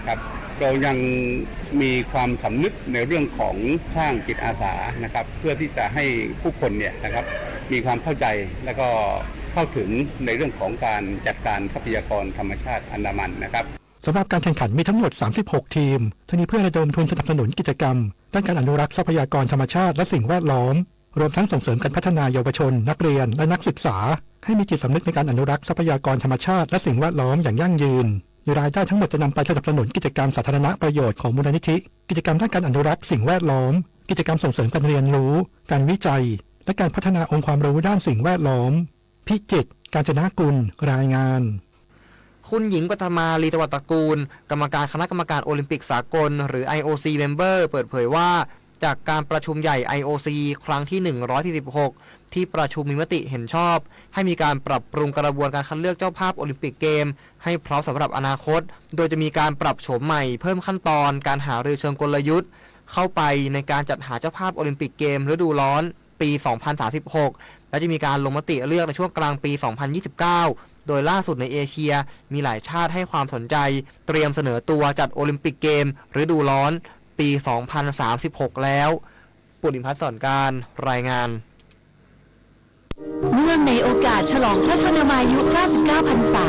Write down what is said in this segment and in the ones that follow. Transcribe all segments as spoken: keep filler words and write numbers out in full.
ครับ เรายังมีความสำนึกในเรื่องของสร้างจิตอาสานะครับ เพื่อที่จะให้ผู้คนเนี่ยนะครับ มีความเข้าใจแล้วก็เข้าถึงในเรื่องของการจัดการทรัพยากรธรรมชาติอันดามันนะครับ สำหรับการแข่งขันมีทั้งหมด สามสิบหก ทีม ทั้งนี้เพื่อระดมทุนสนับสนุนกิจกรรมด้านการอนุรักษ์ทรัพยากรธรรมชาติและสิ่งแวดล้อม รวมทั้งส่งเสริมการพัฒนาเยาวชน นักเรียน และนักศึกษา ให้มีจิตสำนึกในการอนุรักษ์ทรัพยากรธรรมชาติและสิ่งแวดล้อมอย่างยั่งยืน โดยรายได้ทั้งหมดจะนำไปสนับสนุนกิจกรรมสาธารณประโยชน์ของมูลนิธิ กิจกรรมด้านการอนุรักษ์สิ่งแวดล้อม กิจกรรมส่งเสริมการเรียนรู้ การวิจัย และการพัฒนาองค์ความรู้ด้านสิ่งแวดล้อม พิจิตร กาญจนกุล รายงาน คุณหญิงปัทมา ลีตวัตตระกูล กรรมการคณะกรรมการโอลิมปิกสากล หรือ ไอ โอ ซี member เปิดเผยว่า จากการประชุมใหญ่ ไอ โอ ซี ครั้งที่ หนึ่งร้อยสี่สิบหก ที่ประชุมมีมติเห็นชอบ ให้มีการปรับปรุงกระบวนการคัดเลือกเจ้าภาพโอลิมปิกเกม ให้พร้อมสำหรับอนาคต โดยจะมีการปรับโฉมใหม่เพิ่มขั้นตอนการหารือเชิงกลยุทธ์ เข้าไปในการจัดหาเจ้าภาพโอลิมปิกเกมฤดูร้อน ปี สองพันสามสิบหก และจะมีการลงมติเลือกในช่วงกลางปี สองพันยี่สิบเก้า โดยล่าสุดในเอเชีย มีหลายชาติให้ความสนใจ เตรียมเสนอตัวจัดโอลิมปิกเกมฤดูร้อน ปี สองพันสามสิบหก แล้ว ปุริมพัฒน์ สอนการ รายงาน เนื่องในโอกาสฉลองพระชนมายุ เก้าสิบเก้า พรรษา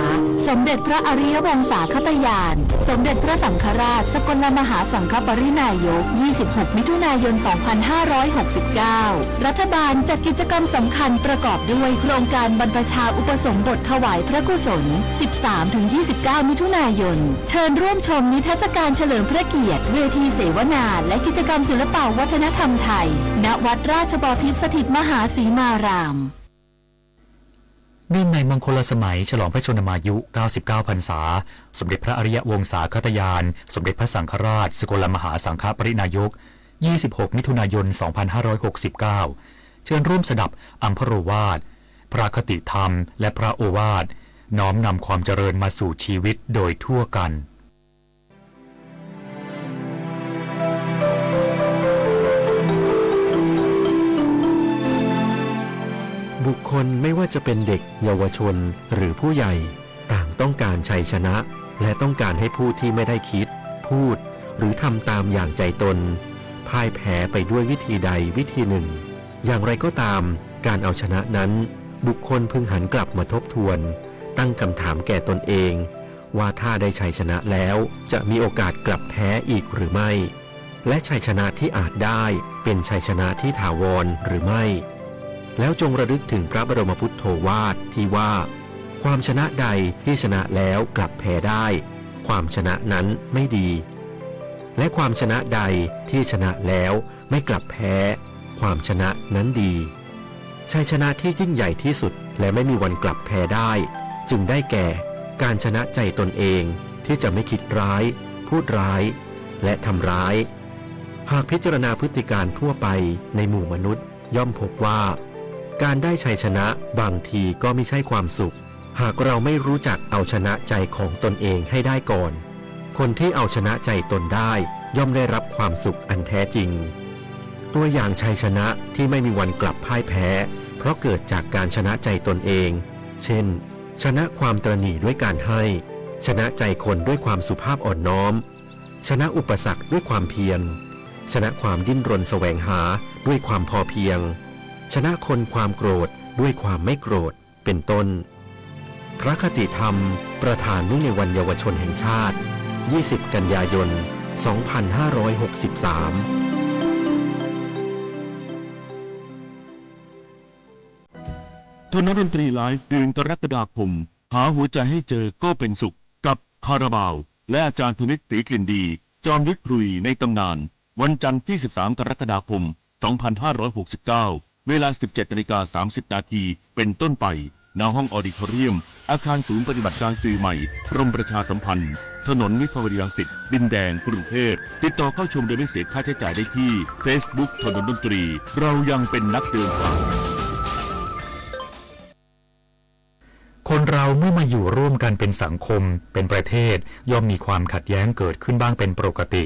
สมเด็จพระอริยวงศาคตญาณ สมเด็จพระสังฆราช สกลมหาสังฆปริณายก ยี่สิบหก มิถุนายน สองพันห้าร้อยหกสิบเก้า รัฐบาลจัดกิจกรรมสำคัญประกอบด้วยโครงการบรรพชาอุปสมบทถวายพระกุศล สิบสามถึงยี่สิบเก้า มิถุนายน เชิญร่วมชมนิทรรศการเฉลิมพระเกียรติ เวทีเสวนา และกิจกรรมศิลปะวัฒนธรรมไทย ณ วัดราชบพิตรสถิตมหาสีมาราม เนื่องในมงคลสมัยฉลองพระชนมายุ เก้าสิบเก้า พรรษา สมเด็จพระอริยวงศาคตญาณ สมเด็จพระสังฆราช สกลมหาสังฆปริณายก ยี่สิบหก มิถุนายน สองพันห้าร้อยหกสิบเก้า เชิญร่วมสดับอัมพโรวาท พระคติธรรม และพระโอวาท น้อมนำความเจริญมาสู่ชีวิตโดยทั่วกัน บุคคลไม่ว่าจะเป็นเด็ก เยาวชน หรือผู้ใหญ่ ต่างต้องการชัยชนะ และต้องการให้ผู้ที่ไม่ได้คิด พูด หรือทำตามอย่างใจตน พ่ายแพ้ไปด้วยวิธีใดวิธีหนึ่ง อย่างไรก็ตาม การเอาชนะนั้น บุคคลพึงหันกลับมาทบทวน ตั้งคำถามแก่ตนเอง ว่าถ้าได้ชัยชนะแล้ว จะมีโอกาสกลับแพ้อีกหรือไม่ และชัยชนะที่อาจได้ เป็นชัยชนะที่ถาวรหรือไม่ แล้วจงระลึกถึงพระบรมพุทโธวาทที่ว่า ความชนะใดที่ชนะแล้วกลับแพ้ได้ ความชนะนั้นไม่ดี และความชนะใดที่ชนะแล้วไม่กลับแพ้ ความชนะนั้นดี ชัยชนะที่ยิ่งใหญ่ที่สุดและไม่มีวันกลับแพ้ได้ จึงได้แก่ การชนะใจตนเองที่จะไม่คิดร้าย พูดร้าย และทำร้าย หากพิจารณาพฤติการทั่วไปในหมู่มนุษย์ ย่อมพบว่า การได้ชัยชนะบางทีก็มิใช่ความสุข หากเราไม่รู้จักเอาชนะใจของตนเองให้ได้ก่อน คนที่เอาชนะใจตนได้ย่อมได้รับความสุขอันแท้จริง ตัวอย่างชัยชนะที่ไม่มีวันกลับพ่ายแพ้ เพราะเกิดจากการชนะใจตนเอง เช่น ชนะความตระหนี่ด้วยการให้ ชนะใจคนด้วยความสุภาพอ่อนน้อม ชนะอุปสรรคด้วยความเพียร ชนะความดิ้นรนแสวงหาด้วยความพอเพียง ชนะคนความโกรธด้วยความไม่โกรธ เป็นต้น พระคติธรรม ประทานเนื่องในวันเยาวชนแห่งชาติ ยี่สิบ กันยายน สองพันห้าร้อยหกสิบสาม ถนนดนตรีไลฟ์ เดือนกรกฎาคม หาหัวใจให้เจอก็เป็นสุข กับคาราบาว และอาจารย์ธนิต ศรีกลิ่นดี จอมยุทธครุยในตำนาน วันจันทร์ที่ สิบสาม กรกฎาคม สองพันห้าร้อยหกสิบเก้า เวลา สิบเจ็ดนาฬิกาสามสิบนาที เป็นต้นไป ณ ห้องออดิทอเรียม อาคารศูนย์ปฏิบัติการสื่อใหม่ กรมประชาสัมพันธ์ ถนนวิภาวดีรังสิต ดินแดง กรุงเทพฯ ติดต่อเข้าชมโดยไม่เสียค่าใช้จ่ายได้ที่ เฟซบุ๊ก ถนนดนตรี เรายังเป็นนักเดินทาง คนเราเมื่อมาอยู่ร่วมกันเป็นสังคม เป็นประเทศ ย่อมมีความขัดแย้งเกิดขึ้นบ้างเป็นปกติ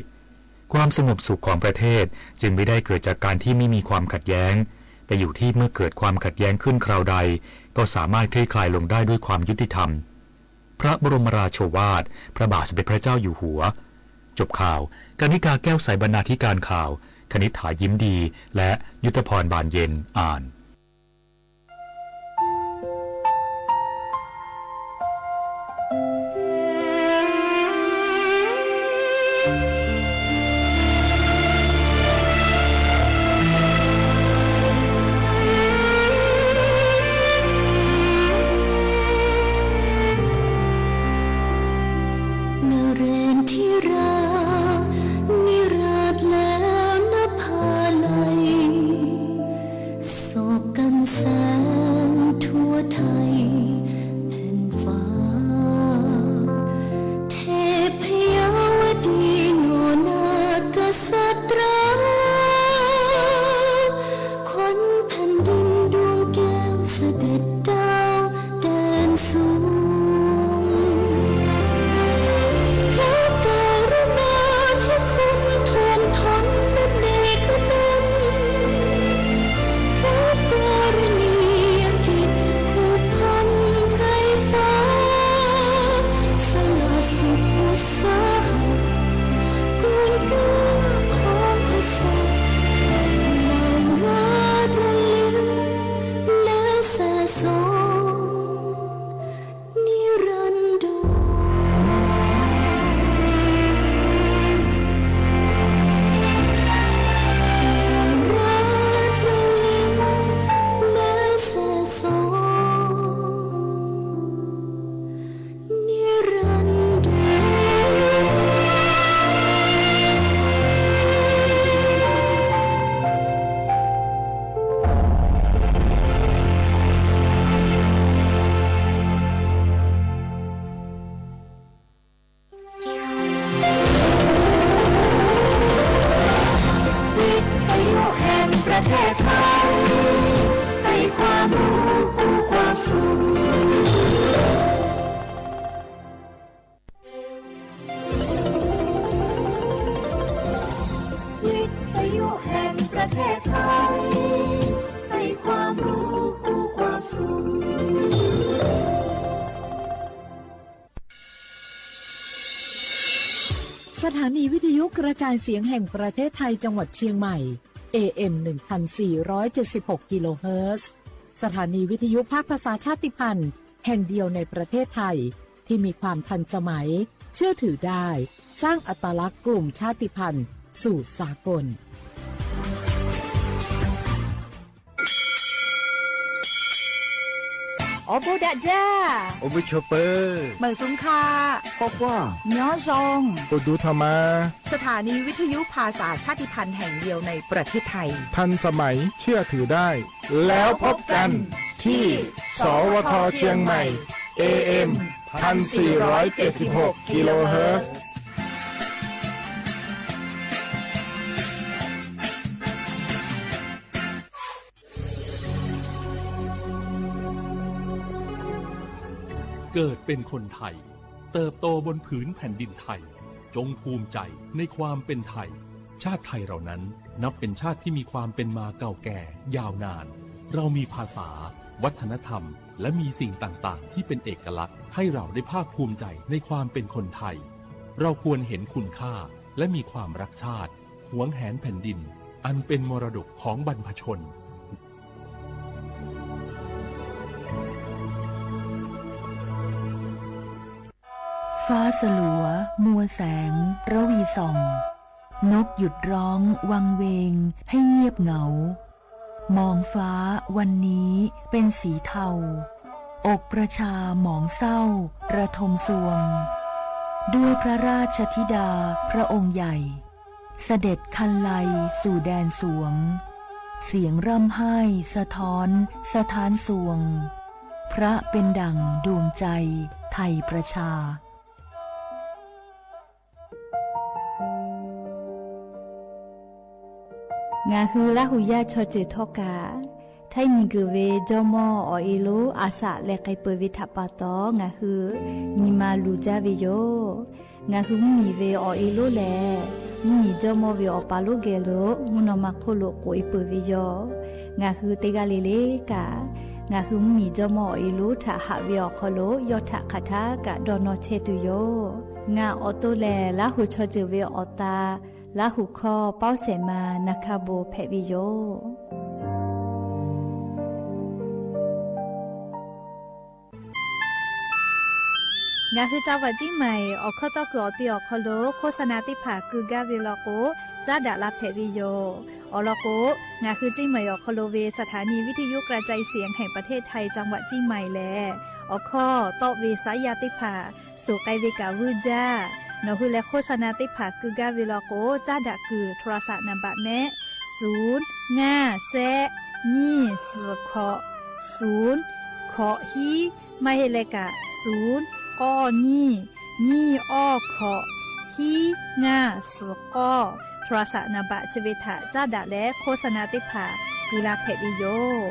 ความสงบสุขของประเทศจึงไม่ได้เกิดจากการที่ไม่มีความขัดแย้ง แต่อยู่ที่เมื่อเกิดความขัดแย้งขึ้นคราวใด ก็สามารถคลี่คลายลงได้ด้วยความยุติธรรม พระบรมราโชวาท พระบาทสมเด็จพระเจ้าอยู่หัว จบข่าว กนิกา แก้วใส บรรณาธิการข่าว คณิษฐา ยิ้มดี และยุทธพร บานเย็น อ่าน นเรนทิรา นิราศแล้วนภาลัย โศกกันแสงทั่วไทยแผ่นฟ้า เทพยาวดีหน่อนาถกษัตรา ขวัญแผ่นดินดวงแก้วเสด็จดาวแดนสวง พระกรุณาธิคุณท่วมท้นเป็นเอกนันท์ พระกรณียกิจผูกพันไพร่ฟ้า สละสุขอุตสาหะ กูลเกื้อพร้อมผสม เล่าราตรระลึกแล้วแส่ส่อง นิรันดร รักระลึกและสะสม นิรันดร วิทยุแห่งประเทศไทย ให้ความรู้กู้ความสุข วิทยุแห่งประเทศไทย ให้ความรู้กู้ความสุข สถานีวิทยุกระจายเสียงแห่งประเทศไทยจังหวัดเชียงใหม่ เอเอ็ม หนึ่งพันสี่ร้อยเจ็ดสิบหก กิโลเฮิรตซ์ สถานีวิทยุภาคภาษาชาติพันธุ์แห่งเดียวในประเทศไทย ที่มีความทันสมัย เชื่อถือได้ สร้างอัตลักษณ์กลุ่มชาติพันธุ์สู่สากล โอบูดะจ้า โอบูชัวเปอร์ เหมิงสุงค่ะ คว้าคว้า ย้อซอง โอดูธรรมา สถานีวิทยุภาษาชาติพันธุ์แห่งเดียวในประเทศไทย ทันสมัย เชื่อถือได้ แล้วพบกันที่ สวท เชียงใหม่ เอเอ็ม พันสี่ร้อยเจ็ดสิบหก กิโลเฮิรตซ์ เกิดเป็นคนไทย เติบโตบนผืนแผ่นดินไทย จงภูมิใจในความเป็นไทย ชาติไทยเรานั้นนับเป็นชาติที่มีความเป็นมาเก่าแก่ยาวนาน เรามีภาษา วัฒนธรรม และมีสิ่งต่างๆ ที่เป็นเอกลักษณ์ ให้เราได้ภาคภูมิใจในความเป็นคนไทย เราควรเห็นคุณค่า และมีความรักชาติ หวงแหนแผ่นดิน อันเป็นมรดกของบรรพชน ฟ้าสลัว มัวแสง ระวีส่อง นกหยุดร้องวังเวงให้เงียบเหงา มองฟ้าวันนี้เป็นสีเทา อกประชาหมองเศร้าระทมซวง ด้วยพระราชธิดาพระองค์ใหญ่ เสด็จคันไลสู่แดนสวง เสียงร่ำไห้สะท้อนสถานสวง พระเป็นดั่งดวงใจไทยประชา ငါဟုလႃးဟူယၢ် ချီၣ်စၢၢ်ထီကၢ် ထၢၣ်မံၤကၢၢ်ဝဲ ကၠီမီၢ်အီၣ်အ့လိ အါစး လဲၤကဲပိာ်ဝဲ ထးပာ်တီ ငါဟု နံၤမၤလူၤကၠၢ်ဝဲယိာ် ငါဟုမုၢ်နံၤဝဲအီၣ်အ့လိလဲၣ် မုၢ်နံၤကၠီမီၢ်ဝဲအီၣ်ပာ်လိၣ်ဂဲၤလိာ် မုၢ်နီၢ်မၤခိၣ်လိာ် ကိးအ့ပိာ်ဝဲယိာ် ငါဟုတဂၤလၢ်လၢ်ကၢ် ငါဟုမုၢ်နံၤကၠီမီၢ်အီၣ်အ့လိ ထးဟးဝဲအီၤခီလိာ် ယီၢ်ထးခးထးကၢ် ဒီးနီၢ်ဆဲးတုၤယိာ် ငါအိၣ်တိူဝ်းလၢ် လၢ်ဟူၣ်ချော်စၢၤဝဲအီၤတၢ် လၢ်ဟူၣ်ခီပာ်စဲးမၤ နၢ်ခၢၣ်ဘိဖဲဝဲယိာ် ငါဟူး จังหวัดเชียงใหม่ အိၣ်ခီၣ်တီၢ်ကွံာ်အီၤတ့ၢ်အီၤခီလိာ် โฆษณาသ့ၣ်တဖၣ် ကူးကါဝဲလီၤကိး ကၠၢ်ဒၣ်လၢ်ဖဲဝဲယိာ် အိၣ်လီၤကိး ငါဟူးเชียงใหม่ အိၣ်ခီလိာ်ဝဲ สถานีวิทยุกระจายเสียงแห่งประเทศไทย จังหวัดเชียงใหม่ လၢ အိၣ်ခီၣ်တီၢ်ဝဲ สายยาသ့ၣ်တဖၣ် ဆိၣ်ဃဲဝဲကၣ်ဝူၣ်ကၠၢ် နီၢ်ဟူးလၢ โฆษณาသ့ၣ်တဖၣ် ကူးကါဝဲလီၤကိး ကၠၢ်ဒၣ်ကွံာ် โทรศัพท์นามบัตร မ့ၢ် ศูนย์ ငါး แซะ ยี่ สี่ หก ศูนย์ หก ห้า မ့ၢ်ဟဲလၢကၣ် ศูนย์ เก้า หนึ่ง ยี่ ห้า หก ห้า ห้า สี่ เก้า โทรศัพท์นามบัตร ဆၢဝဲထၣ် ကၠၢ်ဒၣ်လၢ် โฆษณาသ့ၣ်တဖၣ် ကူးလၢ်ဖဲဝဲယိာ်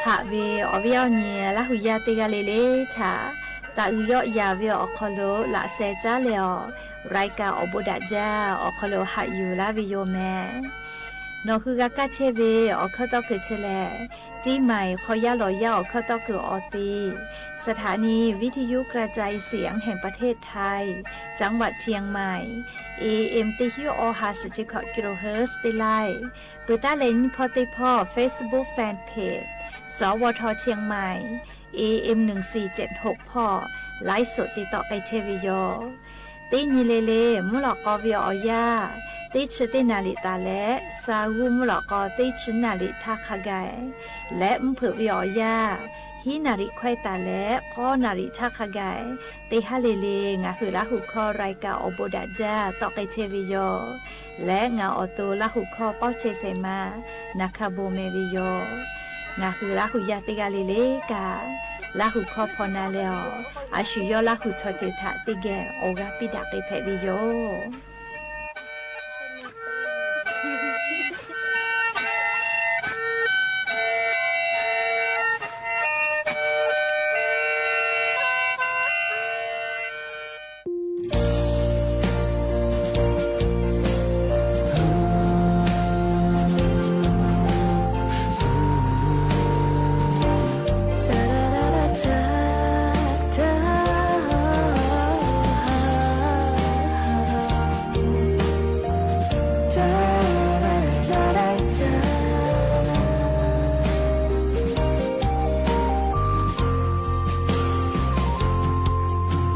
ဟးဝဲ အီၣ်ဝဲအီၣ်န့ၣ် လၢ်ဟူးယၢ်တ့ၢ်ဂၤလၢ်လၢ်ထၣ် တၢ်အုးယီၣ်ယၤဝဲအီၤခီလိာ် လၢ်စဲးကၠၢ်လဲၣ်အီၤ รายการออกบทดาบจ้า အိၣ်ခီလိာ် ဟးယူၤလၢ်ဝဲယိာ်မ့ၢ် နီၢ်ဟူးဂၤကၢ်ဆဲးဝဲ အိၣ်ခီၣ်တီၢ်ကွံာ်ထဲလဲၣ် เชียงใหม่ ခီယါလီၤယါ အိၣ်ခီၣ်တီၢ်ကွံာ်အီၤတ့ၢ် สถานีวิทยุกระจายเสียงแห่งประเทศไทย จังหวัดเชียงใหม่ เอเอ็ม တစ်ဆယ့်ရှစ် အီၤ ห้าสิบเจ็ด กิโลเฮิรตซ์ တ့ၢ်လၢ် ပတၢ်လဲၤနံၣ်ဖီၣ်တ့ၢ်ဖီၣ် Facebook Fanpage สวท เชียงใหม่ เอเอ็ม หนึ่งสี่เจ็ดหก ဖီၣ် ไลฟ์สด တ့ၢ်တီၣ်ပဲဆဲးဝဲယိာ် တ့ၢ်နံၤလၢ်လၢ် မုၢ်လီၤကီၢ်ဝဲအီၤယါ တ့ၢ်ဆံတ့ၢ်နၣ်ရံၣ်တၢ်လဲၣ် စၤဂူ မုၢ်လီၤကီၢ် တ့ၢ်ဆံနၣ်ရံၣ်ထးခါကဲ လဲၣ် မုၢ်ဖုးဝဲအီၤယါ ဟံးနၣ်ရံၣ်ခွဲးတၢ်လဲၣ် ဃိးနၣ်ရံၣ်ထးခါကဲ တ့ၢ်ဟါလၢ်လၢ် ငါဟူးလၢ်ဟူးခီ รายการออกบทดาบจ้า တီၣ်ပဲဆဲးဝဲယိာ် လဲၣ် ငါအိၣ်တိူဝ်းလၢ်ဟူးခီပာ်စဲးမၤ နၢ်ခၢၣ်ဘိမဲာ်ဝဲယိာ် ငါဟူးလၢ်ဟူးယၢ်တ့ၢ်ဂၤလၢ်လၢ်ကၣ် လၢ်ဟူးခီဖီနၤလဲၣ်အီၤ အဆူၣ်ယီၣ်လၢ်ဟူးဆီၣ်စၢၤထၣ်တ့ၢ်ဂ့ၤ အိၣ်ဂၤပံဒၣ်က့ၤဖဲဝဲယိာ်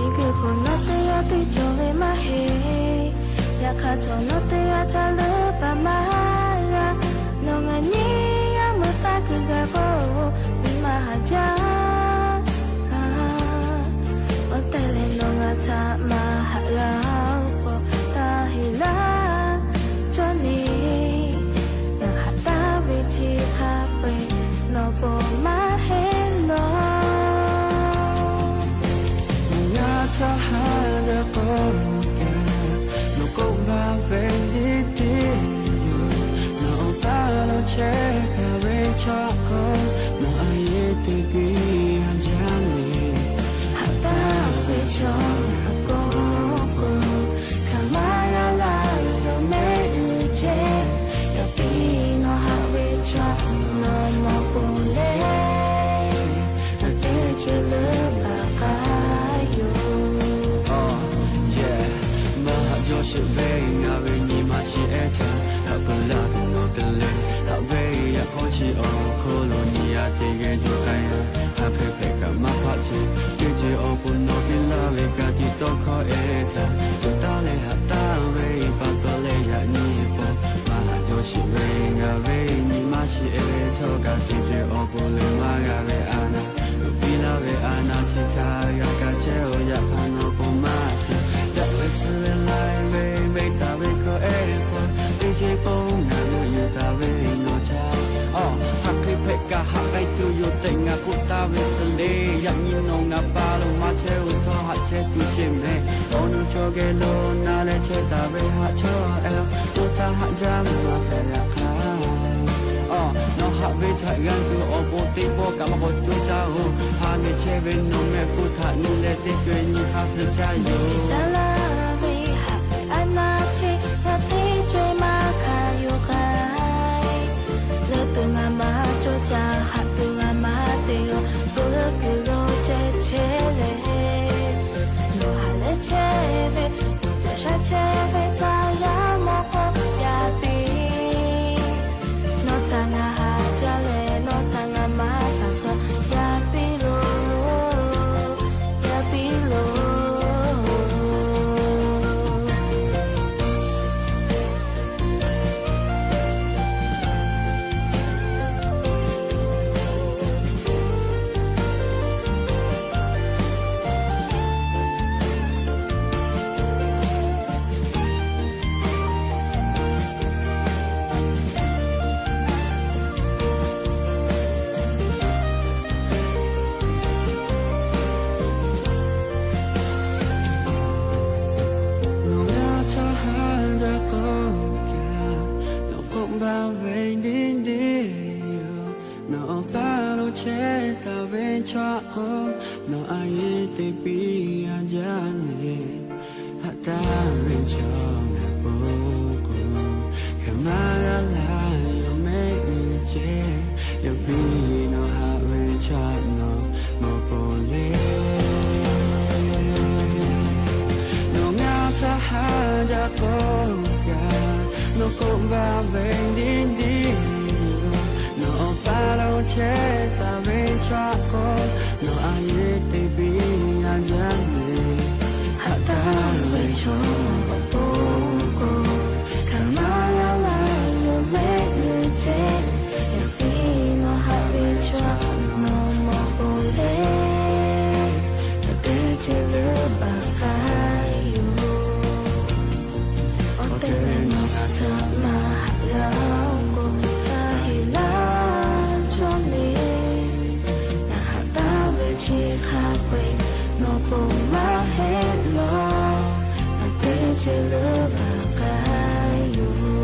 နကီၢ်ခိၣ်နီၢ်တယၢ်တ့ၢ်ကၠီဝဲမးဟဲ ယခါထီၣ်နီၢ်တယၢ်ထးလၢပမၤဂၤ နီၢ်ငါနံၣ်ယါမုၢ်သးခုကဲဖိ မ့ၢ်မၤဟးကၠၢ အီၣ်တဲလဲၣ်နီၢ်ငါထးမၤဟးဂၤ အိၣ်ခိးတၢ်ဟ့ၣ်လၢ ကၠီန့ၣ် နဟးတၢ်ဝဲထံခါပဲ နီၢ်ပိာ်မၤဟဲလီၤ နငါထးဟးဂၤကိးကဲ နီၢ်ကိးဘၣ်ဝဲဒ်တ့ၢ်ယိာ် နီၢ်အိၣ်တၢ်လီၤဆဲးကၤဝဲဆီခိၣ် နီၢ်အယ့ၣ်တ့ၢ်ကွံာ်ဟါကၠၢန့ၣ် ဟးတၢ်ဝဲဆီအကိးခိၣ် ခမၤယါလၢယီၤမ့ၢ်အူကဲ ယပ့ၤနီၢ်ဟးဝဲဆီနီၢ်နီၢ်ပိာ်လဲၣ် နတဲကဲလၢဘၣ်ဃးယိာ် မၤဟးကၠီဆံးဝဲ ငါဝဲနံၣ်မၤဆံးအဲၣ်ထၢၣ် ဟးပလၢ်တနီၢ်တလဲၣ် ဟးဝဲယၤခီဆံးအီၤ ခိၣ်လိာ်နံၣ်ယါတ့ၢ်ဂ့ၤယိာ်ခါယါ ဟးခဲဖဲကမၤဖးဆံး က့ၤက့ၤအီၤပူၤနီၢ်က့ၤလၢဝဲကါတံၤတီခီအဲၣ်ထၢၣ် ပတၢ်လဲၤဟးတၢ်ဝဲအံၤ ပာ်တီလဲၣ်ယၤနံၣ်အပီၤ မၤဟးကၠီဆံးဝဲ ငါဝဲနံၣ်မၤဆံးအဲၣ်ထၢၣ် ကးက့ၤက့ၤအီၤပူၤလၢမၤဂၤဝဲအါနၢ် ပံလၢဝဲအါနၢ်ထံခါ ယကးဆဲးအီၤယၤခါနီၢ်ပိာ်မၤ ယးဝဲဆူဝဲလၢဝဲ မ့ၢ်တၢ်ဝဲခီအဲၣ်ခီ တ့ၢ်က့ၤပိာ်ငါလူယူၤတၢ်ဝဲနီၢ်ဆါ အီၣ် ဟးက့ၤဖဲကဟးကဲတုၤယိာ်တဲာ် ငါကိးတၢ်ဝဲတလ့ ယၤနံၣ်နီၢ်ငါပၢ်လီၤ မၤဆဲးအိၣ်ထီၣ်ဟးဆဲးတုၤဆ့မဲ အီၣ်နုၢ်ဆိကဲလိာ်နၤလဲၤဆဲးတၢ်ဝဲဟးဆီအဲၣ် အိၣ်တၢ်ဟးကၠၢမၤဖဲယၤခါ အီၣ် နီၢ်ဟးဝဲထၢၣ်ဂၤတုၤအီၤပိာ်တ့ၢ်ပိာ်ကးမၤကီၢ်ကၠိကၠၢအိၣ် ဟးမ့ၢ်ဆဲးဝဲနီၢ်မဲာ်ဖိထၣ်နုလဲၤတ့ၢ်ကွဲးနံၣ်ခါသၢကၠၢယိာ် တၢ်လၢဝဲဟးအါ ပူၤကွံာ် ခမၤဂ့ၤလၢယမ့ၢ်အူကၠ့ ယပှၤနီၢ်ဟးဝ့ၢ်ဆှးနီၢ် မီၢ်ပူၤလ့ နီၢ်ငါထဟးဒၣ်ကိးကး နီၢ်ကိးဘၣ်ဝ့ၢ်ဒ်ဒ် နီၢ်ပာ်ဒိၣ်ဆဲးတၢ်ဝ့ၢ်ဆှးကိး နီၢ်အယ့ၢ်တဘံၣ်အယါန့ၣ် ဟးတၢ်ဝ့ၢ်ဆိပူၤကိး ခမၤဂ့ၤလၢယမ့ၢ်အူကၠ့ ယပှၤနီၢ်ဟးဝ့ၢ်ဆှးနီၢ် မီၢ်ပူၤလ့ တၢ်တ့ကွံာ်လၢဘၣ်ဃးယိာ် အိၣ်တဲနီၢ်ထမၤဟးယီၤကိး တၢ်ဟ့ၣ်လၢကၠီန့ၣ် နဟးတၢ်ဝ့ၢ်ဆံးခါပှ့ၤ နီၢ်ပူၤမၤဟ့ၣ်လီၤ တၢ်တ့ကွံာ်လၢဘၣ်ဃးယိာ်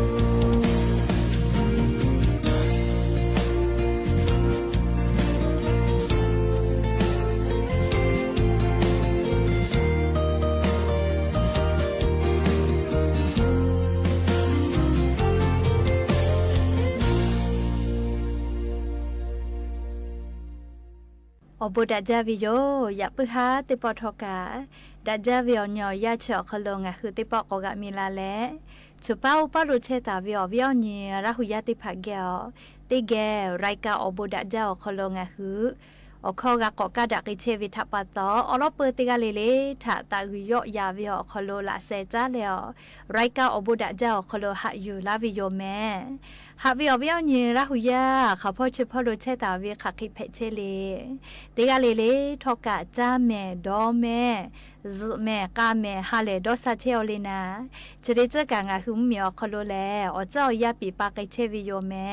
အိၣ်ဘူးဒၣ်ဒ်ဝဲယိာ် ယပုၢ်ဟါသ့ၣ်ပီၣ်ထီၣ်ကး ဒၣ်ဒ်ဝဲအီၤညီယါဆၢအီၤခီလိာ် ငါဟုသ့ၣ်ပီၣ်ကိးဂၤမံၤလၢ်လဲၣ် ဆိပာ်အိၣ်ပာ်လိာ်ဆဲးတၢ်ဝဲအီၤ ဝဲအီၤညီရၢ်ဟူယါသ့ၣ်တဖၣ်ဂ့ၤအီၤ သ့ၣ်ဂ့ၤ ရၢၢ်ကၢ်အိၣ်ဘူးဒၣ်ဒ်အီၤခီလိာ် ငါဟု အိၣ်ခီဂၤကိးကးဒၣ်က့ၤဆဲးဝဲထးပာ်သီ အီၤလီၤပၢသ့ၣ်ဂၤလံၤလံၤ ထးသးဂုာ်ယီၣ်ယၤဝဲအီၤခီလိာ် လၢစဲးတၢ်လဲၣ်အီၤ ရၢၢ်ကၢ်အိၣ်ဘူးဒၣ်ဒ်အီၤခီလိာ် ဟးယူၤလၢဝဲယိာ်မဲ ဟးဝဲအီၤ ဝဲအီၤညီရၢ်ဟူယါ ခီဖီဆၢဖီလိာ်ဆဲးတၢ်ဝဲ ခးက့ၤဖဲးဆဲးလံၤ သ့ၣ်ဂၤလံၤလံၤ ထီၣ်ကး ကၢ်မဲာ် ဒီမဲာ် စူးမဲာ် ကၢ်မဲာ် ဟးလဲၤဒီးစးဆဲးအီၤ လံနၤ ဆၢဒ့ဆၢကး ငါဟုမုၢ်မံၤအီၤခီလိာ်လဲၣ် အီၤစၢ်အီၤယါပံာ်ပာ်က့ၤဆဲးဝဲယိာ်မဲ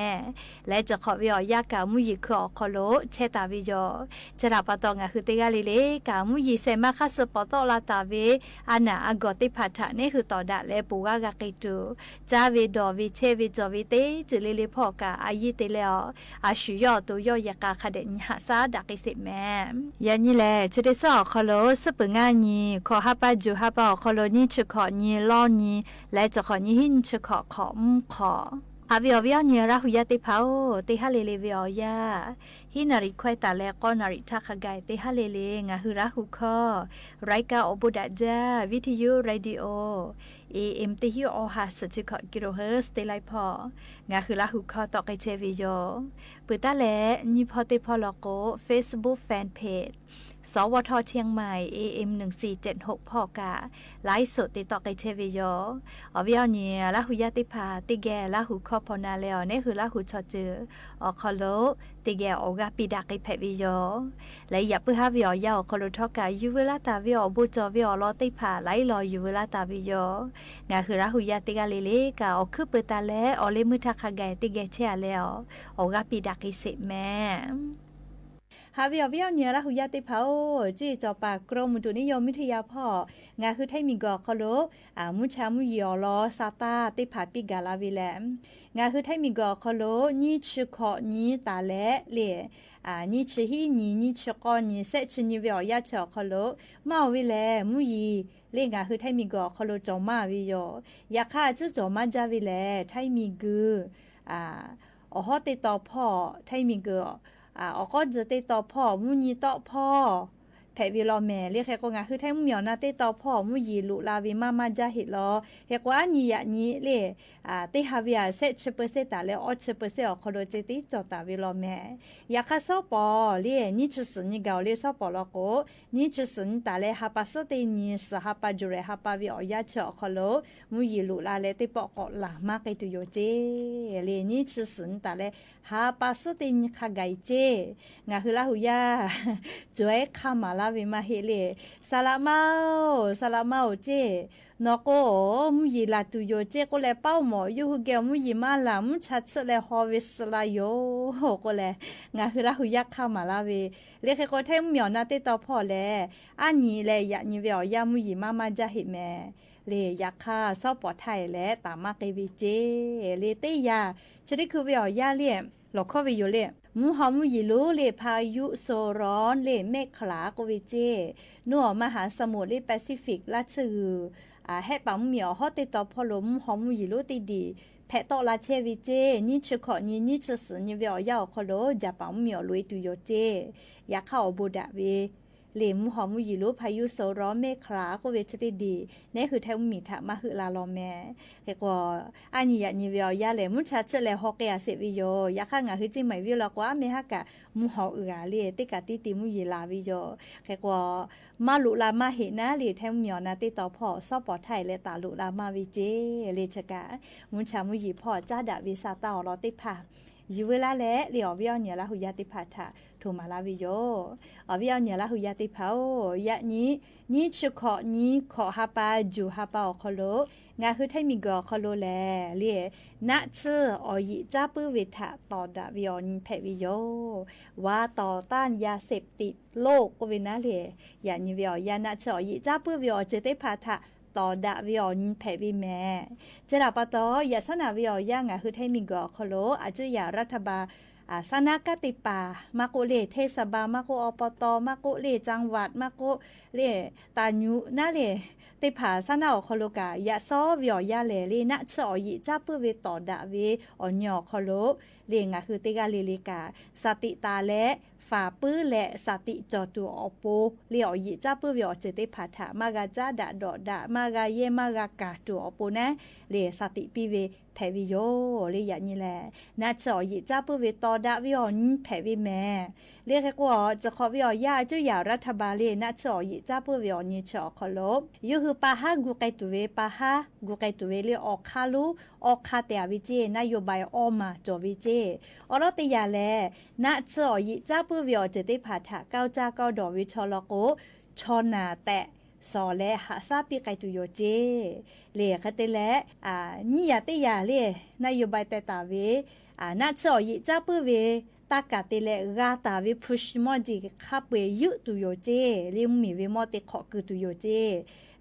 လဲၤစ့ၢ်ကီးဝဲအီၤ ယါကးမူယံၤခုၣ်အီၤခီလိာ် ဆဲးတၢ်ဝဲယိာ် ဆဲးတၢ်ပာ်သီ ငါဟုသ့ၣ်ဂၤလံၤလံၤ ကးမူယံၤ စဲးမါခါဆၢ ပီၣ်သီၣ်လၢတၢ်ဝဲ အနၢ်အဂီၢ်သ့ၣ်တဖၣ် ထးန့ၣ်ဟုသိးဒၣ်လဲာ် ပူၤဂၤဂၤက့ၤတုၤ ကၢ်ဝဲဒီးဝဲဆဲးဝဲ ကၠီဝဲသ့ၣ် တုၤလံလံၤဖီၣ် ကးအယံၤသ့ၣ်လဲၣ်အီၤ အဆူၣ်ယီၣ်အသိးယီၣ် ယဲၢ်ကးခါဒဲး နဟးစၢ်ဒၣ်က့ၤစ့းမဲ ယဲၢ်နံၤလဲၣ် ဆၢဒ့ဆၢအီၤခီလိာ် စူၢ်ပှဲၤငါနံၤ ခီဟါပာ် ယူၤဟါပာ်အီၤခီလိာ် နံၣ်ဆူၣ်ခီၣ်နံၣ် လီနံၤ လဲၤစ့ၢ်ကီးနံၣ်ဟံၣ် နံၣ်ဆူၣ်ခီၣ် ခီၣ်မူၣ်ခီၣ် ဟးဝဲအီၤ ဝဲအီၤညီရၢ်ဟူယါသ့ၣ်တဖၣ်ဧၢ သ့ၣ်ဟးလံၤလံၤဝဲအီၤယါ ဟံးနၣ်ရံၣ်ခွဲးတၢ်လဲၤ ဃိးနၣ်ရံၣ်ထးခါဂၤ သ့ၣ်ဟးလံၤလံၤ ငါဟုရၢ်ဟူခီ ရၢၢ်ကၢ်အိၣ်ဘူးဒၣ်ဒ် ဝံထယု ရေဒီယို เอเอ็ม သၢဆံ ဟီၣ်ဟး သၢဆံခီၣ် ကီၢ်ဟၢၣ် သ့ၣ်လၢဖီၣ် ငါဟုရၢ်ဟူခီ သီၣ်က့ၤဆဲးဝဲယိာ် ပၢတၢ်လဲၣ် နံၣ်ဖီသ့ၣ်ဖီလီၤကိး Facebook Fan Page สวท เชียงใหม่ เอเอ็ม หนึ่งสี่เจ็ดหก ဖီၣ်ကး ไลฟ์สด သ့ၣ်သီၣ်က့ၤဆဲးဝဲယိာ် အီၤဝဲအီၤညီ ရၢ်ဟူယါသ့ၣ်တဖၣ် သ့ၣ်ဂ့ၤ ရၢ်ဟူခီဖီနၤလဲၣ်အီၤ န့ၣ်ဟုရၢ်ဟူဆီၣ်တုၤ အီၤခီလိာ် သ့ၣ်ဂ့ၤ အိၣ်ဂၤပံာ်ဒၣ်က့ၤဖဲးဝဲယိာ် လၢယပုၢ်ဟါဝဲအီၤယါအီၤခီလိာ်ထီၣ်ကး ယူၤဝဲလၢတၢ်ဝဲအီၤ ဘူးကၠီဝဲအီၤလီၤသ့ၣ်တဖၣ် လၢအံၤလီၤယူၤဝဲလၢတၢ်ဝဲယိာ် ငါဟုရၢ်ဟူယါသ့ၣ်ဂၤလံၤလံၤ ကးအိၣ်ခုၣ်ပၢတၢ်လဲၣ် အီၤလၢမုၢ်ထးခါဂၤ သ့ၣ်ဂ့ၤဆဲးအါလဲၣ်အီၤ အိၣ်ဂၤပံာ်ဒၣ်က့ၤစ့းမဲ ဟးဝဲအီၤ ဝဲအီၤညီရၢ်ဟူယါသ့ၣ်တဖၣ်ဧၢ ကၠီၣ်ပာ် ကရၢၢ်မုၢ်တူၢ်နံၣ်ယိၤ မုၢ်ထယၢၣ်ဖီၣ် ငါဟုထံမံၤကီၢ်ခီလိာ် မူဆါမူယံၤအီၤလီၤ စးတၢ်သ့ၣ်တဖၣ်ပံးဂၤလၢဝဲလဲၣ် ငါဟုထံမံၤကီၢ်ခီလိာ် နံၣ်ဆူၣ်ခီၣ်နံၣ်တၢ်လဲၣ်လံ နံၣ်ဆူၣ်ဟံၣ်နံၣ် နံၣ်ဆူၣ်ဃိးနံၣ် စဲးဆူၣ်နံၣ်ဝဲအီၤယါဆၢအီၤခီလိာ် မၢ်အီၤဝဲလဲၣ် မူယံၤ လၢငါဟုထံမံၤကီၢ်ခီလိာ် ကၠီၣ်မၢ်ဝဲယိာ် ယခါအစုကၠီၣ်မၢ်ဒ်ဝဲလဲၣ် ထံမံၤကီၢ် အီၣ်ဟီၣ်သ့ၣ်တီဖီၣ် ထံမံၤကီၢ် အီၣ်ကီၢ်ဒုးသ့ၣ်တီဖီၣ် မူနံၤတီဖီၣ် ဖဲးဝဲလီၤမဲာ် လၢဃဲကိး ငါဟုထံမံၤအီၤနၤသ့ၣ်တီဖီၣ် မူယံၤလူၤလၢဝဲ မၢ်မၢ်ဒ်ဟ့ၣ်လီၤ ဃဲကိးအါနံၤယၤနံၤလံ သ့ၣ်ဟးဝဲအစဲးဆူၣ်ပၢဆဲးတၢ်လဲၣ် အီၣ်ဆူၣ်ပၢဆဲးအီၤခီလိာ် စ့သ့ၣ်ကၠီၣ်တၢ်ဝဲလီၤမဲာ် ယခါစီၤပီၤလံ နံၣ်ဆူၣ်သီနံၣ်ဂၤအီၤလံ စီၤပီၤလီၤကိး နံၣ်ဆူၣ်သီနံၣ်တၢ်လဲၣ် ဟးပာ်စ့ၢ်သ့ၣ်နံၤ စးဟးပာ်ယူၤရဲၣ် ဟးပာ်ဝဲအီၤယါဆၢအီၤခီလိာ် မူယံၤလူၤလၢလဲၣ် သ့ၣ်ပီၣ်ကိးလၢ်မၢ်က့ၤတုၤယိာ်ကၠ့ လံ နံၣ်ဆူၣ်သီနံၣ်တၢ်လဲၣ် ဟးပာ်စ့ၢ်သ့ၣ်နံၤခါဂၤအံၤကၠ့ ငါဟုရၢ်ဟူယါ ကၠီၣ်အဲၣ်ခါမၤလၢဝဲမၢ်ဟ့ၣ်လံ စလးမၢ်ဧိၤ စလးမၢ်ဧိၤကၠ့ နီၢ်ကိးဧိၤ မူယံၤလၢ်တုၤယိာ်ကၠ့ ကိးလဲၣ် ပၢ်အိၣ်မီၣ် ယိဟူကဲ မူယံၤမၢ်လၢ် မူဆါဆၢလဲၣ် ဟီၣ်ဝဲစလးယိာ် ကိးလဲၣ် ငါဟုရၢ်ဟူယါခါမၤလၢဝဲ လၢဃဲကိး ထံမံၤအီၤနၤသ့ၣ်တီဖီၣ်လဲၣ် အါနံၤလဲၣ် ယၤနံၤဝဲအီၤယါ မူယံၤမၢ်မၢ်ဒ်ဟ့ၣ်မဲာ် လံ ယခါစီၤပီၤထဲလဲၣ် တၢ်မၢ်က့ၤဝဲကၠ့ လံ သ့ၣ်ယၤ ဆၢဒ့ခုဝဲအီၤယါလံ လီၤခီဝဲယိာ်လံ မူဟီၣ်မူယံၤလူၤလံ พายุโซนร้อนလံ เมฆขลาကိးဝဲကၠ့ နူအီၤ มหาสมุทรလံ แปซิฟิก လၢဆၢဂုၤ ဟဲပာ်မုၣ်မံၤအီၤ ဟီၣ်တ့တီၤဖီလိာ် မူဟီမူယံၤလိတ့ၢ်ဒံး ဖဲးတီလါဆဲးဝံၤက့ နံၣ်ဆၢခီၣ်နံၣ် နံၣ်ဆၢစူၤနံၣ်ဝဲအီၤ ယၢ်အီၤခီလိာ် ယၢ်ပာ်မုၣ်မံၤအီၤလိာ်အံၤတုၤယိာ်က့ ယၢ်ခးအီၤဘိးဒၣ်ဝဲ လၢမူဟီမူယံၤလိ ဖးယူစိရီ မ့ၢ်ချး ကိးဝဲဆၢတ့ၢ်ဒံး နဲဟူးထဲမုၣ်မံၤထး မၢဟုးလါလီၤမဲာ် ဃဲၤကွီၤ အါနံၤယၢ်နံၤဝဲအီၤ ယၢ်လဲၣ်မူဆါဆၢလဲၣ် ဟီၣ်က့ၤအစ့းဝံၤယိာ် ယၢ်ခး ငါဟုးက့မံၤဝံၤလီၤကွၢ် မ့ၢ်ဟါကး မူဟီၣ်အုၣ်ဂၤလံ တ့ၢ်ကးတံၢ်တံၢ်မူယံၤလါဝံၤယိာ် ဃဲၤကွီၤ မၢလိာ်လါမၢဟ့ၣ်နၤလံ ထဲမုၣ်မံၤအီၤနၤတ့တီၤဖီ စီၤပီၤထါအံၤလဲၣ် တၢ်လိာ်လါမၢဝံၤက့ လၢဆၢကး မူဆါမူယံၤဖီ ကၠါဒၣ်ဝဲ စၢ်တၢ်အီၣ်လီၤသ့ၣ်တဖၣ် ယုၢ်ဝဲလၢလဲၣ် လၢအီၣ်ဝဲအီၣ်နံၤလၢဟူးယါသ့ၣ်တဖၣ်ထး ထိၣ်မၤလါဝံၤယိာ် အီၣ်ဝဲအီၣ်နံၤလၢဟူးယါသ့ၣ်တဖၣ်ဧၢ ယၢ်နံၤ နံၣ်ဆၢခီၣ်နံၣ် ခီၣ်ဟါပၤ ယူၢ်ဟါပၤအီၤခီလိာ် ငါဟုးထဲမံၤကၢၤအီၤခီလိာ်လဲၣ် လၢ နးဆၢအီၣ်ယံာ်ကၠါပုၢ်ဝဲထး တီၢ်ဒၣ်ဝဲအီၤနံၤဖဲးဝံၤယိာ် ဝါတီၢ်တၢ်ယၤစ့းတံးလိာ် ကိးဝဲနၤလံ ယၢ်နံၤဝဲအီၤ ယၢ်နးဆၢအီၣ်ယံာ်ကၠါပုၢ်ဝဲအီၤစ့းသ့ၣ်တဖၣ်ထး တီၢ်ဒၣ်ဝဲအီၤနံၤဖဲးဝံၤမဲာ် ကဲဒၣ်ပၢ်တီ ယၢ်စၢနၤဝဲအီၤ ယၢ်ငါဟုးထဲမံၤကၢၤအီၤခီလိာ် အစူယၢ်ရးထဘၢၣ် စၢနၤကၣ်သ့ၣ်တဖၣ် မၤကိးလၢ ထ့စဘၢၣ် မၤကိးအီပီတီ မၤကိးလၢ จังหวัด မၤကိးလၢ တၢ်ညူးနၤလံ သ့ၣ်တဖၣ် စၢနၤအီၤခီလိာ်ကး ယၢ်စီဝဲအီၤယၢ်လဲၣ် လၢနးဆၢအီၣ်ယံာ်ကၠါပုၢ်ဝဲ တီၢ်ဒၣ်ဝဲအီၤနံၤအီၤခီလိာ် လၢငါဟုးတ့ၢ်ဂၤလံၤလံၤကး စၢ်တံးတၢ်လဲၣ် သးပၢၢ်လဲၣ် စၢ်တံးကၠီၣ်တုၤအီၤပိၤ လၢအီၣ်ယံာ်ကၠါပုၢ်ဝဲအီၤစ့းသ့ၣ်တဖၣ်ထး မၤဂၤကၠါဒၣ်ဒီးဒၣ် မၤဂၤယဲၢ် မၤဂၤကၢ်တုၤအီၤပိၤနၤ လၢစၢ်တံးပံဝဲဖဲးဝံၤယိာ် လၢယၢ်နံၤလဲၣ် နးဆၢအီၣ်ယံာ်ကၠါပုၢ်ဝဲ တီၢ်ဒၣ်ဝဲအီၤနံၤဖဲးဝံၤမဲာ် လၢဃဲၤကွီၤ စၢဃီးဝဲအီၤ ယၢ်အစူယၢ်ရးထဘၢၣ်လၢ နးဆၢအီၣ်ယံာ်ကၠါပုၢ်ဝဲအီၤ နံၣ်ဆၢအီၤခီလိာ် ယုၢ်ဟုးပၢ်ဟါ ဂုာ်ကျဲးတုၤဝဲ ပၢ်ဟါ ဂုာ်ကျဲးတုၤဝဲလၢ အီၣ်ခါလိ အီၣ်ခါတဲာ်ဝဲက့ นโยบายအီၣ်မၤကၠီၣ်ဝဲက့ အီၤလီၤတယၢ်လဲၣ် နးဆၢအီၣ်ယံာ်ကၠါပုၢ်ဝဲအီၤစ့းသ့ၣ်တဖၣ်ထး ကၠါကၠါကၠီဒီးဝဲဆီလီၤကိး ဆီနၢ်တဲး စီၤလဲ ဟးစၢ်ပံကဲတုၤယိာ်က့ လၢဃဲၤတ့ၢ်လဲၣ် နံၣ်ယၢ်တ့ၢ်ယၢ်လၢ นโยบายတဲတၢ်ဝဲ နးဆၢအီၣ်ယံာ်ကၠါပုၢ်ဝဲ တၢ်ကၢ်တ့ၢ်လဲၣ် ဂၤတၢ်ဝဲ ဖုၣ်မီၢ်ဒံးခါပှဲၤယုၢ်တုၤယိာ်က့ လၢမုၢ်မံၤဝဲမီၢ်တ့ခီၣ်ကုၤတုၤယိာ်က့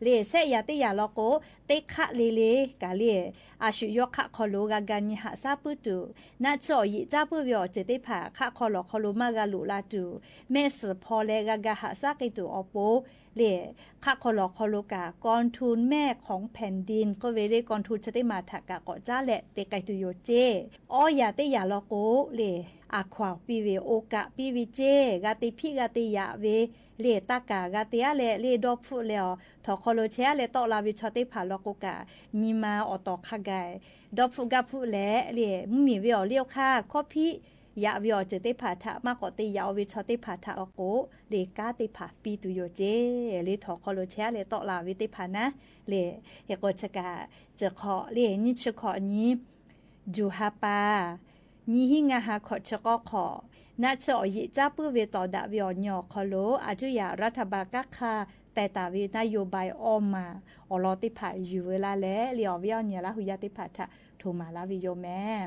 လၢဆဲးယၢ်တ့ၢ်ယၢ်လီၤကိး တ့ခးလ့လ့ ကၢ်လၢ အၡူးယီခးခီလိာ် ဂၤဂၤနံၤဟးစၢ်ပုၢ်တုၤ နးဆၢအီၣ်ယံာ်ကၠါပုၢ်ဝဲအီၤစ့းသ့ၣ်တဖၣ် ခးခီလီၤခီလိာ် မၤဂၤလိာ်လၢတုၤ မဲာ်စၢၤဖီလဲၣ် ဂၤဂၤဟးစၢ်က့ၤတုၤအီၤပိၤ လၢ ခးခီလီၤခီလိာ်ကၢ် กองทุนแม่ของแผ่นดิน ကိးဝဲလၢ กองทุนဆၢတ့ၢ်မၤထးကၢ်ကိးကၠါလဲၣ် ပံကဲတုၤယိာ်က့ အီယၢ်တ့ၢ်ယၢ်လီၤကိးလၢ အခွၢ်ပံဝဲ โอกาสပံဝဲက့ ဂၤတ့ၢ်ဖံးဂၤတ့ၢ်ယာ်ဝဲ လၢတၢ်ကၢ်ဂၤတ့ၢ်အါလဲၣ် လၢဒီဖုၣ်လဲၣ်အီၤ ထီၣ်ခီလိာ်ဆဲးအါလဲၣ် တီးလၢဝဲဆီသ့ၣ်တဖၣ်လီၤကိးကၢ် နံၤမၤအီၣ်တီၢ်ခါဂၤ ဒီဖုၣ်ဂၤဖုၣ်လဲၣ် လၢ မုၢ်မံၤဝဲအီၤလၢအခါ ခီဖံး ယာ်ဝဲအီၤစ့းသ့ၣ်တဖၣ်ထး မၤကိးတ့ၢ်ယာ်အီၤဝဲဆီသ့ၣ်တဖၣ်ထးလီၤကိး လၢကၢ်သ့ၣ်တဖၣ်ပံတုၤယိာ်က့ လၢထီၣ်ခီလိာ်ဆဲးအါလဲၣ် တီးလၢဝဲသ့ၣ်တဖၣ်နၤ လၢ ဟဲကိးဆၢကၢ် စၢဃီးလၢ နံၣ်ဆၢဃီးနံၤ ယူၢ်ဟါပၤ နံၣ်ဟံးငါဟါခီၣ်ဆၢကီးခီၣ် နးဆၢအီၣ်ယံာ်ကၠါပုၢ်ဝဲ တီၢ်ဒၣ်ဝဲအီၤနံၤအီၤခီလိာ် အစူယၢ်ရးထဘၢၣ် ကၢ်ခးတဲာ်တၢ်ဝဲ นโยบายအီၣ်မၤ အီၤလီၤသ့ၣ်တဖၣ် ယုၢ်ဝဲလၢလဲၣ် လၢအီၣ်ဝဲအီၣ်နံၤလၢဟူးယါသ့ၣ်တဖၣ်ထး ထိၣ်မၤလါဝံၤယိာ်မဲာ်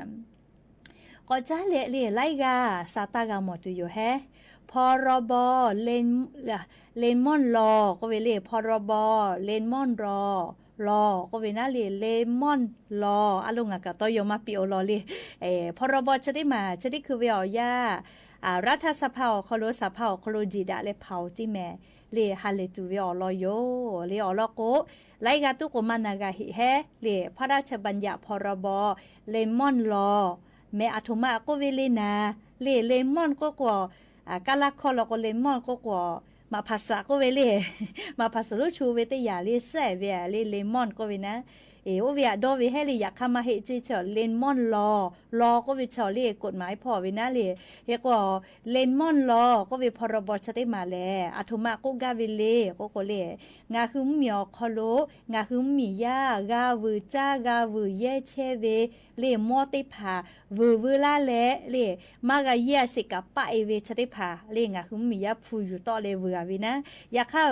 ကိးကၠါလဲၣ်လၢ လၢအဂၤ စးတၢ်ဂၤမီၢ်တုၤယိာ်ဟဲ พรบ เรม- เรมอน ลอ ကိးဝဲလၢ พรบ เรมอน ลอ ลอ ကိးဝဲနၤလၢ เรมอน ลอ အလိၤ ငါကတီယိာ်မးပံအိၣ်လီၤလၢ พรบဆၢတ့ၢ်မၤ ဆၢတ့ၢ်ခုးဝဲအီၤယါ รัฐสภาအီၤခီလိာ် สภาအီၤခီလိာ် ဒံးဒၣ်လဲာ်ဖးအီၤတံၢ်မဲာ် လၢဟးလဲၤတုၤဝဲအီၤလီၤယိာ် လၢအီၤလီၤကိး လၢအဂၤ သုးခိၣ်မၤနၢၤဂၤဟ့ၣ်ဟဲ လၢ พระราชบัญญัติ พรบ เรมอน ลอ မ့ၢ်အထိၣ်မးကိးဝဲလၢနၤ လၢ เรมอน ကိးကွီၢ် ကလါခီလီၤကိး เรมอน ကိးကွီၢ် မၤဖးစးကိးဝဲလၢ မၤဖးစးလိဆူဝဲတယၢ်လၢ စဲးဝဲလၢ เรมอน ကိးဝဲနၤ အိၣ်ဝဲအဒီဝဲဟဲလၢ ယခါမးဟ့ၣ်စ့ဆၢ เรมอน ลอ ลอ ကိးဝဲဆၢလၢ กฎหมายဖီၣ်ဝဲနၤလၢ ဟဲကွီၢ် เรมอน ลอ ကိးဝဲ พรบဆၢတ့ၢ်မၤလဲၣ် အထိၣ်မးကိးဂၤဝဲလၢ ကိးကိးလၢ ငါဟုးမုၢ်မံၤအီၤခီလိာ် ငါဟုးမုၢ်မံၤယါ ဂၤဝုၤကၠါ ဂၤဝုၤယဲၢ်ဆဲးဝဲ လၢမီၢ်သ့ၣ်တဖၣ် ဝုၤဝဲလၢလဲၣ် လၢ မၤဂၤယဲၢ်အစ့းကပာ်အီၤဝဲဆၢသ့ၣ်တဖၣ် လၢငါဟုးမုၢ်မံၤယါ ဖုယူၢ်တီလဲၣ်ဝုၤအဝဲနၤ ယခါ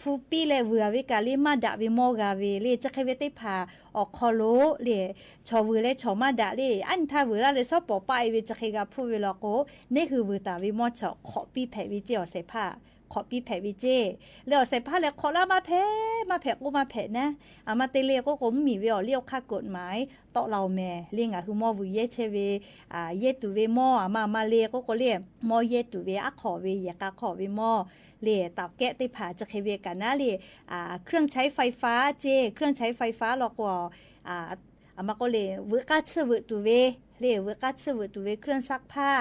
ဖုပံလဲၣ်ဝုၤအဝဲကၢ်လၢ မၤဒၣ်ဝဲမီၢ်ဂၤဝဲလၢ စခ့ဝဲသ့ၣ်တဖၣ် အီၤခီလိာ်လၢ ဆီၣ်ဝုၤလဲၣ်ဆီၣ်မၤဒၣ်လၢ အါနံၣ်ထါဝုၤလၢ်လၢ ဆီၣ်ပီၣ်ပာ်အီၤဝဲ စခ့ဂၤဖုဝဲလီၤကိး န့ၢ်ဟုးဝုၤတၢ်ဝဲမီၢ်ဆီၣ် ခီၣ်ပံဖဲးဝဲစ့အီၤစဲးဖး ခီးပီးဖဲးဝဲၸေး လၢအီၤစဲးဖးလဲၣ် ခီးလၢမးဖဲး မးဖဲး ကိးမးဖဲးနၤ အမါတ့လ့ၣ် ကိးကိးမ့ၢ်ဝဲအီၤလံ အီၤခါကိးမး တီလီၤအီၤမဲာ် လၢငါဟုမီၢ်ဝုၤယဲၢ်ဆဲဝဲ ယဲၢ်တူာ်ဝဲမီၢ် အမါအမါလ့ၣ် ကိးကိးလ့ၣ် မီၢ်ယဲၢ်တူာ်ဝဲ အါခီးဝဲ ယဲၢ်ကါခီးဝဲမီၢ် လ့ၣ် တၢ်ကဲသ့ၣ်တဖၣ် ကၠီခဲဝဲကးနၤလ့ၣ် เครื่องใช้ไฟฟ้า ကၠေး เครื่องใช้ไฟฟ้า လီၤကိး အမါကိးလ့ၣ် ဝဲကါဆၢဝဲတူာ်ဝဲ လ့ၣ် ဝဲကါဆၢဝဲတူာ်ဝဲ เครื่องซักผ้า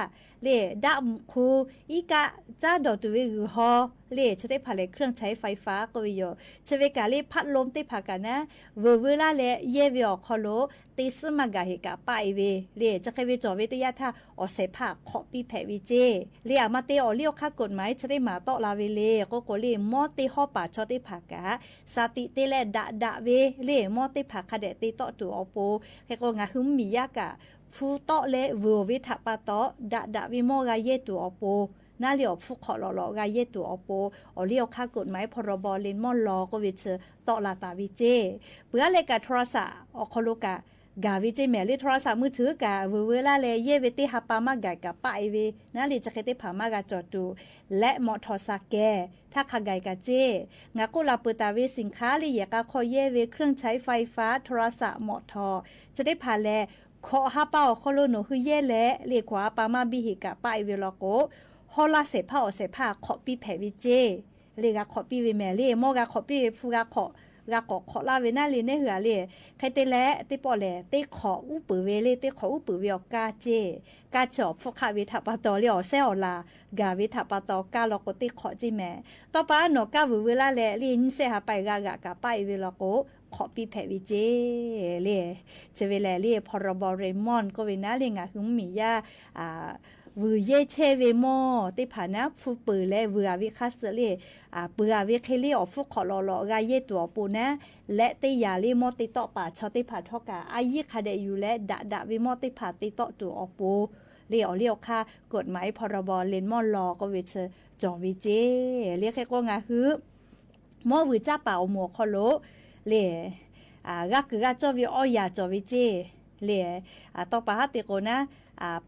လ့ၣ် ဒၣ်ခူ အံကၣ် ကၠၢ်ဒီးတူာ်ဝဲဂုၢ်ဟီ လ့ၣ် ဆၢသ့ၣ်တဖၣ်လၢ เครื่องใช้ไฟฟ้า ကိးဝဲယိာ် ဆၢဝဲကးလၢ พัดลม သ့ၣ်တဖၣ်ကးနၤ ဝဲၤဝဲလၢ်လၢ ယဲၢ်ဝဲအီၤခီလိာ် တ့စ့မၤကၤဟ့ၣ်ကးပၣ်အီၤဝဲ လ့ၣ် ကၠီခဲဝဲကၠီဝဲတယၣ်ထၣ် အီၤစဲးဖးခီးပီးဖဲးဝဲၸေး လ့ၣ် အမါတ့အီၤလံ အီၤခါကိးမး ဆၢသ့ၣ်မၤတီလီၤဝဲလ့ၣ် ကိးကိးလ့ၣ် မီၢ်တ့ဟီၣ်ပာ်ဆီသ့ၣ်တဖၣ်ကး စးတံးတ့လၢဒၣ်ဒၣ်ဝဲ လ့ၣ် မီၢ်သ့ၣ်တဖၣ်ခါဒဲးတ့တီၣ်တုၤအီၤပူၤ ခဲကိး ငါဟုမ့ၢ်ယါကး ဖူတီၣ်လၢဝဲၤအီၤဝဲထးပာ်တီၤ ဒၣ်ဒၣ်ဝဲမီၢ်ဂၤယဲၢ်တူာ်အီၤပူၤ နၤလၢအီၤဖူခီးလီၤလီၤ ဂၤယဲၢ်တူာ်အီၤပူၤ အီၤလံ အီၤခါကိးမး พรบ လ့ၣ် မီၢ်လီၤ ကိးဝဲဆၢ တီလီၤတၢ်ဝဲၸေး ပှၤလၢကး โทรศัพท์ အီၤခီလိာ်ကး ဂၤဝဲၸေးမဲာ် လၢ โทรศัพท์มือถือ ကး ဝဲၤဝဲလၢ်လၢ ယဲၢ်ဝဲတ့ဟးပာ်မၤကၤကးပၣ်အီၤဝဲ နၤလၢဆၢသ့ၣ်တဖၣ်မၤဂၤကၠီၤတုၤ လၢ มอเตอร์ไซค์ ထၣ်ခးကၤကးကၠေး ငါကိးလၢပၢၤတၢ်ဝဲ สินค้า လၢယဲၢ်ကါခီးယဲၢ်ဝဲ เครื่องใช้ไฟฟ้า โทรศัพท์ หมอน ဆၢသ့ၣ်တဖၣ်လဲၣ် ခိးဟးပာ်အီၤခီလိာ်နီၢ်ဟုယဲၢ်လဲၣ် လ့ၣ် ခိးဟးပာ်မၤဘံဟ့ၣ်ကးပၣ်အီၤဝဲလီၤကိး ဟီၣ်လၢ်စဲးဖးအီၤစဲးဖး ခီးပီးဖဲးဝဲၸေး လ့ၣ် ဂၤခီးပီးဝဲမဲာ် လ့ၣ် မီၢ်ဂၤခီးပီးဝဲ ဖူဂၤခီး ဂၤကိးခီးလၢ်ဝဲနၤလံ နဲဟ့ၣ်ဂၤလံ ခဲတ့လၢ တ့ပီၣ်လဲၣ် တ့ခိးအူပၢၤဝဲ လ့ၣ် တ့ခိးအူပၢၤဝဲအီၤ ကါကၠေး ကါဆၢအီၤဖူခးဝဲထးပာ်တီၤ လ့ၣ် အီၤစဲအီၤလၢ် ဂၤဝဲထးပာ်တီၤ ကါလီၤကိးတ့ခိးကၠေးမဲာ် တီၢ်ပာ်နီၢ်ကါဝဲၤဝဲလၢ်လဲၣ် လ့ၣ် နံၣ်စဲးဟးပာ်ဂၤဂၤကးပၣ်အီၤဝဲလီၤကိး ခီးပီးဖဲးဝဲကၠေး လ့ၣ် ဆၢဝဲလဲၣ် လ့ၣ် พรบ လ့ၣ် မီၢ် ကိးဝဲနၤလံ ငါဟုမ့ၢ်ယါ ဝုၤယဲၢ်ဆဲဝဲမီၢ်သ့ၣ်တဖၣ်နၤ ဖူပၢၤလၢဝုၤအီၤဝဲခါစၢၣ်လ့ၣ် ပၢၤအီၤဝဲခဲလၢာ် အီၤဖူခီးလီၤလီၤ ဂၤယဲၢ်တူာ်အီၤပူၤနၤ လၢတ့ယၤလၢမီၢ်တ့တီၣ်ပာ်ဆီသ့ၣ်တဖၣ်ထီၣ်ကး အယံၤခးဒဲးယူၤလၢ ဒၣ်ဒၣ်ဝဲမီၢ်သ့ၣ်တဖၣ်တ့တီၣ်တုၤအီၤပူၤ လ့ၣ် အီၤလံ အီၤခါကိးမး พรบ လ့ၣ် မီၢ်လီၤ ကိးဝဲဆၢ ကၠီဝဲကၠေး လ့ၣ် ခဲကိး ငါဟု မီၢ်ဝုၤကၢ်ပာ်အီၤမူးအီၤခီလိာ် လ့ၣ် ဂၤကုာ်ဂၤကၠီၣ်ဝဲအီၣ်ယၤကၠီဝဲကၠေး လ့ၣ် တီၢ်ပာ်ဟးတ့ကိးနၤ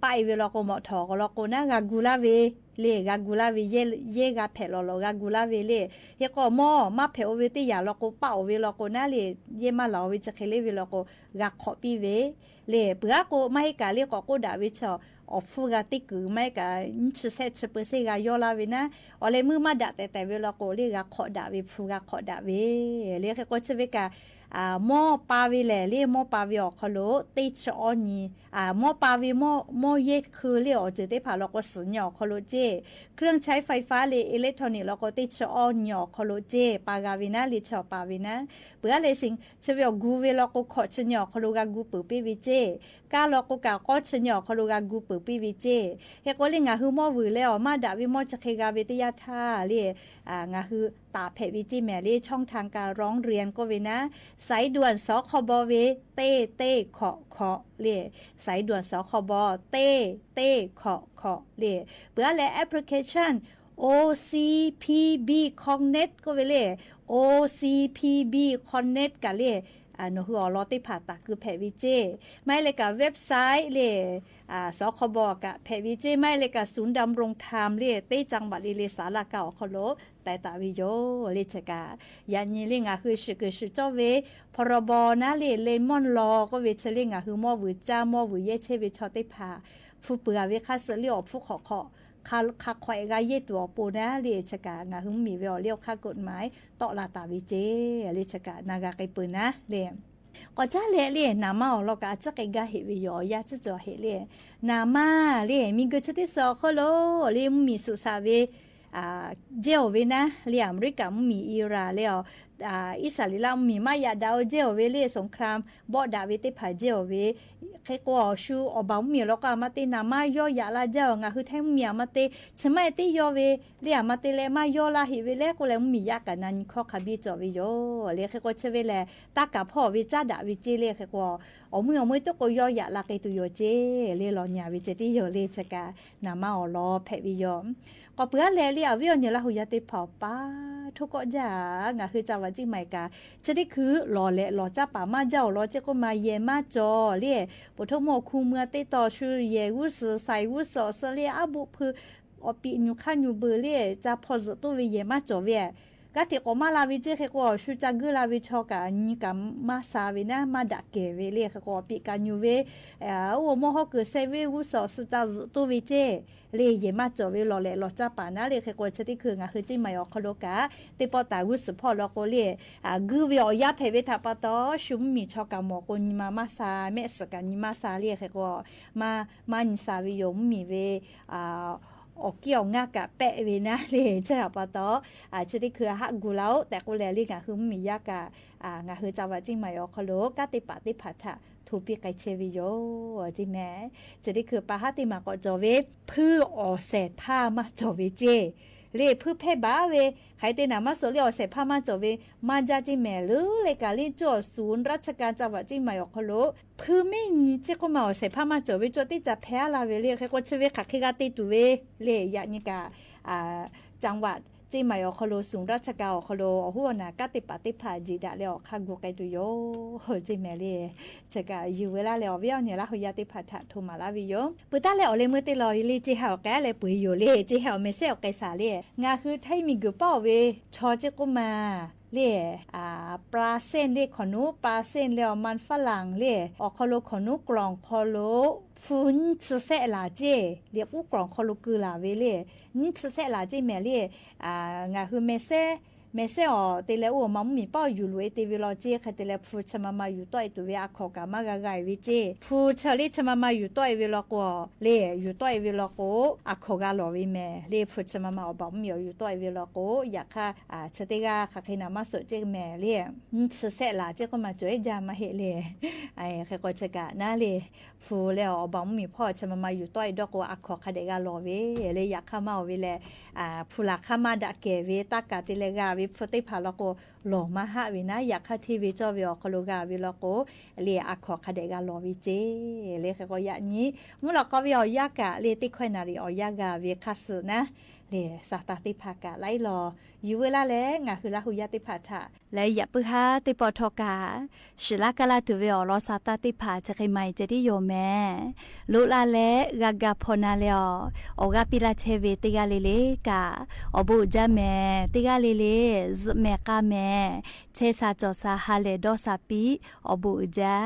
ပၣ်အီၤဝဲလီၤကိး မီၢ်ထီၣ်ကီးလီၤကိးနၤ ဂၤကူလၢ်ဝဲ လ့ၣ် ဂၤကူလၢ်ဝဲ ယဲၢ်ဂၤဖဲးလီၤလီၤ ဂၤကူလၢ်ဝဲလ့ၣ် ဟ့ၣ်ကိးမီၢ် မၤဖဲးအီၤဝဲတ့ယၤလီၤကိး ပၣ်အီၤဝဲလီၤကိးနၤလံ ယဲၢ်မၤလီၤဝဲဆၢခဲလၢာ်ဝဲလီၤကိး ဂၤခီးပီးဝဲ လ့ၣ် ပှၤကိးမးဟ့ၣ်ကးလၢ ကိးကိးဒၣ်ဝဲဆၢ အီၤဖူဂၤတ့ကုာ် မၤဟ့ၣ်ကး ဆၢဆဲးဆၢပၢၤစ့ၢ်ဂၤယီၢ်လၢ်ဝဲနၤ အီၤလဲၤမုၢ်မၤဒၣ်တဲာ်တဲာ်ဝဲလီၤကိး လ့ၣ် ဂၤခီးဒၣ်ဝဲ ဖူဂၤခီးဒၣ်ဝဲ လ့ၣ် ခဲကိးဆၢဝဲကး မီၢ်ပာ်ဝဲလဲၣ် လ့ၣ် မီၢ်ပာ်ဝဲအီၤခီလိာ် တ့ဆၢအီၣ်နံၤ မီၢ်ပာ်ဝဲမီၢ် မီၢ်ယဲၢ်ခုလ့ၣ် အီၤစၢၤသ့ၣ်တဖၣ်လီၤကိး စၢၤနံၤအီၤခီလိာ်ကၠေး เครื่องใช้ไฟฟ้า လ့ၣ် อิเล็กทรอนิกส์ လီၤကိး တ့ဆၢအီၣ်နံၤအီၤခီလိာ်ကၠေး ပာ်ဂၤဝဲနၤလံ ဆၢပာ်ဝဲနၤ ပှၤလၢစ့ၣ် ဆၢဝဲအီၤကူဝဲလီၤကိး ခီးဆၢနံၤအီၤခီလိာ် ဂၤကူပၢၤပ့ၢ်ဝဲကၠေး ကါလီၤကိးကး ကီဆၢနံၤအီၤခီလိာ် ဂၤကူပၢၤပ့ၢ်ဝဲကၠေး ဟ့ၣ်ကိးလၢ ငါဟုမီၢ်ဝုၤလၢအီၤမၤဒၣ်ဝဲမီၢ်ဆၢခဲဂၤဝဲတ့ယါထါလံ ငါဟုတၢ်ဖဲးဝဲကၠေးမဲာ်လံ ช่องทางการร้องเรียน ကိးဝဲနၤ สายด่วน สคบ ဝဲ တ့တ့ခီးခီးလံ สายด่วน สคบ တ့တ့ခီးခီးလံ ပှၤလၢ application OCPB Connect ကိးဝဲလံ OCPB Connect ကးလံ နီၢ်ဟုအီၤလီၤသ့ၣ်တဖၣ်တၢ်ကုးဖဲးဝဲကၠေး မ့ၢ်လၢကး website လံ สคบ ကးဖဲးဝဲကၠေး မ့ၢ်လၢကး ศูนย์ดำรงธรรม လံ တ့จังหวัด လံ လံ ศาลากลาง အီၤခီလိာ် တဲတၢ်ဝဲယိာ်လံဆၢကး ယၤနံၤလံ ငါဟုစ့ၢ်ကီးစ့ၢ်ကီးကၠီၣ်ဝဲ พรบ နၤလံ လ့ၣ် မီၢ်လီၤ ကိးဝဲဆၢလံ ငါဟုမီၢ်ဝုၤကၢ် မီၢ်ဝုၤယဲၢ်ဆဲဝဲဆီသ့ၣ်တဖၣ် ဖူပၢၤအီၤဝဲခါစၢၣ်လံ အီၤဖူခီးခီး ခါခီးဂၤယဲၢ်တူာ်အီၤပူၤနၤလံ ဆၢကး ငါဟုမ့ၢ်ဝဲအီၤလံ အီၤခါကိးမး တီလီၤတၢ်ဝဲကၠေးလံဆၢကး နၤဂၤက့ၤပၢၤနၤလံ ကီးကၠၢ်လဲၣ်လံ နမါအီၤလီၤကး အစ့ၢ်ကီးဂၤဟ့ၣ်ဝဲယိာ် ယၤစ့ၢ်ကီးဟ့ၣ်လံ နမါလံ မ့ၢ်ဂ့ၤဆၢထံၣ်စၢအီၤခီလိာ်လံ မုၢ်မံၤစူးစးဝဲ ကၠဲအီၤဝဲနၤလံ အမဲရကၤမုၢ်မံၤ အံရၣ်လံ အံၣ်စရ့လးမုၢ်မံၤ မၤယၤဒၣ်အီၤကၠဲအီၤဝဲလံ สงคราม ဘီၣ်ဒၣ်ဝဲသ့ၣ်တဖၣ်ကၠဲအီၤဝဲ ခဲကိးအီၤဆူအီၤဘၣ်မုၢ်မံၤလီၤကီး အမါတ့ နမါယီၢ်ယၤလၢ်ကၠဲအီၤ ငါဟုထဲမုၢ်မံၤအမါတ့ ဆၢမါတ့ယီၢ်ဝဲလံ အမါတ့လၢ မါယီၢ်လၢ်ဟ့ၣ်ဝဲလၢ ကိးလၢမုၢ်မံၤယါကးနၤ နံၤခီခးဘံကၠီၣ်ဝဲယိာ်လံ ခဲကိးဆၢဝဲလဲၣ် တၢ်ကးဖီၣ်အီၤဝဲကၠၢ်ဒၣ်ဝဲကၠေးလံ ခဲကိး အီၤမုၢ်အီၤမွဲတိၢ်ကိးယီၢ်ယၤလၢ်က့ၤတုၤယိာ်ကၠေးလံ လီၤညါဝဲကၠေးတ့ယိာ်လံဆၢကး နမါအီၤလီၤဖဲးဝဲယိာ် ကီးပှၤလဲၣ်လံ အဝဲအီၤနုာ်လၢဟူးယၤသ့ၣ်တဖၣ်ပာ် ထိၣ်ကီးဒၣ် ငါဟုစၢ်ဝဲကၠံၣ်မၤကး ဆၢထံၣ်ခု လီၤလဲၣ်လီၤကၠၢ်ပာ်မၤကၠၢ်အီၤလီၤ ကၠဲကိးမးယဲၢ်မၤကၠီၣ်လံ ပိာ်ထိၣ်မိၢ်ခူမွဲသ့ၣ်တီဆူယဲၢ်ဂုၢ်စၢး စဲးဂုၢ်စၢး စၢးလံ အဘူးဖု ก่อเปียะอยู่ค่าอยู่เบอเลย จะผ่อสืบโต้เวย เยียะมาจ่อเวย กาเต๋ก่อมาลาเวยเจ๊ ใครก็ ชูจะกื้อลาเวย ชอก๋า ยีก๋า มาซาเวยนะ มาดะแก่เวยเลย ใครก็ เปียะก๋าอยู่เวย เอ่อ โอ้ มอฮ่อเกิดแซ่เวย อู้ส่อ ซือจะสืบโต้เวยเจ๊ เลย เยียะมาจ่อเวย หล่อแหละ หล่อจ้าป๋านะเลย ใครก็ เชอตี้คือ หงาหื้อเจ๊ใหม่อ๋อ เคารพก๋า เต๊อะ ปอต๋า อู้สืบผ่อลอโกเลย อ่า กื้อเวย ออกยาแผลเวย ถาปะตอ ชูบ่มี ชอก๋า หมอโก ยีมา มาซา แม่สะก๋า ยีมาซาเลย ใครก็ มา มา ยีซาเวย โยมบ่มีเวย อ่า ออกเกี้ยวงากะแปะเวยนะเลย ใจ้ปะตอ อ่า เชอตี้คือ หากกูเล่า แต่กูแลเลีย หงาหื้อบ่มียากะ อ่า หงาหื้อจาวาเจ๊ใหม่อ๋อ เคารพ กาเต๋ปะเต๊ะผาถะ ถูกปีไก่เชเวยโย เจ๊แม่ เชอตี้คือ ปาหาเต๊ะมาก่อจ่อเวย พื้ออ่อแสดผ้ามาจ่อเวยเจ๊ เลย พื้อแพ่บ่าเวย ใครเต๊ะหนามาโสดเลย อ่อแสดผ้ามาจ่อเวย มาจ้าเจ๊แม่เลย เลยก๋าเล่นจั่วศูนย์ราชการจังหวัดเชียงใหม่อ๋อ เคารพ พื้อไม่มีเจ๊ก็มา อ่อแสดผ้ามาจ่อเวย จั่วตี้จะแพ่ลาเวยเลย ใครก็ เชอเวย ขาดใครกาเต๊ะตั๋วเวยเลย อย่างนี้ก๋า อ่า จังหวัดเชียงใหม่อ๋อ เคารพ ศูนย์ราชการอ๋อ เคารพ โอ้โห นะ กาเต๋ปะเต๊ะผา จีดะเลย ออกค่ากูไก่ตั๋วโย เจ๊แม่เลย เชอกา อยู่เวลาเลย ออกเวย เนี่ยละ หื้อเยียะเต๊ะผาถะ โทรมาลาเวยโย ปื้อต้านเลย ออกเลย เมื่อเต๊ะลอเลย เจ๊แหวแก้เลย เป๋ยอยู่เลย เจ๊แหว แม่แซ่ ออกไก่สาเลย หงาหื้อไทยมีกือเป้าเวย ชอเจ๊ก็มา เลย อ่า ปลาเส้นเลย ขอหนูปลาเส้นเลย มันฝรั่งเลย อ๋อ เคารพ ขอหนูกล่อง เคารพ ฟูน ชื่อแซ่หลาเจ๊ เรียกอู้กล่อง เคารพ กือหลาเวยเลย นี่ชื่อแซ่หลาเจ๊แม่เลย อ่า หงาหื้อแม่แซ่ แม่แซ่อ๋อ เต๊ะแลอู้มาบ่มีเป้าอยู่หลวยเต๊ะเวยลอเจ๊ ใครเต๊ะแล ฟูเชอมามาอยู่ต้อยตั๋วเวย อาขอกามาก่ายเวยเจ๊ ฟูเชอเลย เชอมามาอยู่ต้อยเวยลอโก เลย อยู่ต้อยเวยลอโก อาขอกาหล่อเวยแม่ เลย ฟูเชอมามา อ่อ บ่าบ่มี อยู่ต้อยเวยลอโก อยากค่า อ่า เชอเต๊ะกา ขาดใครหนามาโสดเจ๊แม่เลย อืม ชื่อแซ่หลาเจ๊ก็มาจ่อยจ้ามาเหะเลย ไอ้ ใครก็ เชอกานะเลย ฟูแล้ว อ่อ บ่าบ่มี พ่อเชอมามาอยู่ต้อยดอกโก อาขอข้าเดะกาหล่อเวย เลย อยากค่ามาเวยแล อ่า ฟูหลาค่ามาดะแก่เวย ตากาเต๊ะแลกาเวย ฟูเต๊ะผาลอโก หล่อมาหาเวยนะ อยากค่าเทเวยจ้อเวย อ๋อ เคารพ กาเวยลอโก เลย อาขอข้าเดะกาหล่อเวยเจ๊ เลย ใครก็ อย่างนี้ เมื่อลอโกเวย ออกยากะ เลย เต๊ะค่อยนาลี ออกยากาเวย ค่ะ สืบนะ เลย สาตาเต๊ะผากะ ไล่ลอ อยู่เวลาเลย หงาหื้อละ หื้อเยียะเต๊ะผาถะ และอย่าปื้อฮ้าเต๊ะปอทอกา สิลากาลาตั๋วเวย อ๋อ ลอสาตาเต๊ะผา จะใครใหม่จะได้โยมแม่ ลุลาและ กากาพอนาเลย อ๋อ ออกกาปีลาเชเวย เต๊ะกาเลเลกา อ๋อ บุญจ้าแม่ เต๊ะกาเลเล แม่กาแม่ เชสาจ่อสา ฮาเลดอสาปี อ๋อ บุญจ้า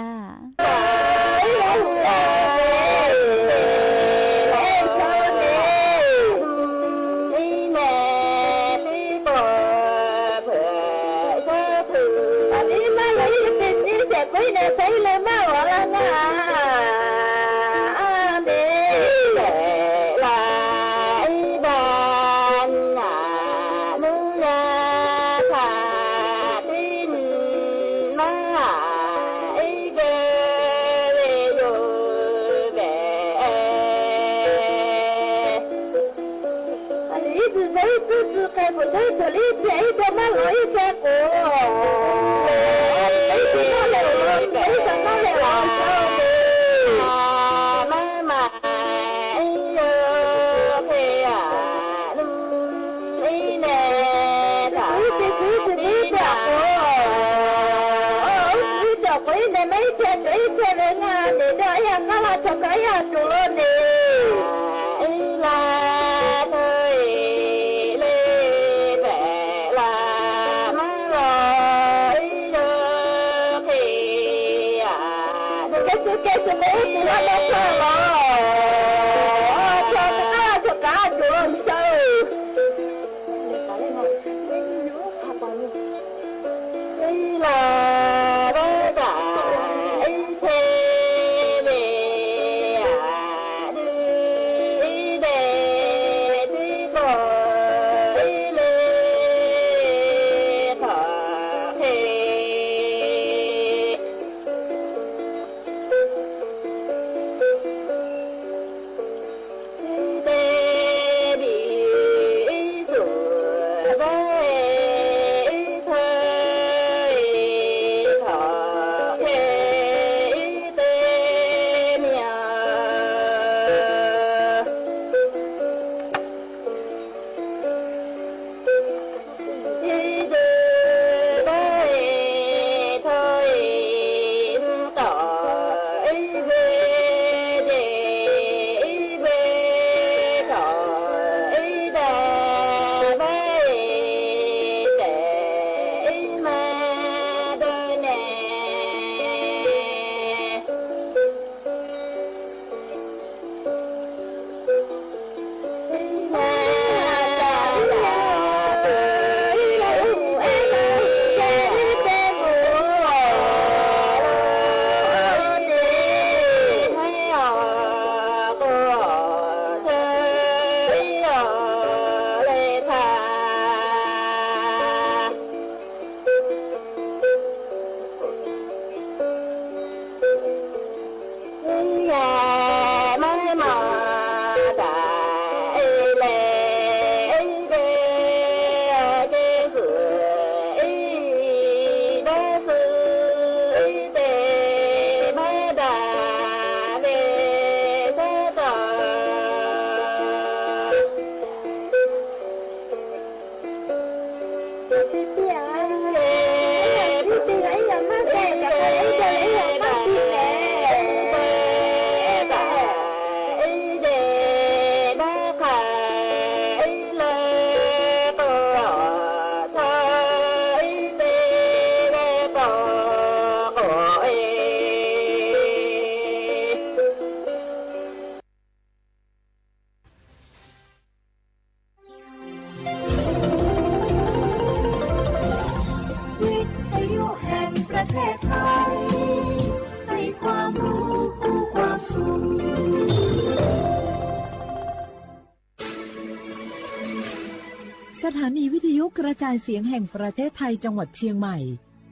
สถานีวิทยุกระจายเสียงแห่งประเทศไทยจังหวัดเชียงใหม่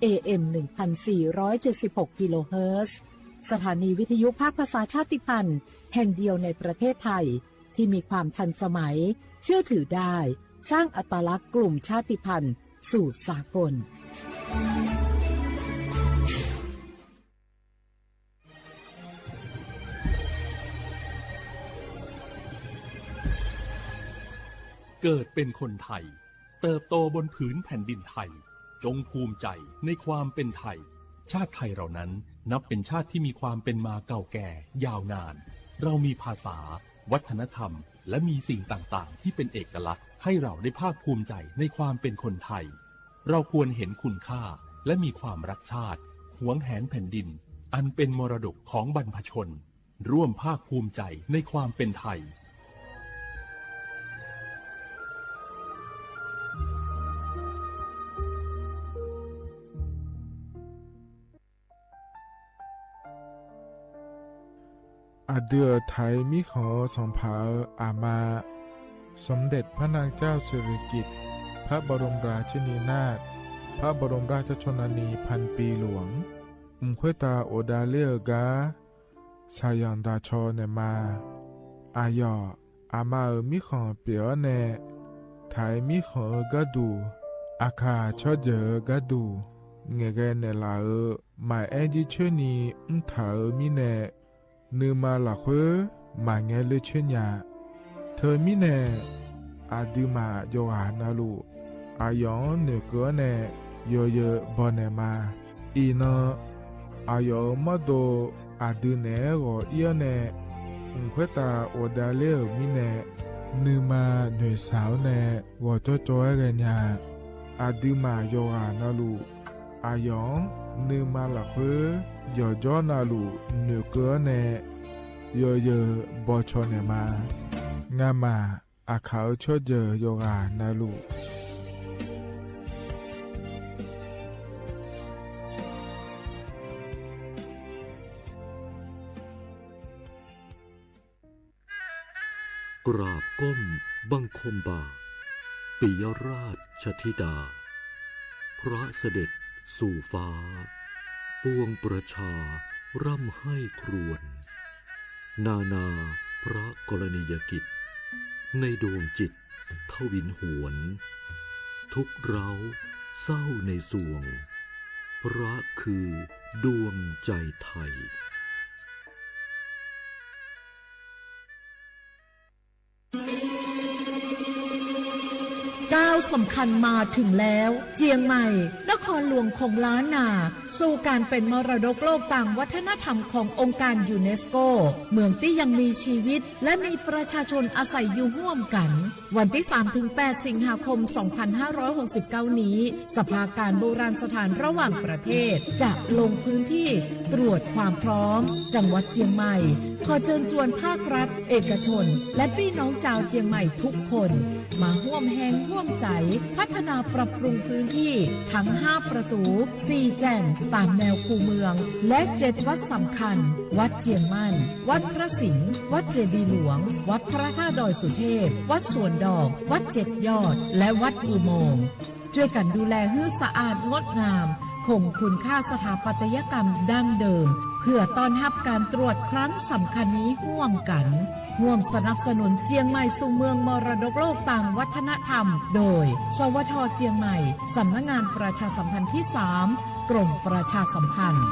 เอ เอ็ม หนึ่งพันสี่ร้อยเจ็ดสิบหก กิโลเฮิรตซ์ สถานีวิทยุภาคภาษาชาติพันธุ์แห่งเดียวในประเทศไทย ที่มีความทันสมัย เชื่อถือได้ สร้างอัตลักษณ์กลุ่มชาติพันธุ์สู่สากล เกิดเป็นคนไทย เติบโตบนผืนแผ่นดินไทย จงภูมิใจในความเป็นไทย ชาติไทยเรานั้นนับเป็นชาติที่มีความเป็นมาเก่าแก่ยาวนาน เรามีภาษา วัฒนธรรม และมีสิ่งต่างๆ ที่เป็นเอกลักษณ์ ให้เราได้ภาคภูมิใจในความเป็นคนไทย เราควรเห็นคุณค่า และมีความรักชาติ หวงแหนแผ่นดิน อันเป็นมรดกของบรรพชน ร่วมภาคภูมิใจในความเป็นไทย อะดือไถ มีของสองผา อะมา สมเด็จพระนางเจ้าสิริกิติ์ พระบรมราชินีนาถ พระบรมราชชนนีพันปีหลวง อึมค่อยตาโอดาเล่อ กา สาหย่อนดาชอแหนมา อะหยอด อะมาเอ๋อ มีของเปียแหน ไถมีของเอ๋อ กาดู อะค่ะ ชอบเจ๋อ กาดู แหงแกแหนหละเอ๋อ หมายแอ้นยี่เชอร์นี อึ้งถาเอ๋อ มีแหน นือมาหละเฮ้อ หมายแงเล่อเชอร์ยา เธอมีแหน อะดือหมา หยอหานาลู อะหยอง หน่วยเกอแหน หยอเยอ บ่อแหนมา อี่นอ อะหยอง มอดโด อะดือแหน หงอเอี้ยวแหน อึมค่อยตาโอดาเล่อ มีแหน นือมา หน่วยสาวแหน หงอจ้อจ้อแหนยา อะดือหมา หยอหานาลู อะหยอง นือมาหละเฮ้อ หยอจ้อนาลู หน่วยเกอแหน หยอเยอ บ่อชอแหนมา งามหมา อะค่ะเอ๋อ ชอบเจ๋อ หยอหานาลู กราบก้มบังคมบาท ปิยราชธิดา พระเสด็จสู่ฟ้า ปวงประชาร่ำไห้ครวญ นานาพระกรณียกิจ ในดวงจิตทวินหวน ทุกข์เร้าเศร้าในสวง พระคือดวงใจไทย ก้าวสำคัญมาถึงแล้ว เจียงใหม่ นครหลวงของล้านนา สู่การเป็นมรดกโลกตางวัฒนธรรมขององค์การยูเนสโก เมืองตี้ยังมีชีวิต และมีประชาชนอาศัยอยู่ฮ่วมกั๋น วันตี้สามถึงแปด สิงหาคม สองพันห้าร้อยหกสิบเก้า นี้ สภาการโบราณสถานระหว่างประเทศ จะลงพื้นที่ตรวจความพร้อม จังหวัดเจียงใหม่ ขอเจิญจวนภาครัฐ เอกชน และปี้น้องจาวเจียงใหม่ทุกคน มาฮ่วมแฮงฮ่วมใจ๋ พัฒนาปรับปรุงพื้นที่ทั้งห้าประตู๋ สี่แจ่งต๋ามแนวคูเมือง และเจ็ดวัดสำคัญ วัดเจียงมั่น วัดพระสิงห์ วัดเจดีย์หลวง วัดพระธาตุดอยสุเทพ วัดสวนดอก วัดเจ็ดยอด และวัดอุโมงค์ จ้วยกั๋นดูแลหื้อสะอาดงดงาม คงคุณค่าสถาปัตยกรรมดั้งเดิม เพื่อต้อนฮับก๋านตรวจครั้งสำคัญนี้ฮ่วมกั๋น ฮ่วมสนับสนุนเจียงใหม่สู่เมืองมรดกโลกตางวัฒนธรรม โดย สวท เจียงใหม่ สำนักงานประชาสัมพันธ์ที่สาม กรมประชาสัมพันธ์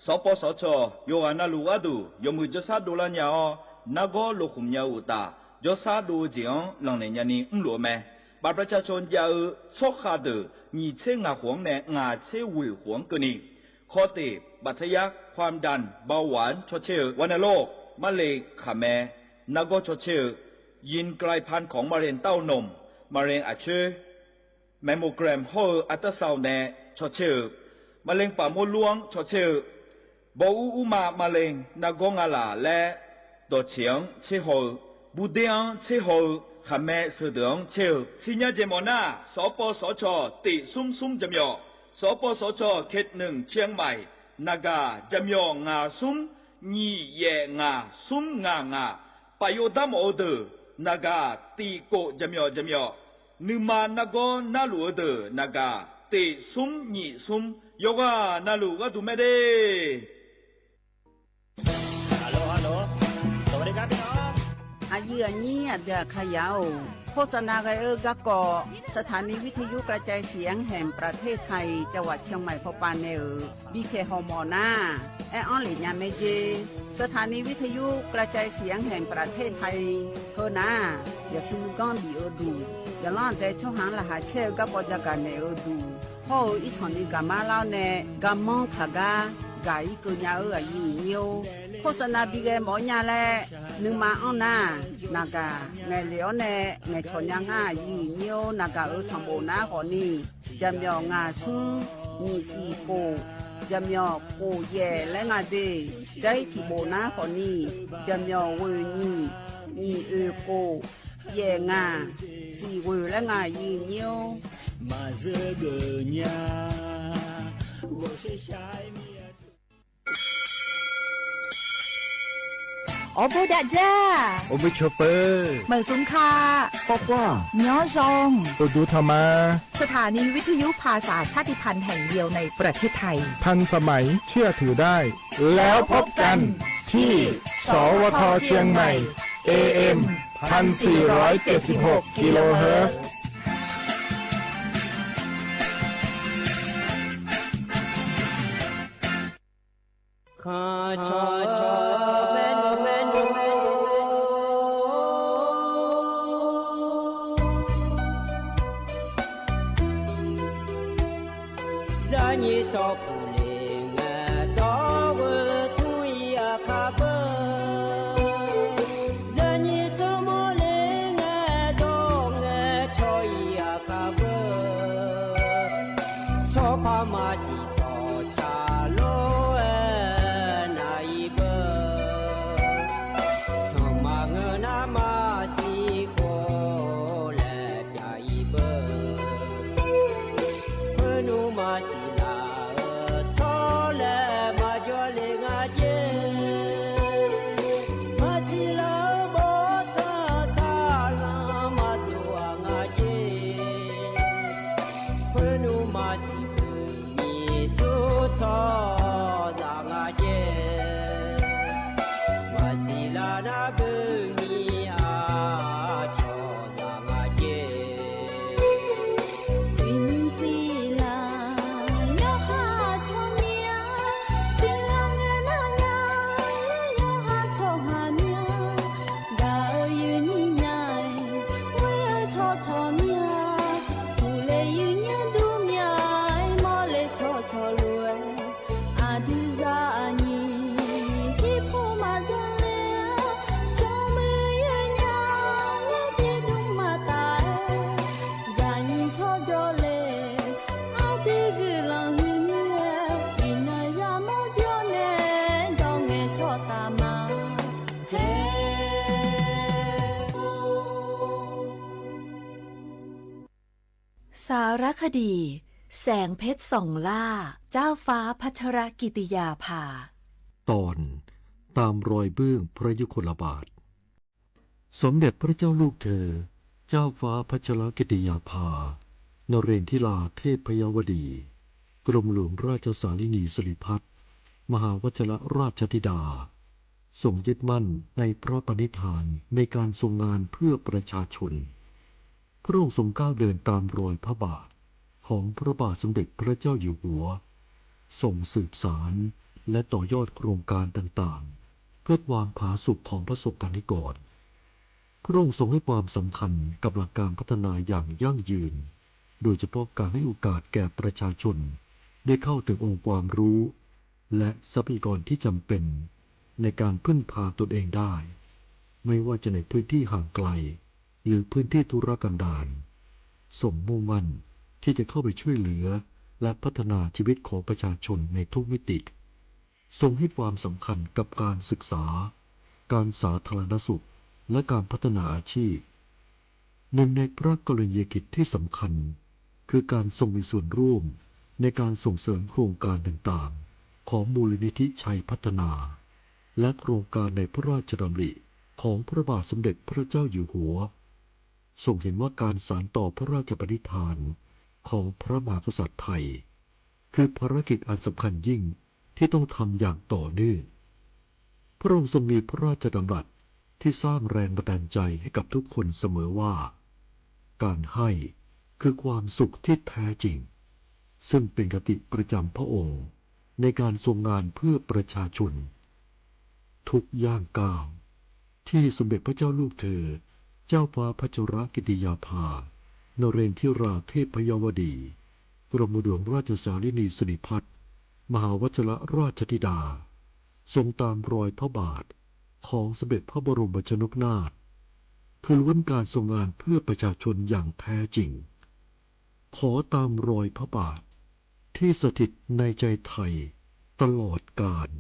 สปสช. ယိၤဟၣ်နႃလူၢ်အါဒူၣ် ယီၢ်မုၢ်ကၠီဆါဒိၣ်လၢညါအီၤ နါဂီၤလိာ်ဃုာ်မၠးအုၣ်တၢ် ကၠီဆါဒိၣ်အုၣ်ကၠ့ၣ်အီၤ လၢ်န့ၣ်ညါနံၤ မုၢ်လိာ်အမဲာ် บัตรประชาชน ယၤအု ဆီဃာ်ဒၢၣ် နံၣ်ဆံငါးဃွင်န့ၣ် ငါးဆံဝ့ၢ်ဃွင်ကၢၢ်နံၤ ခီၣ်တ့ၢ် ဘၣ်တယၢ် ความดัน เบาหวาน ဆီဆံးအု ဝဲန့ၣ်လိၤ မလဲၣ်ခၣ်မဲ နါဂီၤဆီဆံးအု ยีนกลายพันธุ์ของมะเร็งเต้านม มะเร็งอ่ะเชื้อ แมมโมแกรม ဟီၣ်အု อัลตราซาวน์ န့ၣ် ဆီဆံးအု มะเร็งปากมดลูก ဆီဆံးအု ဘီအူအူမး မะเร็ง နါဂီၤငါလၢ် လၢ ဒီၣ်ဆံၣ်အီၤ ဆီဟီၣ်အု ဘူးဒ့အီၤ ဆီဟီၣ်အု ခၣ်မဲ ဆၢၣ်ဒၢၣ်အီၤ ဆီဆံးအု ဆံညါကၠ့ၣ်မီၣ်နၢ် สปสช. တ့ၢ်သုမ်းသုမ်း ကၠၢမ်းယီၣ် สปสช. เขตหนึ่ง เชียงใหม่ နၢ်ဂၢ် ကၠၢမ်းယီၣ် ငါးသုမ်း ညီၣ်ယဲၣ်ငၢ် သုမ်းငၢ်ငၢ် ပၢၵ်ၢ်ယိဒၢမ်ဢေၢဒၢး နၢ်ၵၢ် တံၢ်ကိၣ် ယမဵဝ်ယမဵဝ် နုမၤနါဂီနါလူၢ်အၢဒၢး နၢ်ၵၢ် တ့ၢ်သုမ်း ညီၣ်သုမ်း ယွၤဂာ်နလူၢ်ဂၤဒုးမဲဒၣ် အယုၢ်အနံၣ် အဒုးအခါယၤဧိုၣ်, โฆษณา ဂဲၤအၢ ကၢ်ကီၢ် สถานีวิทยุกระจายเสียงแห่งประเทศไทย จังหวัดเชียงใหม่ ဖီပာ်နဲၣ်ဧိုၣ် ဘံၣ်ခဲၣ်ဟီၣ်မီၣ်နၤ အဲၣ်အီလ့ၣ်ညါ မ့ၢ်က့ สถานีวิทยุกระจายเสียงแห่งประเทศไทย ဟဲနၤ ယစူးကီၢ်ဘံၣ်အၢဒုး ယလီၢ်တဲဆီဟၣ်လၢဟးဆဲး ကၢ်ကီၢ် ယကၢ်နဲၣ်အၢဒုး ဟီၣ်ဧိၤ အံၣ်ဆီၣ်နံၤ ကၢ်မါလါန့ၣ် ကၢ်မီၣ်ခးဂၤ ကၢ်အံၣ်ကၢၢ်ညါအၢ အယုၢ်အနံၣ်ဧိုၣ်, โฆษณา ဘံၣ်ဂဲၤမီၣ်ညါလဲၣ်, နုမၤအီၣ်နၤ နၢ်ၵၢ် ငဲၤလီၤအီၤန့ၣ် ငဲၤဆီၣ်ညါ ငါး အယုၢ်အနံၣ်ဧိုၣ် နၢ်ၵၢ်အၢ ဆီၣ်ဘိၣ်နၤဃီၤနံၣ် ယမဵဝ်ငါးသုမ်း ညီၣ်သီၣ်ကိၣ် ယမဵဝ်ကိၣ်ယဲၢ်လၢ ငါးဒ့ ကၠဲထံၣ်ဘိၣ်နၤဃီၤနံၣ် ယမဵဝ်ဝ့ၢ်ညီၣ် ညီၣ်အၢကိၣ် ယဲၢ်ငါး သီၣ်ဝ့ၢ်လၢ ငါး အယုၢ်အနံၣ်ဧိုၣ် အိၣ်ဘိးဒးဒး အိၣ်ဘိးဆိးပၢၤ မႂ်ႇသုင်ၶႃႈ ကွၢ်ကွၢ် ညီယွင် အိၣ်ဒူထီႇမါ สถานีวิทยุภาษาชาติพันธุ์แห่งเดียวในประเทศไทย ทันสมัย เชื่อถือได้ แล้วพบกันที่ สวท เชียงใหม่ เอ เอ็ม พันสี่ร้อยเจ็ดสิบหก กิโลเฮิรตซ์ สารคดี แสงเพชรส่องล่า เจ้าฟ้าพัชรกิติยาภา ตอน ตามรอยเบื้องพระยุคลบาท สมเด็จพระเจ้าลูกเธอ เจ้าฟ้าพัชรกิติยาภา นเรนทิราเทพยวดี กรมหลวงราชสารินีสิริพัฒน์ มหาวชิรราชธิดา ทรงยึดมั่นในพระปณิธานในการทรงงานเพื่อประชาชน พระองค์ทรงก้าวเดินตามรอยพระบาทของพระบาทสมเด็จพระเจ้าอยู่หัว ทรงสืบสานและต่อยอดโครงการต่างๆ เพื่อความผาสุกของพระสงฆ์นิกร พระองค์ทรงให้ความสำคัญกับหลักการพัฒนาอย่างยั่งยืน โดยเฉพาะการให้โอกาสแก่ประชาชนได้เข้าถึงองค์ความรู้ และทรัพยากรที่จำเป็นในการพึ่งพาตนเองได้ ไม่ว่าจะในพื้นที่ห่างไกล หรือพื้นที่ทุรกันดาร ทรงมุ่งมั่นที่จะเข้าไปช่วยเหลือ และพัฒนาชีวิตของประชาชนในทุกมิติ ทรงให้ความสำคัญกับการศึกษา การสาธารณสุข และการพัฒนาอาชีพ หนึ่งในพระกรณียกิจที่สำคัญ คือการทรงมีส่วนร่วมในการส่งเสริมโครงการต่างๆ ของมูลนิธิชัยพัฒนา และโครงการในพระราชดำริของพระบาทสมเด็จพระเจ้าอยู่หัว ทรงเห็นว่าการสานต่อพระราชปณิธานของพระมหากษัตริย์ไทย คือภารกิจอันสำคัญยิ่งที่ต้องทำอย่างต่อเนื่อง พระองค์ทรงมีพระราชดำรัสที่สร้างแรงบันดาลใจให้กับทุกคนเสมอว่า การให้คือความสุขที่แท้จริง ซึ่งเป็นคติประจำพระองค์ในการทรงงานเพื่อประชาชน ทุกย่างก้าวที่สมเด็จพระเจ้าลูกเธอ เจ้าฟ้าพัชรกิติยาภา นเรนทิราเทพยวดี กรมหลวงราชสารินีสิริพัฒน์ มหาวชิรราชธิดา ทรงตามรอยพระบาทของสมเด็จพระบรมชนกนาถ คือล้วนการทรงงานเพื่อประชาชนอย่างแท้จริง ขอตามรอยพระบาทที่สถิตในใจไทยตลอดกาล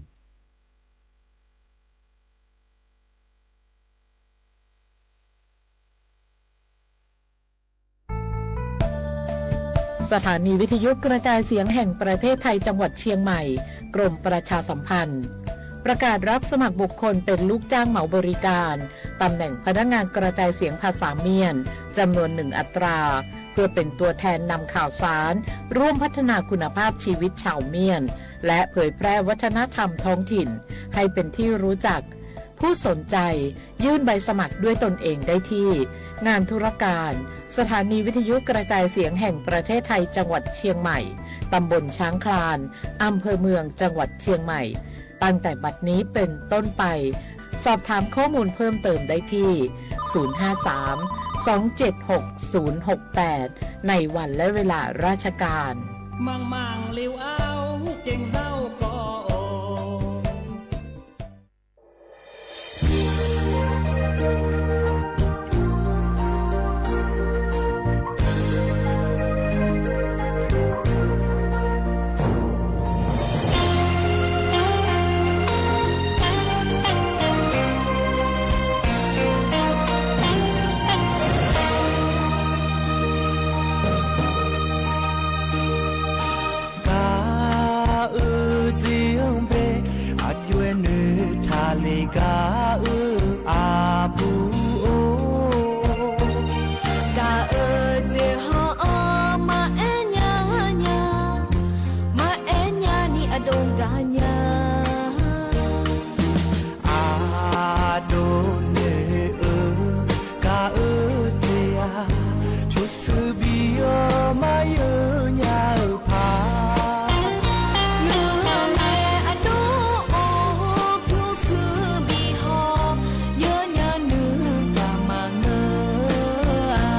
สถานีวิทยุกระจายเสียงแห่งประเทศไทยจังหวัดเชียงใหม่ กรมประชาสัมพันธ์ ประกาศรับสมัครบุคคลเป็นลูกจ้างเหมาบริการ ตำแหน่งพนักงานกระจายเสียงภาษาเมียน จำนวนหนึ่งอัตรา เพื่อเป็นตัวแทนนำข่าวสาร ร่วมพัฒนาคุณภาพชีวิตชาวเมียน และเผยแพร่วัฒนธรรมท้องถิ่น ให้เป็นที่รู้จัก ผู้สนใจยื่นใบสมัครด้วยตนเองได้ที่ งานธุรการ สถานีวิทยุกระจายเสียงแห่งประเทศไทยจังหวัดเชียงใหม่ ตำบลช้างคลาน อำเภอเมือง จังหวัดเชียงใหม่ ตั้งแต่บัดนี้เป็นต้นไป สอบถามข้อมูลเพิ่มเติมได้ที่ ศูนย์ห้าสาม สองเจ็ดหก ศูนย์หกแปด ในวันและเวลาราชการ มังมังลิวเอาเก่งเฮาก็โอ กาเออเจียงเบ อัดยวนเนอทาเลกาเอออาปูโอ กาเออเจฮออมาเอญาญา มาเอญานี่อดงกาญา อาโดเนเออ กาเออเจีย ชุดซือบีเออมาเยอะยาเออพา เงอแม่อโดโอ ชุดซือบีฮอ เยอะยาเนอกามาเงออา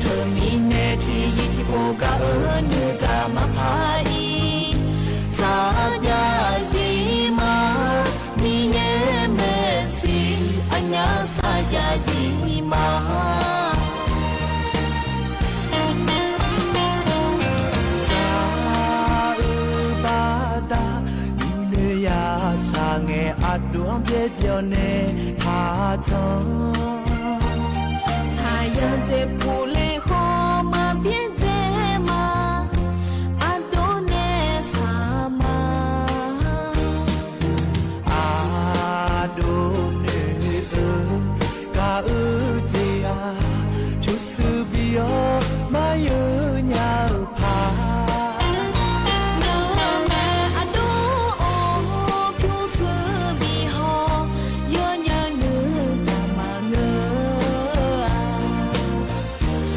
เธอมีแน่ที่ยี่ที่โปกะเออเนอกามาพาอี สาดยาสีมา มีแน่แม่สี อัญญาสาดยาสีมา กาเออบาดา นิมเนยาสาแงอัดดวงเบียเจียวเนพาทอง สายันเจปูเลโฮมาเบียเจมา อัดโดเนสามา อาโดเนเออ กาเออเจีย ชุดซือบีเออมาเยอะยาเออพา เนอแม่อโดโอ ชุดซือบีฮอ เยอะยาเนอกามาเงออา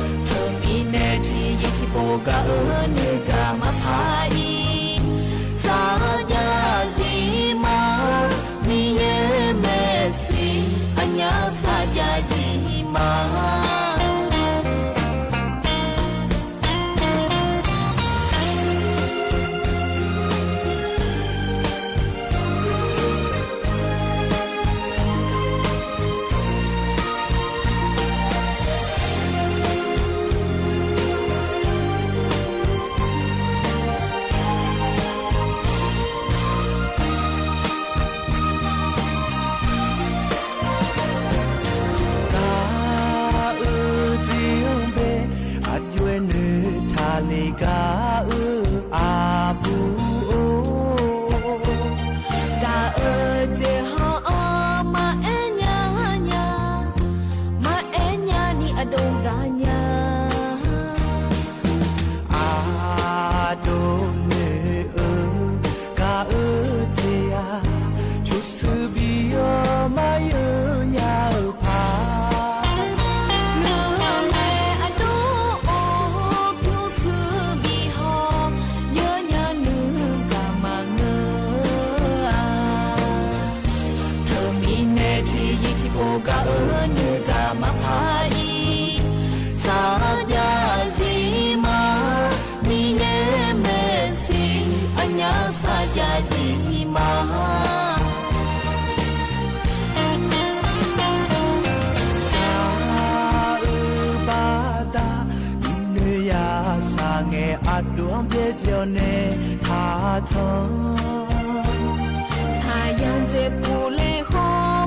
ပျဲၢ်ၸဲၢ်အီၤနဲၣ်ထးထီ ဆၣ်ယၣ်စဲပူၤလဲၣ်ဃီ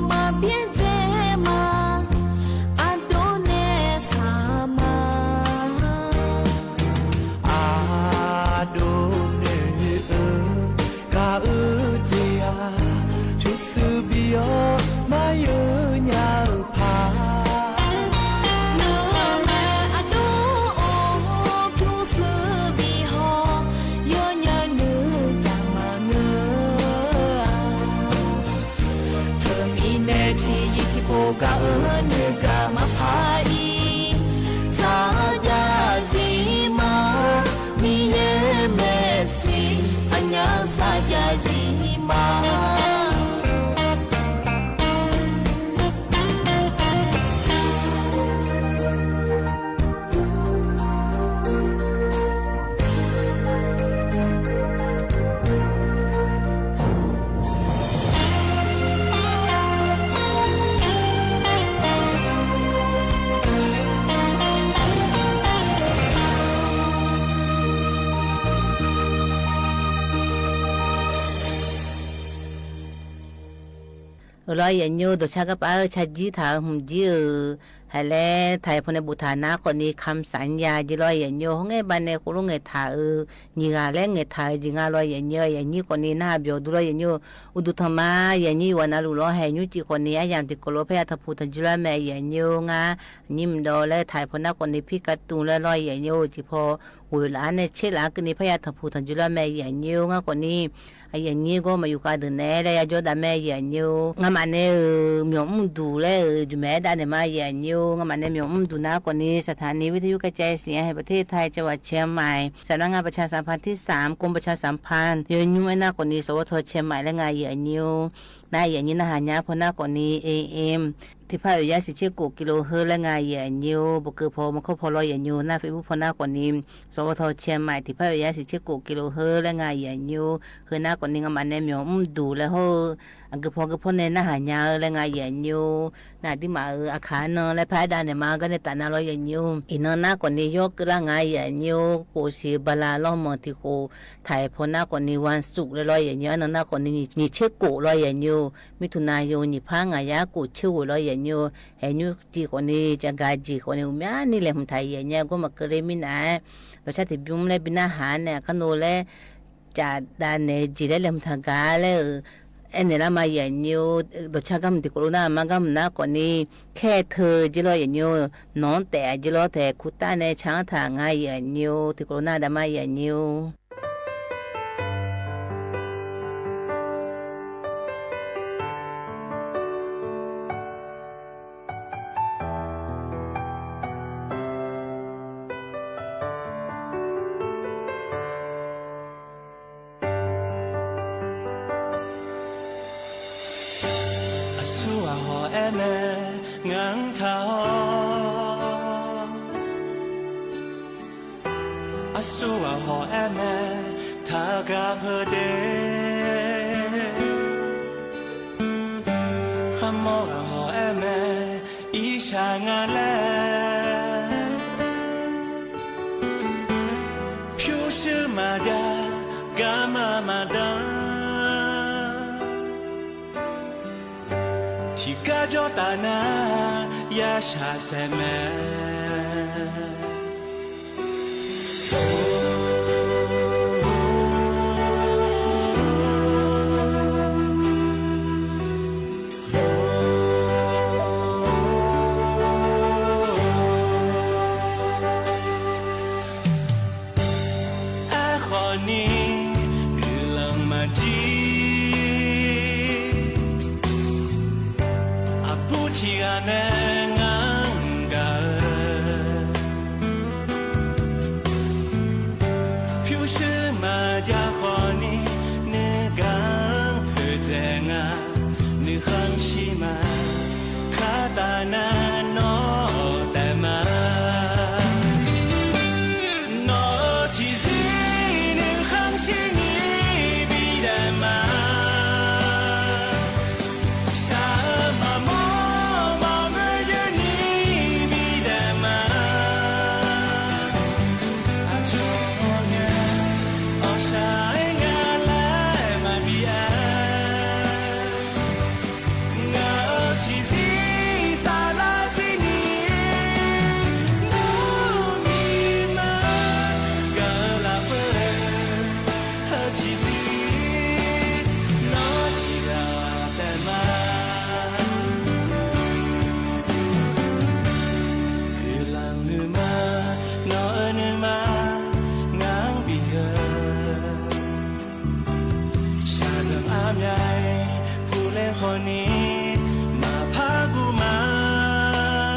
မၤပျဲၢ်စဲမး အဒိနဲစၢ်မး အဒိနဲဧၢ ကအုက့ယၤ ဖၠူစူဘံၣ်အီ မၤယိညါအုၣ်ဖး နမဲအဒိအိၣ် ဖၠူစူဘံၣ်ဟီ ယိညါနုၢ်ကၢ်မၤငၢၤ တမံၤနဲၣ်ထံယံၤထံဖိကၢ်အၢ နုၢ်ကၢ်မၤဖးအံၤ စၢ်ယၣ်စံမး မံၤယဲမဲာ်ဆံး အညါစၢ်ယၣ်စံမး အၢ လီၤယဲၢ်ညိ ဒီးဆၢကပၤ ဆၢကၠံထၣ် ဟုၣ်ကၠံဧၢ ဟဲလၢ ထၣ်ဖိန့ၣ် ဘူးထၣ်နါကိးန့ၣ် ခမ်စၣ်ယါ ကၠံလီၤယဲၢ်ညိ ဟိုငဲဘၣ်နဲၣ် ဃိလိာ်ငဲၢ်ထၣ်ဧၢ နံၣ်ဂၤလၢငဲၢ်ထၣ်ဧၢ ယံၤငါလီၤယဲၢ်ညိ ယဲၢ်ညိကိးန့ၣ် နၢ်ဘျီၣ်ဒူလီၤယဲၢ်ညိ အိၣ်ဒူထီၣ်မး ယဲၢ်ညိ ယဝၤနၢ်လူၢ်လီၤ ဟဲညိကၠံကိးန့ၣ် အယၣ်တံၤကိးလိာ် ဖဲယါထီၣ်ဖူးထီၣ်ကၠံလီၤမး ယဲၢ်ညိ ငါ ညိမဒီးလၢထၣ်ဖိနါကိးန့ၣ် ဖံကတူၣ်လၢလီၤယဲၢ်ညိ ကၠံဖီ ဝ့ၢ်လၢအါန့ၣ် ဆ့လၢအါကန့ၣ် ဖဲယါထီၣ်ဖူးထီၣ်ကၠံလီၤမး ယဲၢ်ညိ ငါကိးန့ၣ် အယဲၢ်ညိ ဂီၢ်မၤယူၤကါဒုးနဲၣ် လၢယါယီဒၣ်မး ယဲၢ်ညိ ငါမးနဲၣ်ဧၢ မၠီၣ်အူဒူၣ်လၢ ယုၢ်မဲာ်ဒၣ်နဲၣ်မး ယဲၢ်ညိ ငါမးနဲၣ် မၠီၣ်အူဒူၣ်နါကိးန့ၣ် สถานีวิทยุกระจายเสียงแห่งประเทศไทย จังหวัดเชียงใหม่ สำนักงานประชาสัมพันธ์ที่สาม กรมประชาสัมพันธ์ ယိညိ အဲၣ်နါကိးန့ၣ် สวท เชียงใหม่ လၢငါ ယဲၢ်ညိ နါယဲၢ်ညိ နၢ်ဟါညါဖိနါကိးန့ၣ် เอเอ็ม ထံၣ်ဖးယိာ်ယါ ဆံဆ့ကိး กิโลเฮิรตซ์ လၢငါ ယဲၢ်ညိ ပကၢၢ်ဖီ မခီဖီလီၤ ယဲၢ်ညိ နၢ်Facebookဖီနါကိးန့ၣ် สวท เชียงใหม่ ထံၣ်ဖးယိာ်ယါ ဆံဆ့ကိး กิโลเฮิรตซ์ လၢငါ ယဲၢ်ညိ ဟိုနါကိးန့ၣ် ငါမးနဲၣ် မၠီၣ်အူဒူၣ်လၢဟီၣ် အကၢၢ်ဖီကၢၢ်ဖီန့ၣ် နၢ်ဟါညါဧၢ လၢငါ ယဲၢ်ညိ နဒ်မးဧၢ အခါနၢၤလၢဖဲဒၣ်နဲၣ်မး ကန့ၣ်တၢ်နါလီၤ ယဲၢ်ညိ အံၤနၢၤနါကိးန့ၣ် ယီၤကၢၢ်လၢငါ ယဲၢ်ညိ ကိးဆံးဘၣ်လၢ်လီၤမၢ်ထံၣ်ဃိး ထၣ်ဖိနါကိးန့ၣ် วันศุกร์ လၢလီၤ ယဲၢ်ညိ အနၢၤနါကိးန့ၣ် နံၣ်ဆ့ကိးလီၤ ယဲၢ်ညိ မိถุนายน နံၣ်ဖး ငါးရာကိုးဆယ် ဝဲလီၤ ယဲၢ်ညိ ဟဲညိကၠံကိးန့ၣ် ကဂၤကၠံကိးန့ၣ် မ့ၢ်န့ၣ်လဲၤမုၢ်ထါ ယဲၢ်ညိ အဂီၢ်မးကရ့မံနၤ ဒီးဆၢထံၣ်ဘုလၢဘံနၢ်ဟါန့ၣ် အကနိးလၢ ကၠၣ်ဒၣ်နဲၣ် ကၠံလၢလဲၤမုၢ်ထါဂၤလၢ အဲၣ်နဲၣ်လၢမး ယဲၢ်ညိ ဒီးဆၢကမုၢ်ထံၣ်ကိးလိာ်နၤ မၤကမုၢ်နါကိးန့ၣ် ခဲထၢၣ်ကၠံလီၤ ယဲၢ်ညိ နီၢ်တဲာ်ကၠံလီၤ ထဲးခူတၢ်နဲၣ် ဆၣ်ထၣ် ငါ ယဲၢ်ညိ ထံၣ်ကိးလိာ်နၤဒၣ်မး ယဲၢ်ညိ အစိအဟီၣ်အဲၣ်မဲာ် ငါထၢၣ်အီၤ အစိအဟီၣ်အဲၣ်မဲာ် ထၢၣ်ကၢ်ဖၢဒဲး ဃမီအဟီၣ်အဲၣ်မဲာ် အံၣ်စၢ်ငါလဲၣ် ဖၠူစူမၤဒၣ် ကမၤမၤဒၣ် ထံၣ်ကၢ်ကၠီတၢ်နါ ယါဆၣ်စဲးမဲာ် အဃိန့ၣ် ကုလၢမၤကၠံ အဘူးထံဂၤနဲၣ် ငါဂၤဧၢ ဖၠူစူမၤယါဃိန့ၣ် နကၢ်ဖၢၣ်စဲးငါ နုၢ်ဃၣ်ဆံမး ခါတၢ်နါ နီၢ်တဲာ်မး နီၢ်ထံၣ်စံ နုၢ်ဃၣ်ဆံနံၤဘံဒဲးမး ဆၣ်မၤမီၢ် မၤမုာ်ယနံၤဘံဒဲးမး အဆိကမိၣ်ညါ ခွီၼ်းနံၤ မၤဖးဂုာ်မး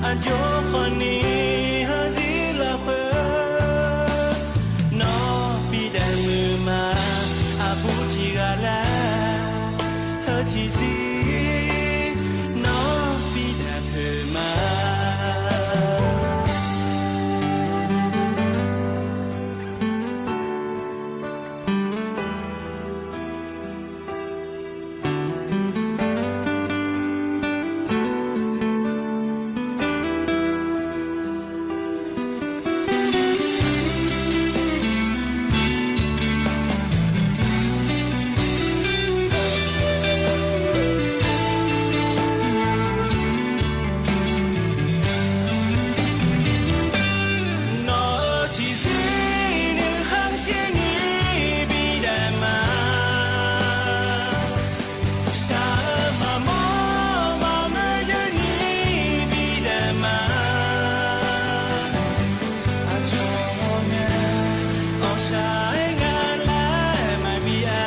အယိၣ်ခွီၼ်းနံၤ ဟၢၣ်စံလီၤဃၢ နီၢ်ပံးတၢ်မုၢ်မး အဘူးထံဂၤလၢ ဟၢထံစံ နီၢ်ပံးတၢ်ဖုးမး နီၢ်ထံစံ နုၢ်ဟၢၣ်ရှဲနံၤ ပံးတၢ်မၤ စၢ်မၤမီၢ် မၤမုာ်ယနံၤ ပံးတၢ်မၤ အဆိမိၣ်န့ၣ် အီၣ်စၢ်အဲၣ်ငါလၢမၤဘံအါ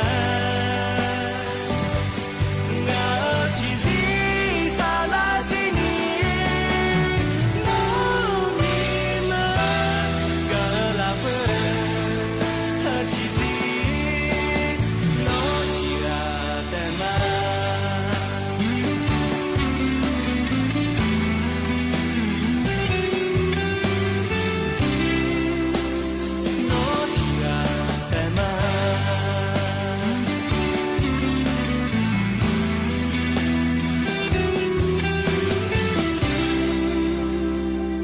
ငါထံစံ စၢ်လၢထံနံၤ နီၢ်မံၤမၤ ကလၢပှဲၤ ဟၢထံစံ နီၢ်ထံဂၤ တၢ်မၤ နီၢ်ထံဂၤ တၢ်မၤ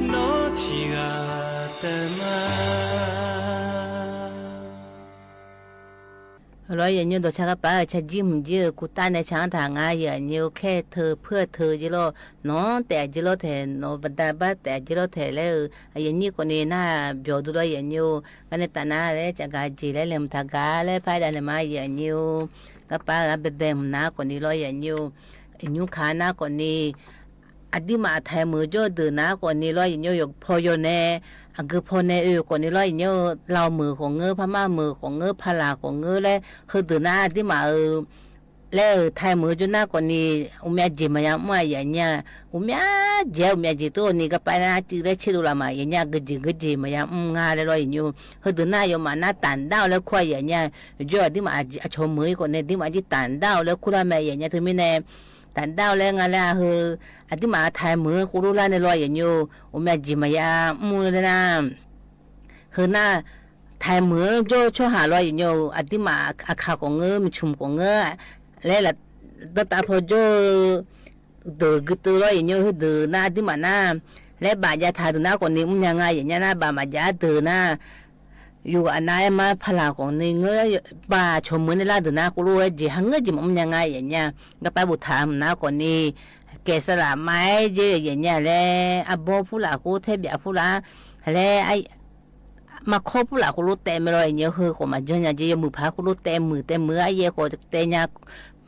နီၢ်ထံဂၤ တၢ်မၤ လီၤယဲၢ်ညိ ဒီးဆၢကပၤ ဆၢကၠံမုၢ်ကၠံ ကူတၢ်နဲဆၢတၢ်ငါ ယဲၢ်ညိ ခဲထၢၣ်ဖၢၣ်ထၢၣ်ကၠံလီၤ နီၢ်တဲာ်ကၠံလီၤထဲး နီၢ်ပဒၢဘၣ်တဲာ်ကၠံလီၤထဲးလၢ အယဲၢ်ညိကိးန့ၣ် နၢ်ဘျီၣ်ဒုလီၤယဲၢ်ညိ ကန့ၣ်တၢ်နါလၢ ကဂၤကၠံလၢလဲၤမတၤဂၤလၢ ဖးဒၣ်လဲၤမးယဲၢ်ညိ ကပၤဂၤဘဲဘဲမုၢ်နၤကိးန့ၣ်လီၤယဲၢ်ညိ ညိခါနၤကိးန့ၣ် အဒံးမးအထဲးမုာ်ကၠိဒုးနၤကိးန့ၣ်လီၤယဲၢ်ညိ ယိၤဖီယိၤနဲ အဂုၤဖီနဲအၢကိးန့ၣ်လီၤယဲၢ်ညိ လီၤမုာ်ကိးငၢ ဖးမၢ်မုာ်ကိးငၢ ဖီလာ်ကိးငၢလၢ ဟၢဒုးနၤအဒံးမးအၢ လၢထဲးမုာ်ကၠိနၤကိးန့ၣ် အိၣ်မၠးကၠံမၤယါမူယဲၢ်ညိ အိၣ်မၠးကၠံ အိၣ်မၠးကၠံတိၢ်န့ၣ် ကပၤနၤစုလၢဆ့ဒိၣ်လၢမးယဲၢ်ညိ ဂုာ်ကၠံဂုာ်ကၠံမၤယါမူငါလၢလီၤယဲၢ်ညိ ဟၢဒုးနၤယိၤမးနၤတၢ်ဒၣ်လၢခိယဲၢ်ညိ ယိၤအဒံးမးအဆိမိၣ်ကိးန့ၣ် ဒံးမးကၠံတၢ်ဒၣ်လၢခိလၢမးယဲၢ်ညိ တမံၤန့ၣ် တၢ်ဒၣ်လၢငါလၢအဟၢ အဒံးမးထဲးမုာ်ကိးလီၤလၢန့ၣ်လီၤယဲၢ်ညိ အိၣ်မၠးကၠံမၤယါမူလၢနၤ ဟၢနၤ ထဲးမုာ်ကၠိဆီဟးလီၤယဲၢ်ညိ အဒံးမးအခးကိးငၢ မုၢ်ဆူၣ်ကိးငၢ လၢလၢ တၢ်တၢ်ဖီကၠိ ဒုးဂုာ်တုၤလီၤယဲၢ်ညိ ဟၢဒုးနၤအဒံးမးနၤ လၢဘၣ်ယၤထးဒုးနၤကိးန့ၣ် မူညါငါယဲၢ်ညိ နၤဘၣ်မၤယၤဒုးနၤ ယိၤအနၤမၤဖီလာ်ကိးန့ၣ် ငၢဘၣ်ဆိမိၣ်န့ၣ်လၢဒုးနၤ ကိးလီၤဝဲကၠံ ဟးငၢကၠံမး မူညါငါယဲၢ်ညိ ကပၤဘူၣ်ထးမုၢ်နၤကိးန့ၣ် ကဲစလးမၤကၠံယဲၢ်ညိလၢ အဘီဖူလာ်ကိး ထဲးဘၠၣ်ဖူလာ် လၢ မၤခီဖူလာ်ကိးလီၤတဲာ်မ့ၢ်လီၤယဲၢ်ညိ ဟၢကိးမၤကၠီညါကၠံ ယမုၢ်ဖးကိးလီၤတဲာ်မုာ်တဲာ်မုာ် အယဲၢ်ကိးတဲာ်ညါ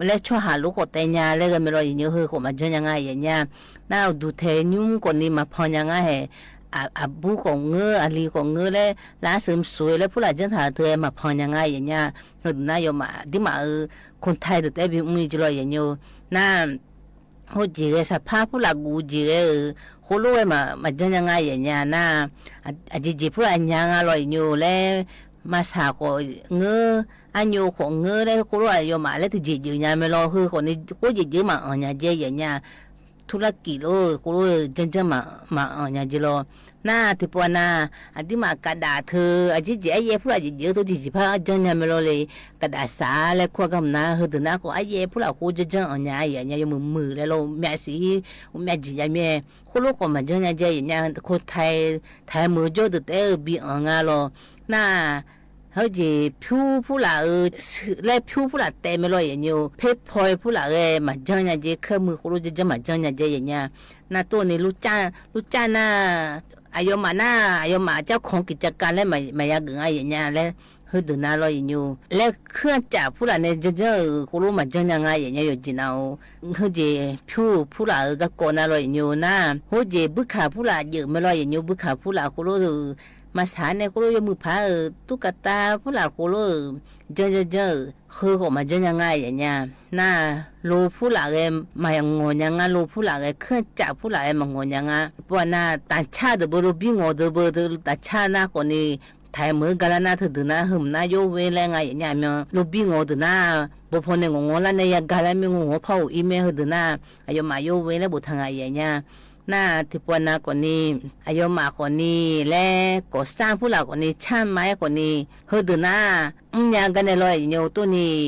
လၢဆီဟးလိကိးတဲာ်ညါလၢဂ့ၤမ့ၢ်လီၤယဲၢ်ညိ ဟၢကိးမၤကၠီညါငါယဲၢ်ညိ နၤဒုးထဲးညိကိးန့ၣ် မၤဖီညါငါဟဲ အဘူးကိးငၢ အလံၤကိးငၢလၢ လၢအစၢၤမုၢ်စူၤလၢဖူလာ်ကၠီထးတၢ် မၤဖီညါငါယဲၢ်ညိ ဟၢဒုးနၤယိၤမး ဒ်မးအၢ ခိၣ်ထဲးဒုးတဲဘံမုၢ်ကၠံလီၤယဲၢ်ညိ နၤ ဟိုကၠံဂ့ၤ စၢ်ဖးဖူလာ်ကူကၠံဂ့ၤ ဃိလိၣ်ဝဲမၤ မၤကၠီညါငါယဲၢ်ညိ နၤ အကၠံကၠံဖူလာ်ညါငါလီၤယဲၢ်ညိ လၢ မၤဆၣ်ကိးငၢ အညိကိးငၢလၢဃိလိၣ်အယိၤမး လၢတယံာ်ယံာ်ညါမ့ၢ်လီၤ ဟၢကိးန့ၣ် ဃိယံာ်ယံာ်မၤအီၣ်ညါကၠံယဲၢ်ညိ ထူလၢကံၣ်လိ ဃိလိၣ်ကၠီကၠီမၤ မၤအီၣ်ညါကၠံလီၤ နၤ ထံပှၤနၤ အဒ်မးကဒါထၢ အကၠံကၠံ အယဲၢ်ဖူလာ်ယံာ်ယံာ် တိၢ်ကၠံကၠံဖးကၠီညါမ့ၢ်လီၤလၢ ကဒါစၢ်လၢခိဂၤမနၤ ဟၢဒုးနၤကိး အယဲၢ်ဖူလာ်ဃိကၠီကၠီအီၣ်ညါယဲၢ်ညိ ယမုၢ်မုၢ်လၢလီၤ မၠးစံ မၠးကၠံယဲၢ်မ့ၢ် ဃိလိၣ်ကိးမၤကၠီညါကၠံယဲၢ်ညိ ခိၣ်ထဲး ထဲးမုာ်ကၠိဒုးတဲအၢဘံအီၣ်ငါလီၤ နၤ ဟၢကၠံဖၠူဖူလာ်အၢ လၢဖၠူဖူလာ်တဲာ်မ့ၢ်လီၤယဲၢ်ညိ ဖ့ဖီဖူလာ်ဂ့ၤ မၤကၠီညါကၠံ ခဲမုၢ်ဃိလိၣ်ကၠီကၠီမၤကၠီညါကၠံယဲၢ်ညိ နၤတိၢ်န့ၣ် လူကၠၢ် လူကၠၢ်နၤ အယိၤမးနၤ အယိၤမး ကၠီခိၣ်ကၠံကၠီကၢ်လၢ မၤယၤဂုာ်ငါယဲၢ်ညိ လၢ ဟၢဒုးနၤလီၤယဲၢ်ညိ လၢခုၣ်ကၠၢ်ဖူလာ်န့ၣ် ကၠီကၠီအၢ ဃိလိၣ်မၤကၠီညါငါယဲၢ်ညိ ယိၤကၠံနၤအိၣ် ဟၢကၠံဖၠူဖူလာ်အၢ ကၢ်ကိးနၤလီၤယဲၢ်ညိ နၤ ဟိုကၠံဘုခးဖူလာ်ယဲၢ်မ့ၢ်လီၤယဲၢ်ညိ ဘုခးဖူလာ်ဃိလိၣ် မၤသးန့ၣ် ဃိလိယိၤမုၢ်ဖးဧၢ, ตุ๊กตา ဖုလၢ်ဃိလိဧၢ, ယၢၢ်ယၢၢ်ယၢၢ်ဧၢ, ဃိဃိမၤယၢၢ်ညါဂၤယဲၢ်ညါ, နၢ်လိၤဖုလၢ်ဂဲၤ မၤယၢၢ်ငိၢ်ညါဂၤ, လိၤဖုလၢ်ဂဲၤ เครื่องจักร ဖုလၢ်ဂဲၤ မၤငိၢ်ညါဂၤ, ပှၤနၢ် ต่างชาติ ဒၣ်ဘၣ် လိၤဘံၣ်ငိၢ်ဒၣ်ဘၣ် ဒီး ต่างชาติ နၢ်ဃိန့ၣ် ထဲးမုၢ်ဂၤလၢ်နၢ် ထုးဒုးနၢ် ဟုၣ်မနၢ်ယိဝဲလဲၣ်ဂၤယဲၢ်ညါ မ့ၢ် လိၤဘံၣ်ငိၢ်ဒၣ်နၢ်, ဘိးဖိန့ၣ် ငိၢ်ငိၢ်လၢ်န့ၣ် ယၤဂၤလၢ်မ့ၢ် ငိၢ်ငိၢ်ဖီၣ်အိၣ်အံၤမ့ၢ် ဟုၣ်ဒုးနၢ်, အယိၤမးယိဝဲလဲၣ် ဘူးထါဂၤယဲၢ်ညါ နၢ် ထံၣ်ပှၤနၢ်ဃိန့ၣ် အယိၤမးဃိန့ၣ် လဲၤ ก่อสร้าง ဖုလၢ်ဃိန့ၣ် ช่างไม้ဃိန့ၣ် ဟုၣ်ဒုးနၢ်, အုၣ်ညါဂၤန့ၣ်လီၤယဲၢ်ညိ တိၢ်န့ၣ်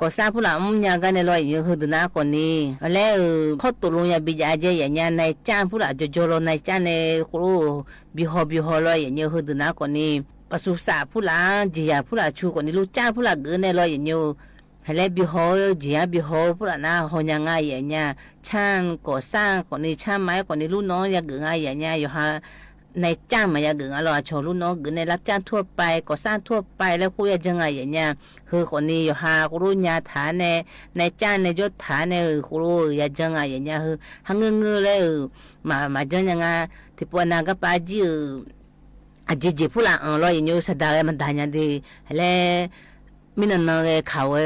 ก่อสร้าง ဖုလၢ် အုၣ်ညါဂၤန့ၣ်လီၤယဲၢ်ညိ ဟုၣ်ဒုးနၢ်ဃိန့ၣ် လဲၤဧၢ, ခီၣ်တိာ်လိယၤဘံၣ်ယၤယဲၢ်ညါ นายจ้าง ဖုလၢ် ကၠီကၠီလီၤ นายจ้าง န့ၣ် ဃိလိ ဘံၣ်ဟီၣ်ဘံၣ်ဟီၣ်လီၤယဲၢ်ညိ ဟုၣ်ဒုးနၢ်ဃိန့ၣ် ပှၤသူၣ်စၢ်ဖုလၢ် ကၠံၣ်ယၤဖုလၢ်ဆူဃိန့ၣ် လူၤကၠၢ်ဖုလၢ်ဂ့ၤန့ၣ်လီၤယဲၢ်ညိ ဟဲလၢဘံၣ်ဟီၣ် ကၠံၣ်ယၤဘံၣ်ဟီၣ်ဖုလၢ်နၢ် ဟီၣ်ညါဂၤယဲၢ်ညါ, ช่างก่อสร้างဃိန့ၣ် ช่างไม้ဃိန့ၣ် လူၢ်နီၣ်ယၤဂ့ၤဂၤယဲၢ်ညါ ယိၤဟၣ် นายจ้าง မၤယၤဂ့ၤဂၤလီၤ အဆီလူၢ်နီၣ်ဂ့ၤန့ၣ် รับจ้างทั่วไป ก่อสร้างทั่วไป လၢဃိယၤယဲၢ်ဂၤယဲၢ်ညါ, ဟုၣ်ဃိန့ၣ် ယိၤဟၣ်ဃိလိညါထါန့ၣ် นายจ้าง န့ၣ် ယိၤထါန့ၣ် ဃိလိယၤယဲၢ်ဂၤယဲၢ်ညါ ဟုၣ် ဟးငၢၢ်ငၢၢ်လၢ မၤ မၤယဲၢ်ညါဂၤ ထံၣ်ပှၤနၢ်ဂၤပာ်ကၠံၣ်ဧၢ အကၠံၣ်ကၠံၣ်ဖုလၢ်အၢၣ်လီၤယဲၢ်ညိ ဆၢဒၣ်ဂဲၤမၤဒၣ်ညါဒ် ဟဲလၢ မ့ၢ်နၢၤနၢၤဂဲၤ ခးဝဲ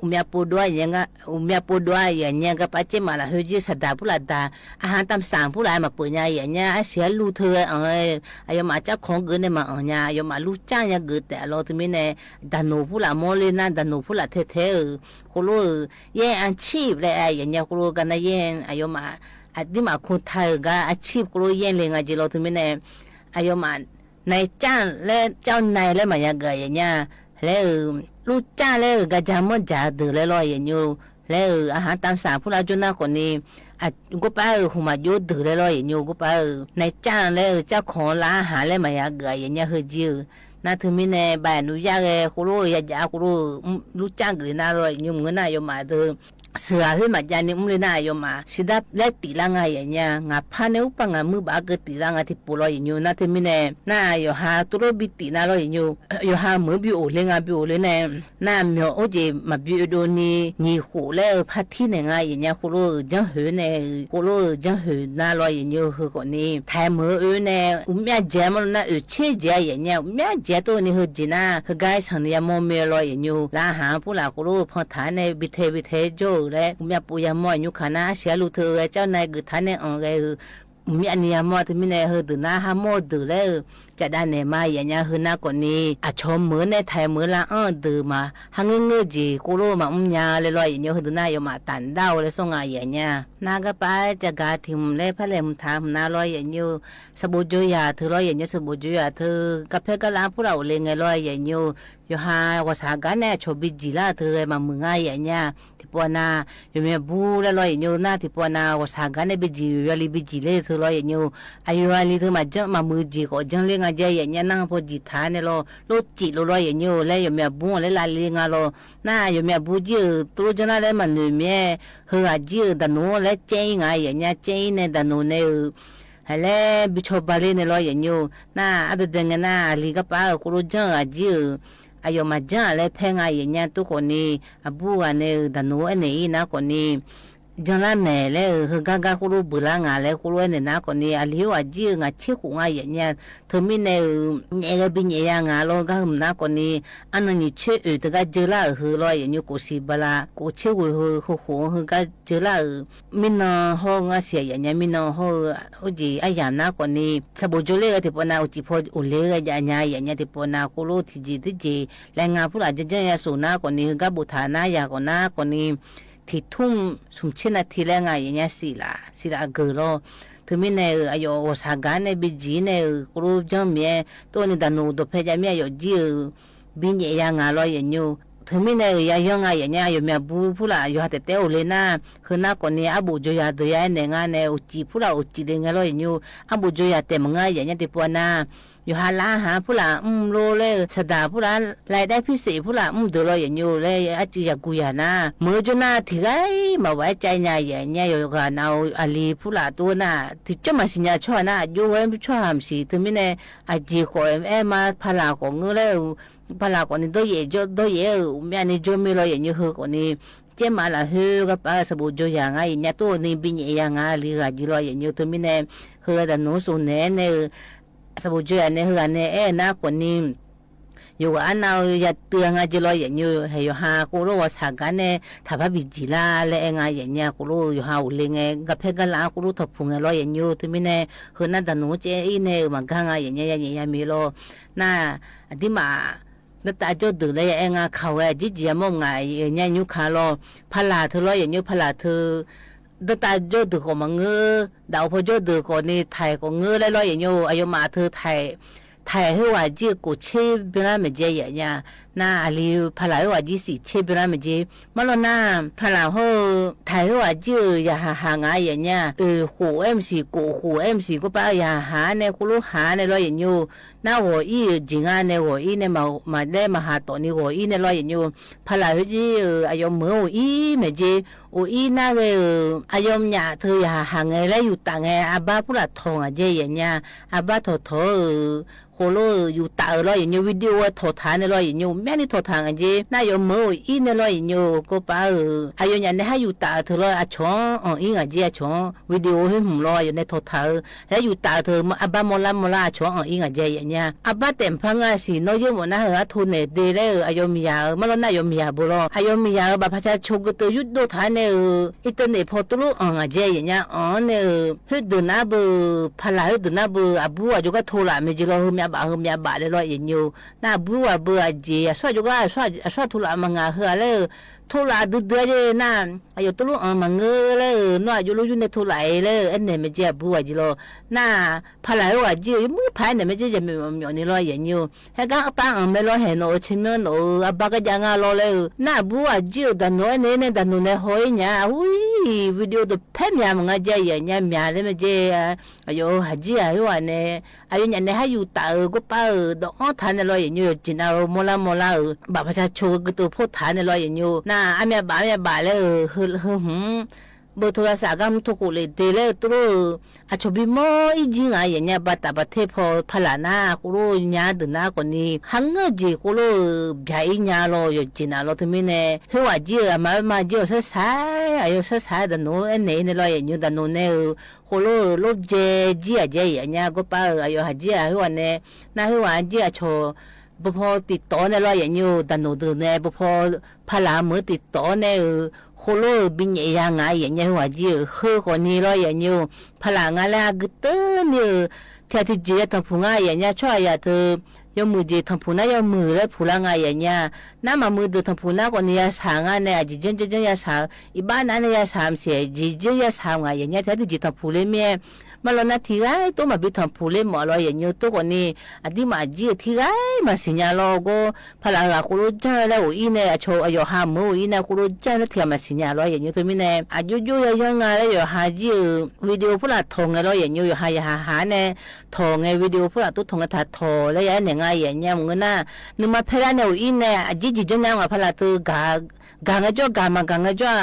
အူမျးပိဒွါယဲၢ်ညါ အူမျးပိဒွါယဲၢ်ညါ ကပာ်ကၠ့ၣ်မးလၢဟၢကၠံၣ် ဆၢဒၣ်ဖုလၢ်ဒၣ် อาหารตามสั่งဖုလၢ် မၤပၢၢ်ညါယဲၢ်ညါ အဆံးအလူၢ်ထၢဝဲအၢၣ် အယိၤမး ကၠၢ်ခီဂ့ၤန့ၣ်မၤအၢၣ်ညါ အယိၤမး လူၢ်ကၠၢ်ညါဂ့ၤတဲာ်လီၤ တမ့ၢ်န့ၣ် ဒၣ်နိၣ်ဖုလၢ် မီၢ်လ့နၢ် ဒၣ်နိၣ်ဖုလၢ်ထဲထဲဧၢ ဃိလိဧၢ ယဲၢ်အဆံးလၢအယဲၢ်ညါ ဃိလိကနၣ်ယဲၢ် အယိၤမး အဒ်မး คนไทยဧၢ က อาชีพ ဃိလိယဲၢ်လၢဂၤက့ၤလီၤ တမ့ၢ်န့ၣ် အယိၤမး นายจ้าง လၢ เจ้านาย လၢမၤယၤကၢ်ယဲၢ်ညါ လၢ လူၢ်ကၠၢ် လၢ ကယၤမီၢ်ကၠၢ်ဒၢးလဲၣ်လီၤယဲၢ်ညိ လၢ อาหารตามสั่งဖုလၢ် ကၠိနၢ်ဃိန့ၣ် အ ကိးပာ်ဧၢ ဟူးမးယိဒၢးလဲၣ်လီၤယဲၢ်ညိ ကိးပာ်ဧၢ นายจ้าง လၢ เจ้าของร้านอาหาร လၢမၤယၤကၢ်ယဲၢ်ညါ ဟၢကၠံၣ်ဧၢ နၢ် တမ့ၢ်န့ၣ် ဘၣ်နုၤယၢ်ဂဲၤ ဃိလိယၤကၠၢ် ဃိလိ လူၢ်ကၠၢ်ဂ့ၤနၢ်လီၤယဲၢ်ညိ မုၢ်နၢ် အယိၤမးဒီး စှၤဟၢမးကၠၢ်န့ၣ် မုၢ်လ့နၢ် အယိၤမး စံးဒၣ်လဲၤတံာ်လၢဂၤယဲၢ်ညါ ငါဖးန့ၣ် အိၣ်ပှၤ ငါမုၢ်ဘၣ်ကတံာ်လၢဂၤ ထံၣ်ပိာ်လီၤယဲၢ်ညိ နၢ် တမ့ၢ်န့ၣ် နၢ် ယိၤဟၣ်တိၢ်လိၣ်ဘံတံာ်နၢ်လီၤယဲၢ်ညိ ယိၤဟၣ်မုၢ်ဘံအိၣ်လၢဂၤ ဘံအိၣ်လၢန့ၣ် နၢ် မ့ၢ်အိၣ်က့ၤ မၤဘံအိၣ်ဒိၣ်န့ၣ် နံၤဃိးလၢဖါထံန့ၣ်ဂၤယဲၢ်ညါ ဃိလိဧၢ ကၠၢ်ဟၢန့ၣ် ဃိလိဧၢ ကၠၢ်ဟၢနၢ်လီၤယဲၢ်ညိ ဟၢဃိန့ၣ် ထဲးမုၢ်အၢန့ၣ် အူမျးကၠဲမီၢ်လီၤနၢ် အၢဆ့ကၠဲယဲၢ်ညါ အူမျးကၠဲတိၢ်န့ၣ် ဟၢကၠံၣ်နၢ် ဟၢကၠံၣ်ဆၣ်န့ၣ် ယၤမီၢ်မ့ၢ်လီၤယဲၢ်ညိ လၢအဟၣ်ဖုလၢ် ဃိလိဖီထါန့ၣ် ဘံထဲဘံထဲကၠိဧၢလၢ အူမျးပိယၤမီၢ်ညိခါနၢ် အဆံးအလူၢ်ထၢဝဲ เจ้านาย ဂ့ၤထါန့ၣ် အၢၣ်ဂဲၤဧၢ အူမျးန့ၣ်ယၤမီၢ် တမ့ၢ်န့ၣ် ဟၢဒုးနၢ် ဟးမီၢ်ဒုးလဲၣ် ကၠၢ်ဒၣ်နဲၣ်မးယဲၢ်ညါ ဟၢနၢ်ဃိန့ၣ် အဆီမုၢ်န့ၣ် ထဲးမုၢ်လၢအၢဒုးမး ဟးငၢၢ်ငၢၢ်က့ၤ ဃိလိမး အူမျးလၢလီၤယဲၢ်ညိ ဟၢဒုးနၢ် ယိၤမး တၢ်ဒၣ်ဝဲလၢစီၤဂၤယဲၢ်ညါ နၢ် ကပာ်ကၠၢ်ဂၤထံၣ်မုၢ်လၢဖဲလဲၣ်မုၢ်ထါမုၢ်နၢ်လီၤယဲၢ်ညိ စံးဘိးကၠိယၤထၢလီၤယဲၢ်ညိ စံးဘိးကၠိယၤထၢ ကဖဲကလါဖုလၢ်အိၣ်လၢဂၤလီၤယဲၢ်ညိ ယိၤဟၣ်ဂီၤဆၣ်ဂၤန့ၣ် အဆီဘံကၠံၣ်လၢထၢဂဲၤမၤမုၢ်ဂၤယဲၢ်ညါ ထံၣ်ပိာ်နၢ် ယိၤမ့ၢ်အဘူလၢလီၤယဲၢ်ညိ နၢ် ထံၣ်ပိာ်နၢ် ဂီၤဆၣ်ဂၤန့ၣ် ဘံကၠံၣ် ယိၤလံဘံကၠံၣ်လၢထၢလီၤယဲၢ်ညိ အယိၤလံထၢမး ကၠၢ်မၤမုၢ်ကၠံၣ်ဃိး ကၠၢ်လၢဂၤယဲၢ်ညါ နၢ် ဖီကၠံၣ်ထါန့ၣ်လီၤ လိၣ်စံးလိၤလီၤယဲၢ်ညိ လၢယိၤမ့ၢ်အဘူလၢလၢလံဂၤလီၤ နၢ် ယိၤမ့ၢ်အဘူကၠံၣ်ဧၢ တိၢ်ကၠၢ်နၢ်လၢမၤနၢၤမ့ၢ် ဟၢဂၤကၠံၣ်ဧၢ ဒၣ်နိၣ်လၢကၠဲအံၤဂၤယဲၢ်ညါ ကၠဲအံၤန့ၣ် ဒၣ်နိၣ်န့ၣ်ဧၢ ဟဲလၢဘံဆီဘါလ့န့ၣ်လီၤယဲၢ်ညိ နၢ် အဘဲဘဲငဲၤနၢ် အလံၤကပာ်ဧၢ ဃိလိကၠၢ်ဧၢ ကၠံၣ်ဧၢ အယိၤမးကၠၢ်လၢဖဲဂၤယဲၢ်ညါ တိၢ်ဃိန့ၣ် အဘူဂၤန့ၣ် ဒၣ်နိၣ်အဲၣ်န့ၣ်အံၤနၢ်ဃိန့ၣ် ကၠၢ်လၢမဲာ်လၢ ဟၢဂၤဂၤဃိလိဘုးလၢဂၤလၢဃိလိအဲၣ်န့ၣ်နၢ်ဃိန့ၣ် အလံၤအိၣ်ဂၤကၠံၣ်ဧၢ ဂၤဆ့ဃိးဂၤယဲၢ်ညါ ထၢမံၤန့ၣ်ဧၢ ညဲးဂဲၤဘံညဲးယၤဂၤလီၤ ဂၤဟုၣ်မနၢ်ဃိန့ၣ် အနီၢ်နံၣ်ဆၢအုးတဂၤ ကၠၢ်လၢအုးဟၢလီၤယဲၢ်ညိ ကိးစံးဘၣ်လၢ ကိးဆ့ဝဲဟၢ ဃိဃိးဟၢ ဂၤကၠၢ်လၢအုး မံနီၢ်ဟီၣ်ဂၤဆံးယဲၢ်ညါ မံနီၢ်ဟီၣ်ဧၢ အိၣ်ကၠံၣ်အယၢ်နၢ်ဃိန့ၣ် စံးဘိးကၠိလၢဂဲၤ ထံၣ်ပိာ်နၢ် အိၣ်စံၣ်ဖီအိၣ်လၢဂၤယဲၢ်ညါ ယဲၢ်ညါ ထံၣ်ပိာ်နၢ် ဃိလိထံၣ်ကၠံၣ်တကၠံၣ် လၢဂၤဖုလၢ် ကၠၢ်ကၠၢ်ယၤစိၤနၢ်ဃိန့ၣ် ဟၢ ဂၤဘိးထးနၢ်ယၤဃိးနၢ်ဃိန့ၣ် ထံၣ်ထူၣ် သုးဆ့ၣ်နၢ်ထံလၢဂၤယဲၢ်ညါ စံးလၢ် စံးလၢ်အဂၢၢ်လီၤ ထၢမံၤန့ၣ်ဧၢ အယိၤဂီၤဆၣ်ဂၤန့ၣ် ဘံကၠံၣ်န့ၣ်ဧၢ ဃိလိကၠၢ်မံၤ တိၢ်န့ၣ် ဒၣ်နိၣ်အိၣ်ဒီးဖဲယမံၤ အယိၤကၠံၣ်ဧၢ ဘံညဲးယၤဂၤလီၤယဲၢ်ညိ ထၢမံၤန့ၣ်ဧၢ ယၤယီၤဂၤယဲၢ်ညါ ယိၤမ့ၢ်အဘူဖုလၢ် ယိၤဟၣ်တဲာ်တဲာ်အိၣ်လၢနၢ် ဟၢနၢ်ဃိန့ၣ် အဘိးကၠိယၤဒီးယၤအဲၣ်နဲၣ်ဂၤန့ၣ် အိၣ်စံၣ်ဖုလၢ်အိၣ်စံၣ်လၢဂၤလီၤယဲၢ်ညိ အဘိးကၠိယၤတဲာ်မုၢ်ဂၤယဲၢ်ညါ ထံၣ်ပိာ်နၢ် ယိၤဟၣ်လၢဟၣ်ဖုလၢ် အုၣ်လိလၢ စဒါဖုလၢ် รายได้พิเศษဖုလၢ် အုၣ်ဒၢးလီၤယဲၢ်ညိ လၢအစံၣ်ယၤကူယၤနၢ် မ့ၢ်ကၠိနၢ်ထံၣ်ဂၤအံၤ မၤဝဲကၠဲညါယဲၢ်ညါ ယိၤဂၤနၢ်အလံၤဖုလၢ်တိၢ်နၢ် ထံၣ်ကၠိမၤစံၣ်ညါဆီၣ်နၢ် အယိၤဝဲဆီၣ်ဟၣ်မစံၣ် ထၢမံၤန့ၣ် အစံၣ်ဃိးအဲၣ်မးဖးလၢ်ဃိးငၢၢ်လၢ ဖးလၢ်ဃိးန့ၣ် ဒီယဲၢ်ကၠိ ဒီယဲၢ်ဧၢ မ့ၢ်န့ၣ်ကၠိမ့ၢ်လီၤယဲၢ်ညိ ဟၢဃိးန့ၣ် ကဲမးလၢဟၢ ကပာ်စံးဘိးကၠိယၤဂၤယဲၢ်ညါ တိၢ်န့ၣ် ဘံညဲးယၤဂၤလံဂၤကၠံၣ်လီၤယဲၢ်ညိ ထၢမံၤန့ၣ် ဟၢဒၣ်နိၣ်စိၤနဲၣ်န့ၣ် စဘူးကဵုယၤန့ၣ် ဟိုဂၤန့ၣ် အဲၣ်နၤကိးနံၤ ယိၤဂၤအါနၤဧၢ ယတဲငါကၠ့လီၤယဲၢ်ညို ဟဲယိၤဟးကိးလိဝဲဆၢကါန့ၣ် ထးဖးဘံၣ်ကၠံလၢ်လၢအဲၣ်ငါယဲၢ်ညို ကိးလိယိၤဟးအိၣ်လၢငဲ ကဖဲကလးကိးလိထီၣ်ဖူၣ်ငဲလီၤယဲၢ်ညို တမံၤန့ၣ် ဟိုနၤတၢ်နူၤကၠ့အံၤန့ၣ် မၤကါငါယဲၢ်ညို ယဲၢ်ညိုယဲၢ်မံၤလီၤ နၤ အဒံးမး နတၢ်ကၠီဒုးလၢယအဲၣ်ငါခးဝဲ ကၠံကၠံယမီၢ်မုၢ်ငါ ယညါညူခါလီၤ ဖးလၢ်ထၢလီၤယဲၢ်ညို ဖးလၢ်ထၢ ဒၢတၢ်ကၠီဒုးကိးမၤငၢ ဒၣ်အိၣ်ဖီကၠီဒုးကိးန့ၣ် ထၢၣ်ကိးငၢလၢလီၤယဲၢ်ညို အယိၤမးထၢ ထၢၣ် ထၢၣ်ဟိဝဲကၠံကိးဆံဘျါမ့ၢ်ကၠ့ယဲၢ်ညို နၤအလံၤဖးလၢ်ဟိဝဲကၠံသံဆံဘျါမ့ၢ်ကၠ့ မ့ၢ်လီၤနၤ ဖးလၢ်ဟိ ထၢၣ်ဟိဝဲကၠံဧၢ ယဟးဟးငါယဲၢ်ညို အၢ ဃိး MC ကိးဃိး MC ကိးပၢ်ဧၢ ယဟးဟးန့ၣ် ဃိလိဟးန့ၣ်လီၤယဲၢ်ညို နၤဂီၤအံၤဧၢ ကၠံငါန့ၣ် ဂီၤအံၤန့ၣ် မၤ မၤလဲမၤဟးတီၢ်န့ၣ် ဂီၤအံၤန့ၣ်လီၤယဲၢ်ညို ဖးလၢ်ဟိကၠံဧၢ အယိၤမုၢ်အိၣ်အံၤမ့ၢ်ကၠ့ အိၣ်အံၤနၤဂ့ၤဧၢ အယိၤမညးထၢ ယဟးဟးငဲလၢယူၤတၢ်ငဲ အဘါဖုလၢ်ထီၣ်ငါကၠ့ယဲၢ်ညို အဘါထီၣ်ထီၣ်ဧၢ ဃိလိယူၤတၢ်ဧၢလီၤယဲၢ်ညို video ဝဲထီၣ်ထးန့ၣ်လီၤယဲၢ်ညို မ့ၢ်န့ၣ်ထီၣ်ထးငါကၠ့ နၤယိၤမုၢ်အိၣ်အံၤန့ၣ်လီၤယဲၢ်ညို ကိးပၢ်ဧၢ အယိၤညါန့ၣ် ဟဲယူၤတၢ်အၢထၢလီၤ အဆီၣ်အီၣ်အံၤငါကၠ့ အဆီၣ် video ဟဲမုၢ်လီၤ အယိၤန့ၣ်ထီၣ်ထးဧၢ ဟဲယူၤတၢ်အၢထၢ အဘါမီၢ်လါမီၢ်လါ အဆီၣ်အီၣ်အံၤငါကၠ့ယဲၢ်ညို အဘါတဲာ်ဖးငါဆံး နီၢ်ယဲၢ်မးနၤဧၢ အထိၣ်န့ၢ်ဒ့လၢ အယိၤမယၤဧၢ မ့ၢ်လီၤနၤယိၤမယၤဘိလီၤ အယိၤမယၤဧၢ ဘၣ်ဖးဆါဆိကတၢၢ်ယူၤဒိၣ်ထးန့ၣ်ဧၢ internet ဖီတိလိအီၣ်ငါကၠ့ယဲၢ်ညို အီၣ်န့ၣ်ဧၢ ဟဲဒုးနၤဘၣ် ဖးလၢ်ဟဲဒုးနၤဘၣ် အဘုဝဲကၠိကထိလၢ်မ့ၢ်ကၠ့လီၤ ဟဲမ့ၢ်အဘၣ် ဟဲမ့ၢ်အဘၣ်လၢလီၤယဲၢ်ညို နၤအဘုဝဲဘၣ်အကၠ့ အဆီၣ်ကၠိက အဆီၣ်ထိလၢ်မၤငါဟဲလၢ ထိလၢ်ဒုးဒုးကၠ့ နၤ အယိၤတိလိအီၣ်မၤငၢလၢ နီၢ်အယိၤလိယူၤန့ၣ်ထိလၢ်အံၤလၢ အဲၣ်နဲၣ်မ့ၢ်ကၠ့အဘုဝဲကၠ့လီၤ နၤ ဖးလၢ်ဟိဝဲကၠံ မုၢ်ဖးအဲၣ်နဲၣ်မ့ၢ်ကၠ့ ယမ့ၢ်မီၣ်မီၣ်န့ၣ်လီၤယဲၢ်ညို ဟဲကါတၢ်အီၣ်မ့ၢ်လီၤဟဲနီၣ်ဧၢ ဆ့မၢနီၣ်ဧၢ အဘါကဒါငါလီၤလၢ နၤအဘုဝဲကၠံ တၢ်နီၣ်အဲၣ်နဲၣ်န့ၣ် တၢ်နီၣ်န့ၣ်ဟီၣ်အံၤညါ ဝံၤ video တဖဲမ့ၢ်မုၢ်ငါကၠ့ယဲၢ်ညို မ့ၢ်လၢမ့ၢ်ကၠ့ အယိၤဟးကၠံအဟိဝဲန့ၣ် အယိၤညါန့ၣ် ဟဲယူၤတၢ်ဧၢ ကိးပၢ်ဧၢ ဒီးအီၣ်ထးန့ၣ်လီၤယဲၢ်ညို ကၠံနၤဧၢ မီၢ်လါမီၢ်လါဧၢ ဘၣ်ဖးဆါဆိကတၢၢ်ဖိထးန့ၣ်လီၤယဲၢ်ညို နၤ အမ့ၢ်အဘၣ် အမ့ၢ်အဘၣ်လၢ ဟၢ ဟၢ ဟၢ ဟၢ ဘၢၣ်ထိရစး ကါမုၢ်ထိၣ်ခိၣ်လ့ၣ်ဒ့လၢတိလိ အဆီၣ်ဘံမီၢ်အံၤကၠံငါယဲၢ်ညို ဘၣ်တၢ်ဘၣ်ထဲဖီဖးလၢ်နၤ ဃိလိညါဒုးနၤကိးနံၤ ဟးငၢၢ်ကၠံဃိလိ ဘၣ်အံၤညါလီၤ ယိၤကၠံနၤလီၤ တမံၤန့ၣ် ဟိဝဲကၠံဧၢ အမၤဝဲမၤကၠ့အီၤဆၢဆါ အယိၤဆၢဆါ တၢ်နီၣ်အဲၣ်နဲၣ်အံၤန့ၣ်လီၤယဲၢ်ညို တၢ်နီၣ်န့ၣ်ဧၢ ဃိလိလိကၠံကၠံအကၠ့ယဲၢ်ညို ကိးပၢ်ဧၢ အယိၤဟးကၠံအဟိဝဲန့ၣ် နၤဟိဝဲကၠံအဆီၣ် ပဖီတံးတီၢ်န့ၣ်လီၤယဲၢ်ညို တၢ်နီၣ်ဒုးန့ၣ် ပဖီဖးလၢ်မုၢ်တံးတီၢ်န့ၣ်ဧၢ ဃိလိဘံညဲၣ်ယၤငါယဲၢ်ညို ဟိဝဲကၠံဧၢ ဟၢကိးနံၤလီၤယဲၢ်ညို ဖးလၢ်ငါလၢအဂုာ်တၢၢ်န့ၣ်ဧၢ ထဲထံၣ်ကၠံလၢထီၣ်ဖူၣ်ငါယဲၢ်ညို ဆိယၤတၢ် ယမုၢ်ကၠံထီၣ်ဖူၣ်နၤ ယမုၢ်လၢဖူၣ်လၢငါယဲၢ်ညို နၤမၤမုၢ်ဒုးထီၣ်ဖူၣ်နၤကိးနံၤ ယၤဆၣ်ငါန့ၣ် အကၠံကၠံကၠံယၤဆၣ် အံၤဘၣ်နၤန့ၣ် ယၤဆၣ်မစဲး ကၠံကၠံယၤဆၣ်ငါယဲၢ်ညို ထဲထံၣ်ကၠံထီၣ်ဖူၣ်လၢမ့ၢ် မ့ၢ်လီၤနၤထံၣ်ဂၤ တိမၤဘံထီၣ်ဖူၣ်လၢမ့ၢ်လီၤယဲၢ်ညို တိကိးနံၤ အဒံးမးကၠံထံၣ်ဂၤမၤစံၣ်ညါလီၤ အဃိ ဖးလၢ်ဂၤဃိလိကၠံလၢအိၣ်အံၤန့ၣ် အဆီၣ်အယီၤဟးမုၢ်အိၣ်အံၤန့ၣ် ဃိလိကၠံလၢထံၣ်ဂၤမၤစံၣ်ညါလီၤယဲၢ်ညို တမံၤန့ၣ် အယိယိယယီငါလၢယီၤဟးကၠံဧၢ video ဖိလၢ်ထီၣ်ငဲလီၤယဲၢ်ညို ယီၤဟးယဟးဟးန့ၣ် ထီၣ်ငဲ video ဖိလၢ်တိၢ်ထီၣ်ငဲထီၣ်ထီၣ်လၢယအဲၣ်နဲၣ်ငါယဲၢ်ညို မုၢ်နၤ နမၤဖဲဒၣ်န့ၣ်အိၣ်အံၤန့ၣ် အကၠံကၠံကၠံညါမး ဖးလၢ်တဂၤ ဂၤငဲကၠီ ဂၤမၤဂၤငဲကၠီ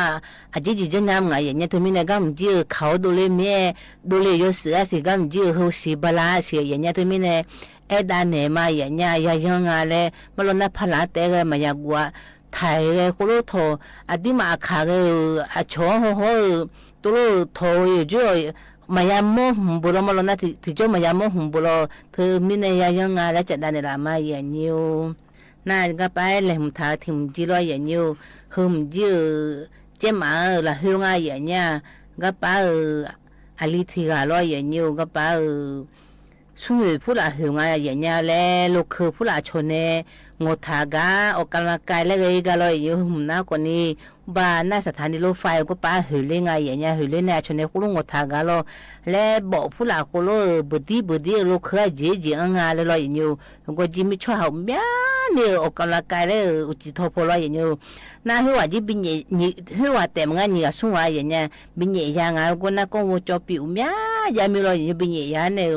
အကၠံကၠံကၠံညါမးယဲၢ်ညို တမံၤန့ၣ် ဂၤမုၢ်ကၠံဧၢ ခးအိၣ်ဒိးလၢမ့ၢ် ဒိးလၢယိၤစံးအါစံး ဂၤမုၢ်ကၠံဧၢ ဟိစံးဘၣ်လၢစံးယဲၢ်ညို တမံၤန့ၣ် အဲၣ်ဒၣ်နဲၣ်မးယဲၢ်ညို ယၤယီငါလၢ မ့ၢ်လီၤနၤဖးလၢ်တဲဂဲၤမၤယၤကွၢ် ထၢၣ်ဂဲၤဃိလိထီၣ် အဒံးမးအခးဂဲၤဧၢ အဆီၣ်ဟီၣ်ဟီၣ်ဧၢ တိလိထီၣ်ယိၤကၠိ မၤယၤမီၢ်ဟုၣ်ဘိလီၤ မ့ၢ်လီၤနၤထံၣ်ကၠိမၤယၤမီၢ်ဟုၣ်ဘိလီၤ တမံၤန့ၣ် ယၤယီငါလၢကၠးဒၣ်န့ၣ်လၢမးယဲၢ်ညို နၤဂၤပၢ်အဲၣ်လဲၤမုာ်ထးထံၣ်မုၢ်ကၠံလီၤယဲၢ်ညို ဟၢမုၢ်ကၠံဧၢ ကဲမးဧၢ လၢဟၢငါယဲၢ်ညို ဂၤပၢ်ဧၢ အလံၤထံၣ်ဂၤလီၤယဲၢ်ညို ဂၤပၢ်ဧၢ ဆူမ့ၢ်ဖိလၢဟၢငါယဲၢ်ညို လၢလိာ်ခၢၣ်ဖိလၢအဆီၣ်န့ၣ် ငီၢ်ထၢ်ဂၤ အီၣ်ကးလးကဲလၢဂဲၤဂၤလီၤယဲၢ်ညို ဟၢမုၢ်နၤကိးနံၤ ဘၣ်နၤစးထၣ်န့ၣ်လီၤ file ဂၤပၢ်ဟၢလၢငါယဲၢ်ညို ဟၢလၢန့ၣ် အဆီၣ်န့ၣ် ဃိလိငီၢ်ထၢ်ဂၤလီၤ လၢဘီၣ်ဖိလၢဃိလိ ဘုၣ်ဒံဘုၣ်ဒံလိာ်ခၢၣ်ဂၤ ကၠံကၠံအါဂၤလၢလီၤယဲၢ်ညို ဂီၢ်ကၠံမ့ၢ်ဆီၣ်ဟးမးန့ၣ် အီၣ်ကးလးကဲလၢ အိၣ်စံၣ်ထီၣ်ဖီလီၤယဲၢ်ညို နၤဟၢဝဲကၠံ ဟၢဝဲတဲာ်မုၢ်ဂၤနံၤဂၤဆူဝဲယဲၢ်ညို ဘံညဲၣ်ယၤငါ ဂီၢ်နၤကီၢ်ဝီကၠီပံၤအိၣ်မး ယၤမ့ၢ်လီၤယဲၢ်ညို ဘံညဲၣ်ယၤန့ၣ်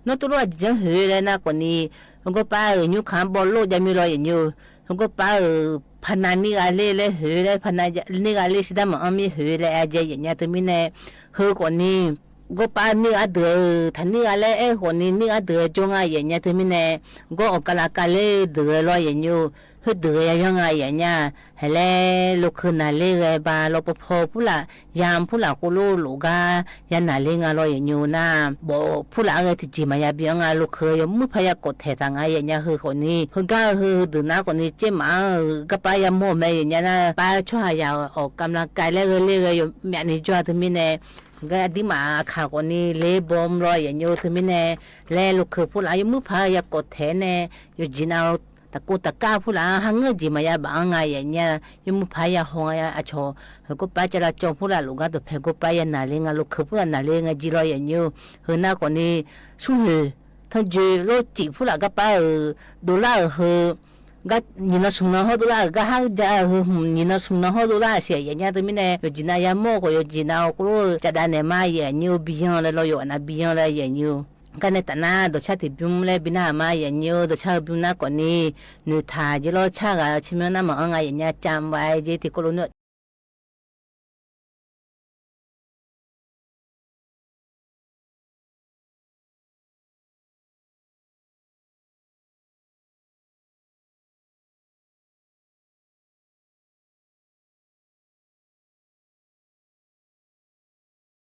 နီၢ်တိလိအကၠံဟၢလၢနၤကိးနံၤ ဂီၢ်ပၢ်ဧၢ ညိုခးဘီလိၣ်ယၤမ့ၢ်လီၤယဲၢ်ညို ဂီၢ်ပၢ်ဧၢ ဖးနၤန့ၢ်ဂၤလၢလၢဟၢလၢ ဖးနၤန့ၢ်ဂၤလၢ စံးဒၣ်မၤအီၤမ့ၢ်ဟၢလၢအကၠံယဲၢ်ညို တမံၤန့ၣ် ဟၢကိးနံၤ ၵေႃႈပၢၼ်ၼိဝ်ႉဢဒုး ထၢၼ်ႇၼိဝ်ႉဢလဲဢဲႁူဝ်ၼီႈ ၼိဝ်ႉဢဒုးၵျွင်းဢယဲၼ်ႇၼႆႉ တမံၤၼႆႉ ၵေႃႈဢွၵ်ႇၵလႃႇၵႃႈလႄႈ ဒုးလွႆးယဲၼ်ႇယူႇ ႁိုဝ်ဒုးယွင်ႈဢယဲၼ်ႇၼႆႉ ႁႂ်ႈလႆႈ လုၵ်ႈၶိူဝ်းၼႃႇလႄႈ ၵႃႈပႃး လေႃးပေႃးၽေႃး ၽူႈလႃႉ ယၢမ်းၽူႈလႃႉ ၵူႈလူးလူးၵႃႈ ယၢမ်းၼႃႇလႄႈ ငႃးလွႆးယဲၼ်ႇယူႇၼႃႇ ပေႃးၽူႈလႃႉ ဢိူဝ်ႈ တီႈၸီႇမႃးယႃႉပီႈဢွင်ႇငႃး လုၵ်ႈၶိူဝ်းယွမ်းမိုဝ်းၽႃႉယႃႉၵူတ်ႇထႄႇတၢင်ႇဢယဲၼ်ႇၼႆႉ ႁိုဝ်ၵေႃႈၼီႈ ႁိုဝ်ၵႃႈ ႁိုဝ် ႁိုဝ်ဒုးၼႃႇၵေႃႈၼီႈ ၸဵမ်မႃး ဢိူဝ်ႈ ၵႃႈပႃးယႃႉမေႃႈမႄႈယဲၼ်ႇၼႆႉၼႃႇ ပႃးၸွႆႈယႃႉ ဢွၵ်ႇၵမ်လင်ၵၢႆလႄႈ ၵေႃႈလႄႈ ၵေႃႈယွမ်းမႅၼ်ႈၼႆႉ ၸွႆႈတမံၤၼႆႉ ၵေႃႈတီႈမႃးၶႃႈၵေႃႈၼီႈ လႄႈ ပေႃးလွႆးယႃႉယူႇ တမံၤၼႆႉ လႄႈ လုၵ်ႈၶိူဝ်းၽူႈလႃႉ ယွမ်းမိုဝ်းၽႃႉယႃႉၵူတ်ႇထႄႇၼႆႉ ယွမ်းၸီႇၼႃႇ တၵူႈတၵႃႉၽူႈလႃႉ ႁႃငိုၼ်းၸီႇမႃးယႃႉပီႈဢွင်ႇငႃးယဲၼ်ႇၼႆႉ ယွမ်းမိုဝ်းၽႃႉယႃႉႁွင်ႉဢႃႈ ဢႃႈၸေႃႈ ႁိုဝ်ၵေႃႈပႃးၸရႃႉၸွင်ႇၽူႈလႃႉ လူႇၵႃႈတူဝ်ၽႄႈၵေႃႈပႃး ယၢမ်းၼႃႇလႄႈ ငႃးလုၵ်ႈၶိူဝ်းၽူႈလႃႉ ၼႃႇလႄႈ ငႃးၸီႇလွႆးယႃႉယူႇ ႁိုဝ်ၼႃႇၵေႃႈၼီႈ သူႁိုဝ် ထၢင်ႇၸိူဝ်း လူဝ်ႇၸီႇၽူႈလႃႉၵႃႈပႃး ဢိူဝ်ႈ တူဝ်ႇလႃႇ ဢိူဝ်ႈ ႁိုဝ် ၵႃႈ ယိင်ႈၼေႃႈ သုင်ၼေႃႈ ႁေႃးတူဝ်လႃႇ ၵႃႈႁၢင်ႈၸႃႉ ႁိုဝ် ႁိုဝ် ယိင်ႈၼေႃႈ သုင်ၼေႃႈ ႁေႃးတူဝ်လႃႇ သဵင်ႈယႂ်ႇၼႆႉ တမံၤၼႆႉ ယွမ်းၸီႇၼႃႇ ယႃႈမေႃႈၵေႃႈ ယွမ်းၸီႇၼႃႇ ၵူႈလူး ၸႃႇတႃႇၼႆႉမႃး ယႃႇၼိဝ်ႉ ပီႈႁဵင်လႄႈ လေႃႈ ယွမ်းဢၼ်ၼႃႇ ပီႈႁဵင်လႄႈ ယႃႇၼိဝ်ႉ ၵႃႈၼႆႉ တႃႇၼႃႈ တေႃႇၸႃႉတေပဵၼ်လႄႈ ပီႈၼႃႈမႃး ယႃႇၼိဝ်ႉ တေႃႇၸႃႉပဵၼ်ၼႃႈၵေႃႈၼီႈ ၼိူဝ်ထႃႈ ယဝ်ႉလေႃႈ ၸႃႉၵႃႈ ၸဵမ်ၼႃႈမႃး ဢေႃႈ ငၢႆႈ ယႃႇၼိဝ်ႉ ၸမ်ဝ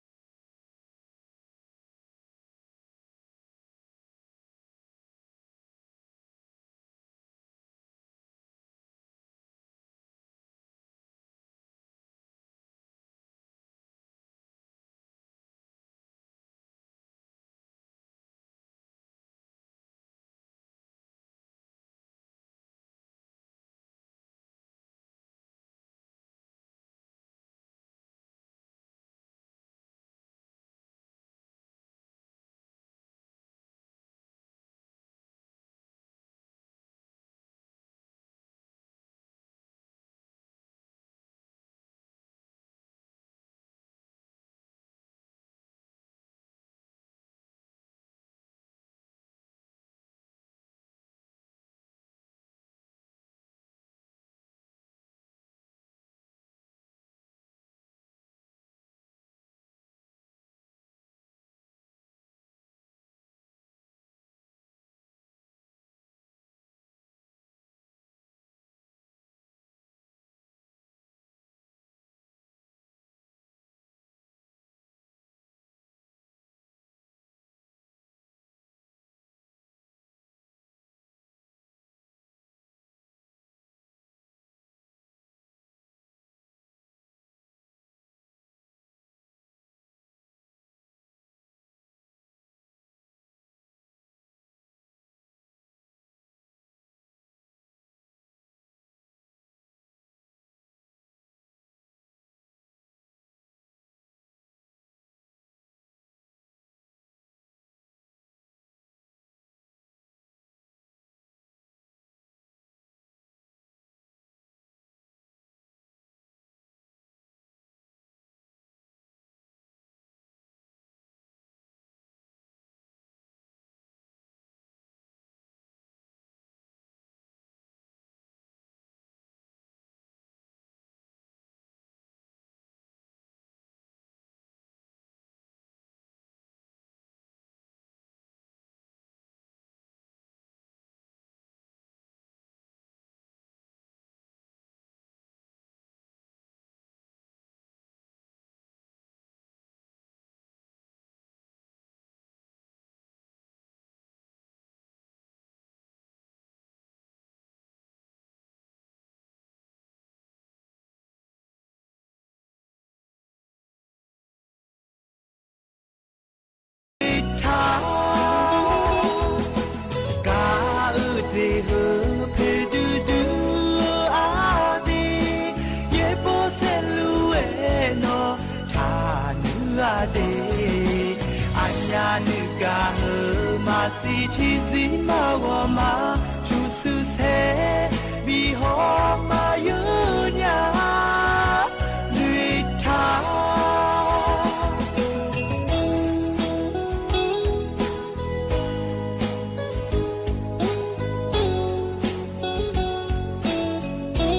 ႆႉ ၸႂ်ႈတီႈၵူႈလူး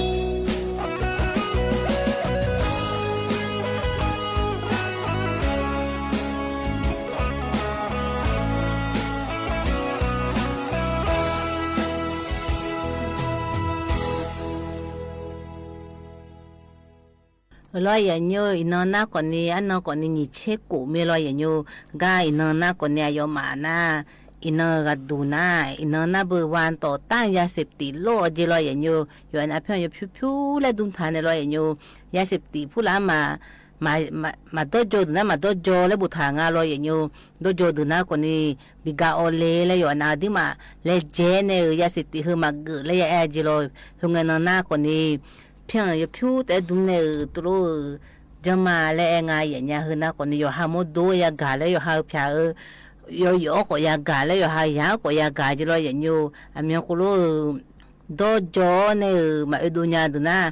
ၼေႃႈ။ လီၤယဲၢ်ညို အံၤနၢ်နၢ်ကီၢ်နံၤ အနီၢ်ကီၢ်နံၤ နံၣ်ဆံကိးမ့ၢ်လီၤယဲၢ်ညို ဂၤအံၤနၢ်နၢ်ကီၢ်နံၤ အယီၤမးနၢ် အံၤနၢ်ဂၤဒူၣ်နၢ် အံၤနၢ်နၢ်ဘၣ်ဝါ တီၣ်တၢ်ယၤစ့းပတံးလိၣ်အီၤက့လီၤယဲၢ်ညို ယိၤနၢ်ဖဲယိၤဖၠူဖၠူလၢဒူၣ်ထၢၣ်န့ၣ်လီၤယဲၢ်ညို ယၤစ့းပတံးဖုလၢမၤ မၤ မၤဒီဒိဒိၣ်နၢ် မၤဒီဒိလၢဘူးထၢၣ်ငါလီၤယဲၢ်ညို ဒီဒိဒိၣ်နၢ်ကီၢ်နံၤ ဘံဂါအီလ့လၢယိၤနၢ်ဒ်မး လဲၤကဲန့ၣ်ဧိၤ ယၤစ့းပတံးဟၢမၤဂုာ်လၢယၤအဲၣ်က့လီၤ ဟိုငဲနီၢ်နၢ်ကီၢ်နံၤ ဖဲယိၤဖၠူတဲဒူၣ်န့ၣ်ဧိၤ တလိၣ်ဧိၤ ကမၤလၢအဲၣ်ငါယဲၢ်ညါ ဟိုနၢ်ကီၢ်နံၤ ယိၤဟၣ်မိၢ်ဒိယၤဂၤလၢယိၤဟၣ်ဖၠးဧိၤ ယိၤယီၣ်ကီးယၤဂၤလၢယိၤဟၣ်ယၤကီးယၤဂၤက့လီၤယဲၢ်ညို အမံၤကလိၣ်ဧိၤ ဒီဒိန့ၣ်ဧိၤ မၤအၢဒိၣ်ညါဒုၣ်နၢ်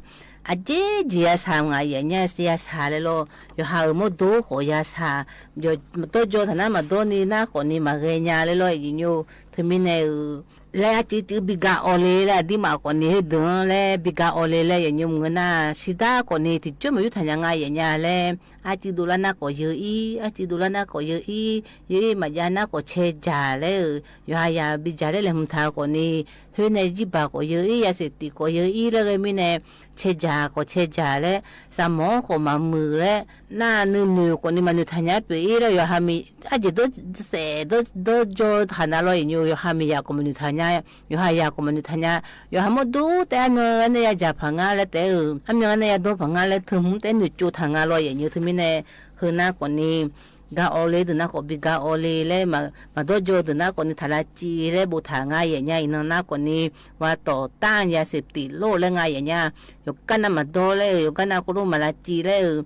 အက့က့ယၤဆၣ်မးယဲၢ်ညါ စယၤဆၣ်လဲလီၤ ယိၤဟၣ်ဧိၤမိၢ်ဒိကီးယၤဆၣ် ယိၤဒီဒိတၢ်နၢ်မၤဒီန့ၢ်နၢ်ကီၢ်နံၤ မၤဂဲၤညါလၢလီၤယဲၢ်ညို တမံၤန့ၣ်ဧိၤ လၢအစံးတုၤဘံဂါအီလ့လၢအဒ်မးကီၢ်နံၤ ဟဲဒုၣ်လၢဘံဂါအီလ့လၢယဲၢ်ညို မုၢ်နၢ် စံးဒၣ်ကီၢ်နံၤ တကၠိမၤယူၢ်ထၢၣ်ညါငါယဲၢ်ညါလၢ အစံးဒိၣ်လၢနၢ်ကီၢ်ယၢအံၤ အစံးဒိၣ်လၢနၢ်ကီၢ်ယၢအံၤ ယၢအံၤမၤယၤနၢ်ကီၢ်ဆဲးကၠၢ်လၢ ယိၤဟၣ်ယၤဘံကၠၢ်လၢလဲၤမုၢ်ထၢၣ်ကီၢ်နံၤ ဟဲန့ၣ်ယံၢ်ဘၣ်ကီၢ်ယၢအံၤ ယၤစ့းပတံးကီၢ်ယၢအံၤလၢဂ့ၤမံၤန့ၣ် ဆဲးကၠၢ်ကီၢ်ဆဲးကၠၢ်လၢ စၢ်မီၢ်ကီၢ်မၤမုာ်လၢ နၢ်နုာ်နုာ်ကီၢ်နံၤ မၤနုာ်ထၢၣ်ညါပှဲၤအံၤလၢယိၤဟၣ်မံၤ အစ့းဒိၣ်စဲး ဒိၣ်ဒိၣ်ကၠီထၢၣ်နၢ်လီၤယဲၢ်ညို ယိၤဟၣ်မံၤယၤကီၢ်မၤနုာ်ထၢၣ်ညါ ယိၤဟၣ်ယၤကီၢ်မၤနုာ်ထၢၣ်ညါ ယိၤဟၣ်မိၢ်ဒိတဲ အမ့ၢ်ဂၤန့ၣ်ယၤကၠၢ်ဖးငါလၢတဲဧိၤ အမ့ၢ်ဂၤန့ၣ်ယၤဒီဖးငါလၢ ထၢၣ်မူတဲနုာ်ကၠိထၢၣ်ငါလီၤယဲၢ်ညို တမံၤန့ၣ် ဟိုနၢ်ကီၢ်နံၤ ဂါအီလ့ဒုၣ်နၢ်ကီၢ် ဘံဂါအီလ့လၢ မၤဒီဒိဒုၣ်နၢ်ကီၢ်နံၤ ထၢၣ်လၢစံးလၢဘူးထၢၣ်ငါယဲၢ်ညါ အံၤနၢ်နၢ်ကီၢ်နံၤ ဝၤတီၣ်တၢ်ယၤစ့းပတံးလိၣ်လၢငါယဲၢ်ညါ ယိၤကၣ်နၢ်မၤဒီလၢ ယိၤကၣ်နၢ်ကလိၣ်မၤလၢစံးလၢ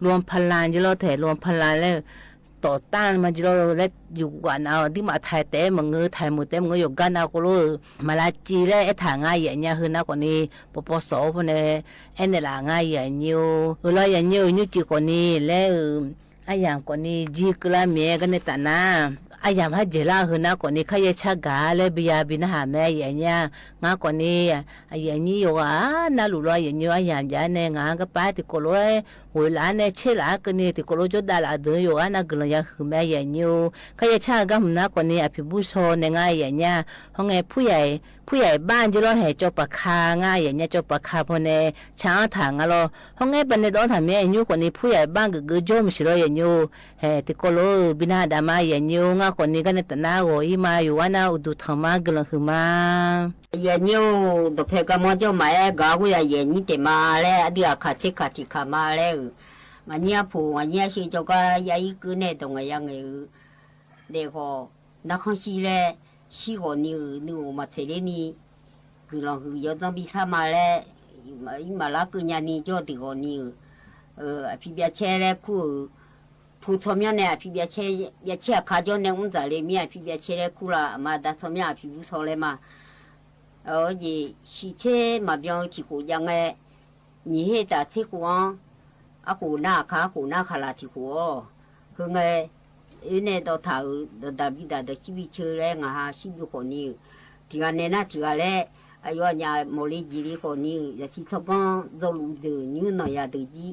လွန်ဖလန်က့လီၤထဲ လွန်ဖလန်လၢ တီၣ်တၢ်မၤက့လီၤ လၢယိၤကၣ်နၢ်ဒ်မးထၢၣ်တဲမုၢ်ငၢ ထၢၣ်မုၢ်တဲမုၢ်ငၢ ယိၤကၣ်နၢ်ကလိၣ် မၤလၢစံးလၢအဲၣ်ထၢၣ်ငါယဲၢ်ညါ ဟိုနၢ်ကီၢ်နံၤ ပပီစီဖိန့ၣ် အဲၣ်နဲၣ်လၢငါယဲၢ်ညို အၢ လီၤယဲၢ်ညို ညိုကၠံၣ်ကီၢ်နံၤလၢ အယၣ်ကီၢ်နံၤ ကၠံၣ်ကလါမဲာ် ကန့ၢ်တၢ်နၢ် အယၣ်ဟဲကဲၤလၢဟိုနၢ်ကီၢ်နံၤ ခါယဲၢ်ဆၣ်ဂၤလၢဘံယၤဘံနၢ်ဟၣ်မဲာ်ယဲၢ်ညါ ငါကီၢ်နံၤ အယဲၢ်ညိယိၤဂၤနၢ်လူၢ်လီၤယဲၢ်ညိ အယၣ်ယၤန့ၣ် ငါကပၢ်တံၤကိးလိာ် ဝဲလၢန့ၣ် ဆ့လၢကန့ၢ်တံၤကိးလိာ်ကၠိဒၣ်လၢအဒုးယိၤဂၤနၢ်ဂုာ်လီၤယၤဟုၣ်မဲာ်ယဲၢ်ညိ ခါယဲၢ်ဆၣ်ဂၤမုၢ်နၢ်ကီၢ်နံၤ အဖံးဘူးစီၤန့ၣ် ငါယဲၢ်ညါ ဟီုငဲ ဖုယၤအံၤဘၣ်က့လီၤဟဲ ကၠီပၤခါ ငါယဲၢ်ညါ ကၠီပၤခါဖိန့ၣ် ဆၣ်အီၣ်ထၢၣ်ငါလီၤ ဟီုငဲပန့ၣ်ဒီးထၢၣ်မဲာ်ညိကီၢ်နံၤ ဖုယၤအံၤဘၣ်ဂ့ၤဂ့ၤကၠိမုၢ်ဆံးလီၤယဲၢ်ညိ ဟဲတံၤကိးလိာ် ဘံနၢ်ဟၣ်ဒၣ်မးယဲၢ်ညိ ငါကီၢ်နံၤ ကန့ၢ်တၢ်နၢ်ဂီၤအံၤမး ယိၤဂၤနၢ်အိၣ်ဒူၣ်ထီၣ်မး ဂ့ၤလီၤဟုၣ်မး ယဲၢ်ညိ ဒီးဖဲကမီကၠီမးအဲၣ်ဂၤ ဟူယၤယဲၢ်ညိတဲာ်မးလၢ အဒုးအခးဆ့ခးထံးခးမးလၢ ငါညိအဖိ ငါညိအဆှၢကၠီကါ ယါအံၤကုန့ၣ် ဒီးငါယါငဲၤဧိၤ ဒဲးဃီၤ နါခီဆံလၢ ဆံဂီၤနံၤဧိၤ နုာ်အိၣ်မၤထဲးလၢနံၤ ဂုာ်လီၤဟုၣ် ယီၤဒီဘံဆၣ်မးလၢ ယမၤလၢကုညါနံၤ ကၠီဒုးဂီၤနံၤဧိၤ အဖံးဘၣ်ဆဲလၢခူဧိၤ ဖိဆီမီန့ၣ် အဖံးဘၣ်ဆဲ ဘၣ်ဆဲအခါကၠီန့ၣ် အူၣ်တၢ်လၢမ့ၢ်အဖံးဘၣ်ဆဲလၢခူလီၤ အမၤဒါဆီမီအဖံးဘူးစီၤလၢမး အယဲၢ် ဆံဆဲမၤဘျီထံၣ်ဃိးယါငဲၤ နံၤဟ့ၣ်တၢ်ဆ့ဃိးအီၤ အဃိးနၢ်အခါ အဃိးနၢ်ခးလၢထံၣ်ဃိးအီၤ ဟိုငဲၤ အၢန့ၣ်ဒီးထၢၣ်ဧိၤ ဒီးဒၣ်ဘံဒၣ်ဒီးဆံဘံဆၢလၢ ငါဟးဆံဘံဃိးနံၤဧိၤ ထံၣ်ဂၤနဲၤနၢ်ထံၣ်ဂၤလၢ အယီၤညါ မိၢ်လ့ယံာ်လံဃိးနံၤဧိၤ ယၤဆံဆီကီၢ် ဒီးလူၤဒုးညူနီၢ်ယၤဒုးကံ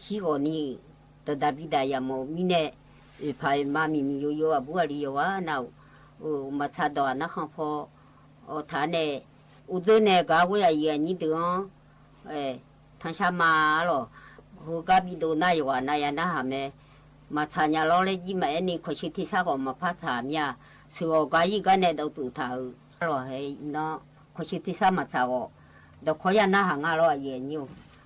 ဆံဂီၤနံၤဧိၤ ဒီးဒၣ်ဘံဒၣ်ယၤမိၢ်မံန့ၣ် အဖးမၤမံၤမံၤယိယိအဘူးအလံယဝၤနၢ်ဧိၤ မၤဆါဒီးအနၢ်ခီဖီ အီၤထါန့ၣ် အိၣ်ဒၢန့ၣ် ကၤဝဲယၤယံာ်အညံဒုးအီၤ ထၢၣ်ဆါမးလီၤ ဟိုကါဘံဒိၣ်နၢ်ယဝၤနၢ်ယၤနၢ်ဟးမဲာ် မၤဆါညါလီၤလၢယံာ်မးအဲၣ်န့ၣ် ခီၣ်ဆၢထံဆါဂီၢ်မၤဖးဆါမး ဆၢဂီၢ်ကါယံာ်ကါနဲၣ်ဒီးတူၢ်ထါဧိၤ လီၤဟဲ ခီၣ်ဆၢထံဆါမၤဆါဂီၢ် ဒီးခီယၤနၢ်ဟးငါလီၤအယံာ်အညိ အံၤ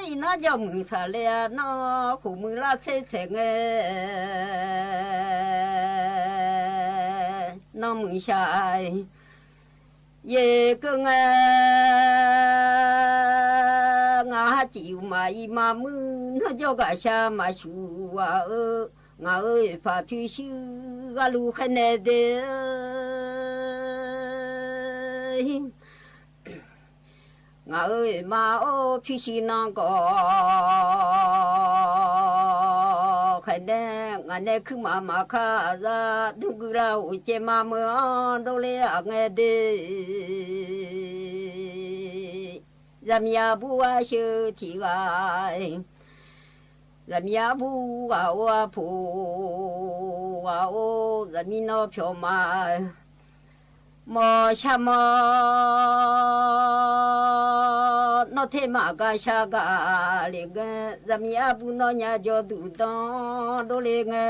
နီၢ်ကၠီမုၢ်ဆၣ်လၢအနီၢ်ခိၣ်မုၢ်လၢ်ဆဲးဆဲးငဲ နီၢ်မုၢ်ဆၣ် ယဲၢ်ကငဲ ငါဟးစံၣ်အူမၤအံၤမၤမုၢ် နီၢ်ကၠီဂၤဆါမၤဆူၣ်ဝဲဧၢ ငါဧၢ ဖးဖုဆှံဂၤလူၤဃဲနဲဒဲး ငါဧၢ မၤအိၣ်ဖံဆံနီၢ်ကီၢ် ဃဲနဲ ငါနဲၣ်ခုမၤမၤခါအသး ဒုးဂုာ်လၢအိၣ်ကဲမၤမုာ်အီၤ ဒိးလၢအငဲဒဲး ယမံၤအဘူးအဆၢထံၣ်ဂၤ ယမံၤအဘူးဂၤအိၣ်အဖိ ဂၤအိၣ် ယမံၤနီၢ်ဖျိမး မီၢ်ဆၣ်မီၢ် နီၢ်ထဲမၤကါဆါကါ လၢငဲ ယမံၤအဘူၣ်နီၢ်ညါကၠီဒူၣ်ဒီး ဒိၣ်လၢငဲ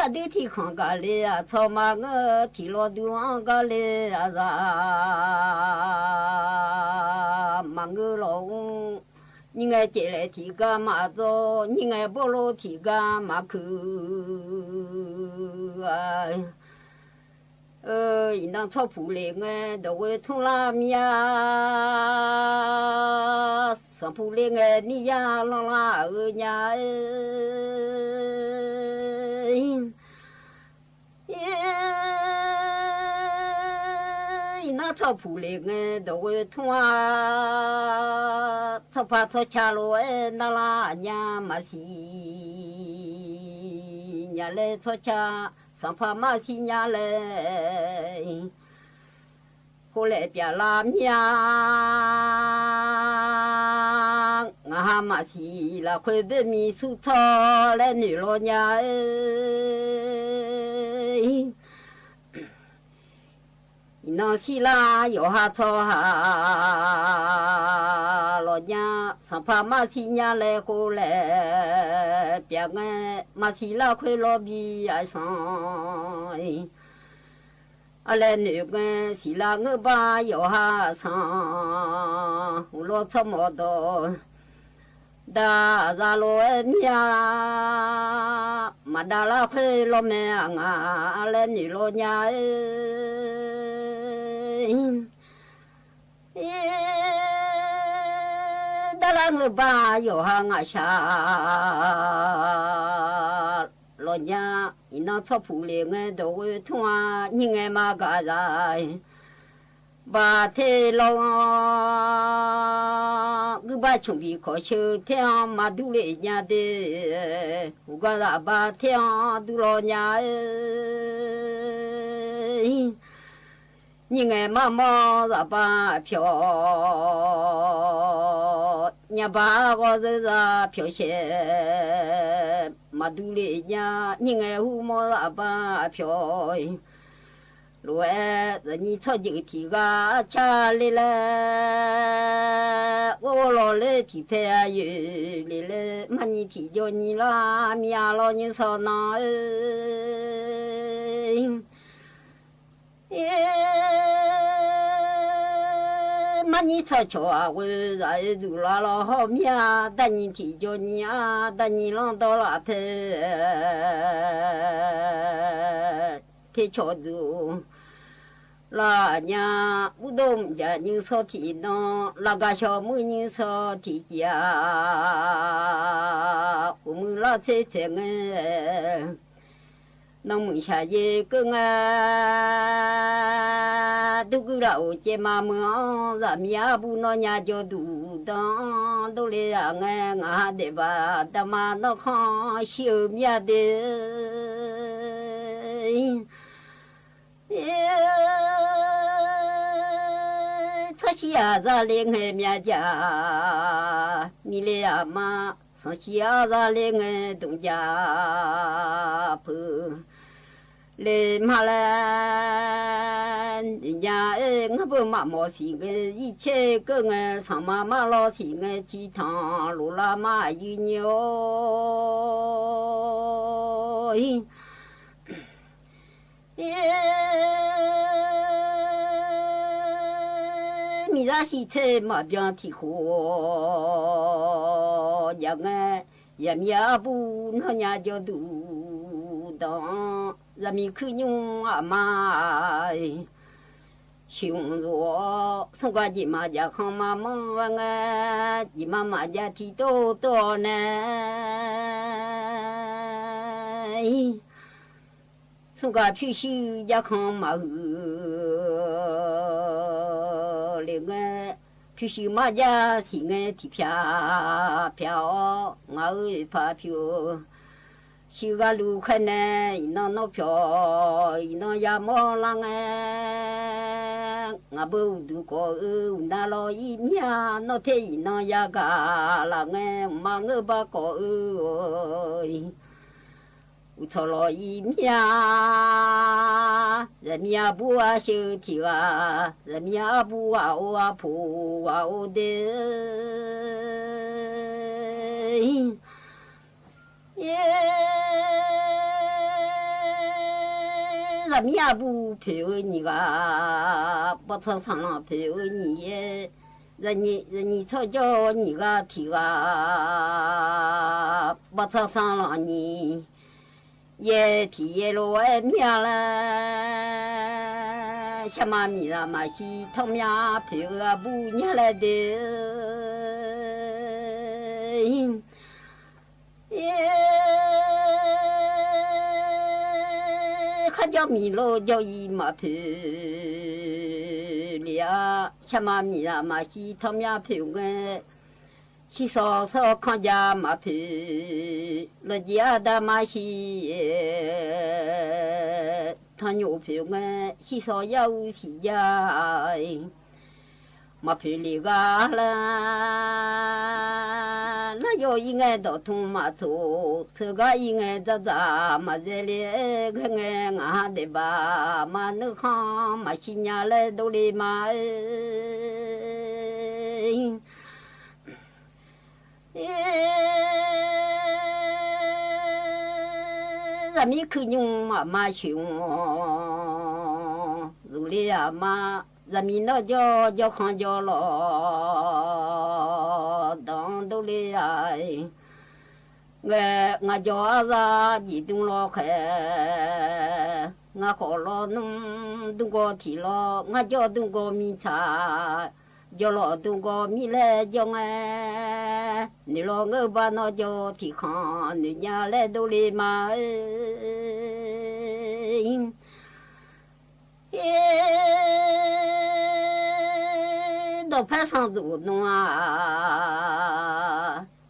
အဒုးထံၣ်ဃီၣ်ကါလၢအဆီမၤငၢၢ် ထံၣ်လီၤဒူၣ်အီၣ်ကါလၢအသး မၤငၢၢ်လီၤအူ ညိငဲကဲးလဲးထံၣ်ကါမၤသိး ညိငဲဘိလိထံၣ်ကါမၤခုၣ် အၢ အံၤနၢ်ထီၣ်ဖူးလၢငဲ ဒီးဝဲထူၣ်လၢမံၤ သၣ်ဖူးလၢငဲ နံၣ်ယါလီၤလၢအအၢညါ အံၤနၢ်ထီၣ်ဖူးလၢငဲ ဒီးဝဲထူၣ် ထီၣ်ဖးထီၣ်ဆါလီၤဝဲ နၤလၢညါမၤသံညါလဲၣ် ထီၣ်ဆါ သၣ်ဖးမၤသံညါလဲၣ် ဃိလဲၣ်ပျၢ်လၢမံၤ ငါဟးမၤသံလၢခွဲဘ့ၣ်မံၤဆူၣ်ထီၣ်လဲၣ်နုာ်လီၤညါ အံၤနီၢ်သံလၢယီၤဟးထီၣ်ဟးလီၤညါ သၣ်ဖးမၤသံညါလဲၣ် ဃိလဲၣ်ပျၢ်ငဲ မၤသံလၢခွဲလီၤဘံၤအသီ အလဲၤနုာ်ငဲ သံလၢငဲဘါယီၤဟးသီ ဟူးလီၤထီၣ်မီၢ်ဒီး ဒၣ်သးလီၤဝဲမံၤ မၤဒါလၢခွဲလီၤမဲာ်အငါ အလဲၤနုာ်လီၤညါ ဒၣ်လၢငဲဘါယီၤဟးငါဆါလီၤညါ အံၤနီၢ်ထီၣ်ဖူးလၢငဲ ဒီးဝဲထူၣ်ညိငဲမၤကါသး ဘၣ်ထဲလီၤ ဂုၢ်ဘၣ်ဆိၣ်ဘံၣ်ခီၣ်ဆၢထဲအီၤ မၤဒူလၢညါဒဲး ဟူးကါသးဘၣ်ထဲအီၤဒူလီၤညါ ညိငဲမၤမီၢ်သးဘၣ်ဖျိ ညါဘၣ်ဂီၤသၢသးဖျိဆဲး မၤဒူလၢညါ ညိငဲဟူးမီၢ်သးဘၣ်ဖျိ လိၤဝဲသနံၤထီၣ်ယုၢ်ထံၣ်ဂၤဆါလံလဲၣ် အိၣ်လီၤလၢထံၣ်ဖဲအယုၢ်လံလဲၣ် မၤနံၤထံၣ်ကၠီနံၤလၢမံၤအလီၢ်ညါစီနီၤ မၤနံၤထီၣ်ဆိၣ်အဝဲသးအဲၣ်ဒူလၢလီၤဟီၣ်မံၤ တၢ်နံၤထံၣ်ကၠီနံၤအါ တၢ်နံၤလီၤဒီးလၢဖဲ ထဲဆိၣ်ဒူ လၢညါ ဘူၣ်ဒိၣ်မုၣ်ကၠၢ်ညိစီထံၣ်နီၤ လၢကါဆီမုၣ်ညိစီထံၣ်ကၠၢ် အိၣ်မုၢ်လၢ်ဆဲးဆဲးငဲ နီၢ်မုၣ်ဆၣ်ယဲကၢၣ်ငါ ဒုးကုၢ်လၢအိၣ်ကဲမးမုၢ်အီၤ သးမံၤအဘူၣ်နီၢ်ညါကၠီဒူၣ်ဒီး ဒိၣ်လၢအငဲ ငါဟးဒဲးဘၣ် တၢ်မၤနီၢ်ခီၣ်ဆံးအၢမံၤဒဲး ထီၣ်ဆံးအသးလၢငဲမံၤကၠၢ် မံၤလၢအမါ သီၣ်ဆံးအသးလၢငဲဒိၣ်ကၠၢ်ဖု လၢမၤလၢ ညါအဲၣ် ငါဘၣ်မၤမီၢ်သံၣ်ငဲ ယံၣ်ဆဲးကၢၣ်ငဲ သးမၤမၤလီၤသံၣ်ငဲ ထံထီၣ်လိၣ်လၢမၤအယုၢ်ညိ မံၤသးဆံးထဲမၤဘျီထံၣ်ဃိ ယၤငဲ ယၤမံၤအဘူၣ်နီၢ်ညါကၠီဒူၣ်ဒီး ယၤမံၤခုၣ်ညိၣ်အမါ ဆံးအိၣ် သူၣ်ကါယံာ်မးယၤခီမၤမုၢ်ဝဲငဲ ယံာ်မးမးယၤထံတိတိန့ၣ် သူၣ်ကါဖၠူၣ်ဆှံယၤခီမၤဟုၣ် လၢငဲ ဖၠူၣ်ဆှံမးယၤသံၣ်ငဲထံၣ်ဖၠၣ်ဖၠၣ်အီၤ ငါအၢဖးဖၠိ ရှုဂါလူၢ်ခဲၣ်န့ၣ် အံၤနီၢ်နီၢ်ဖျိး အံၤနီၢ်ယါမီၢ်လၢ်ငဲ ငါဘၣ်အိၣ်ဒုးကိးအၢ အိၣ်နၢ်လီၤအံၤမၠၣ် နီၢ်ထဲအံၤနီၢ်ယါကလၢ်ငဲ မၤငၢၢ်ဘၣ်ကိးအၢ အိၣ်ဆီၣ်လီၤအံၤမၠၣ် ယမံၤအဘူၣ်အဆၢထံဂၤ ယမံၤအဘူၣ်အအိၣ်အဖိဂၤအိၣ်ဒဲး ယမံၤအဘူၣ်ဖုးအၢနံၤဂၤ ဘီၣ်ထီၣ်ဆၣ်လီၤဖုးအၢနံၤယဲ ယနံၤထီၣ်ကၠီနံၤဂၤထံဂၤ ဘီၣ်ထီၣ်ဆၣ်လီၤနံၤ ယဲထံယဲလိၤဝဲမၠၣ်လၢ ဆၣ်မၤမံၤလၢမၤဟံးထီၣ်မၠၣ်ဖုးအၢအဘူၣ်ညါလဲၣ်ဒဲး ခါကၠီမံၤလိၣ်ကၠီအံၤမၤဖုးလံဧါ ဆၣ်မၤမံၤလၢမၤဟံးထီၣ်မၠၣ်ဖုးငဲ ဟံးစီၤစီၤခီၣ်ယါမၤဖုး လီၤကံအါဒါမၤဟံး ထီၣ်ညိၣ်ဖုးငဲ ဟံးစီၤယါအူစံယါ မၤဖုးလံဂၤလၢ လၢယိၤအံၤငဲဒီးထူမၤဆိး ဆၢဂၤအံၤငဲဒၣ်ဒၣ် မၤစဲလံဂဲၤငဲ ငါဟးဒဲးဘး မၤနုာ်ခီ မၤဟံးညါလဲၣ်ဒိးလံမါ ယမံၤခုၣ်ညိၣ်မၤမၤဆူၣ် ဒိးလံယမါ ယမံၤနီၢ်ကၠီ ကၠီခီကၠီလီၤ ဒီးဒိးလံယ ငဲ ငါကၠီအသးယံၤဒူလီၤဃဲ ငါဃီလီၤနုာ်ဒူကီၢ်ထံးလီၤ ငါကၠီဒူကီၢ်မံဆါ ကၠီလီၤဒူကီၢ်မံလဲၣ်ကၠီငဲ နုာ်လီၤငၢဘၣ်နီၢ်ကၠီထံးခီ နုာ်ညါလဲၣ်ဒိးလံမါ ဒီးဖဲဆၣ်သူၣ်နွါ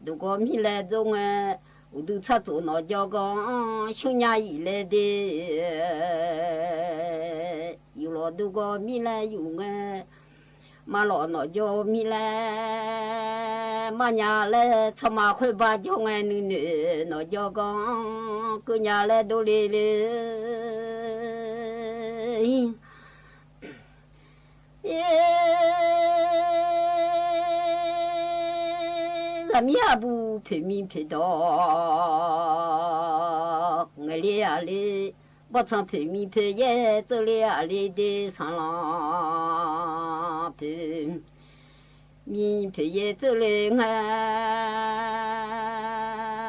ဒူကီၢ်မံလဲၣ်ဒိးငဲ အိၣ်ဒူထၣ်သူၣ်နီၢ်ကၠီကီၢ် ဆူညါအံၤလဲၣ်ဒဲး ယူၢ်လီၤဒူကီၢ်မံလဲၣ်ယူၢ်ငဲ မၤလီၤနီၢ်ကၠီမံလဲၣ် မၤညါလဲၣ် ဆီမၤခွဲဘၣ်ကၠီငဲ နုာ်နုာ်နီၢ်ကၠီကီၢ် ကၢၣ်ညါလဲၣ်ဒိးလံလံ ယမံၤအဘူၣ်ဖုးမံဖုးဒီး ငဲလံယၤလံ ဘီၣ်ထီၣ်ဖုးမံဖုးယဲၢ် ကၢၣ်လံယၤလံဒ့ဆၣ်လီၤ ဖုး မံဖုးယဲၢ်ကၢၣ်လံငဲ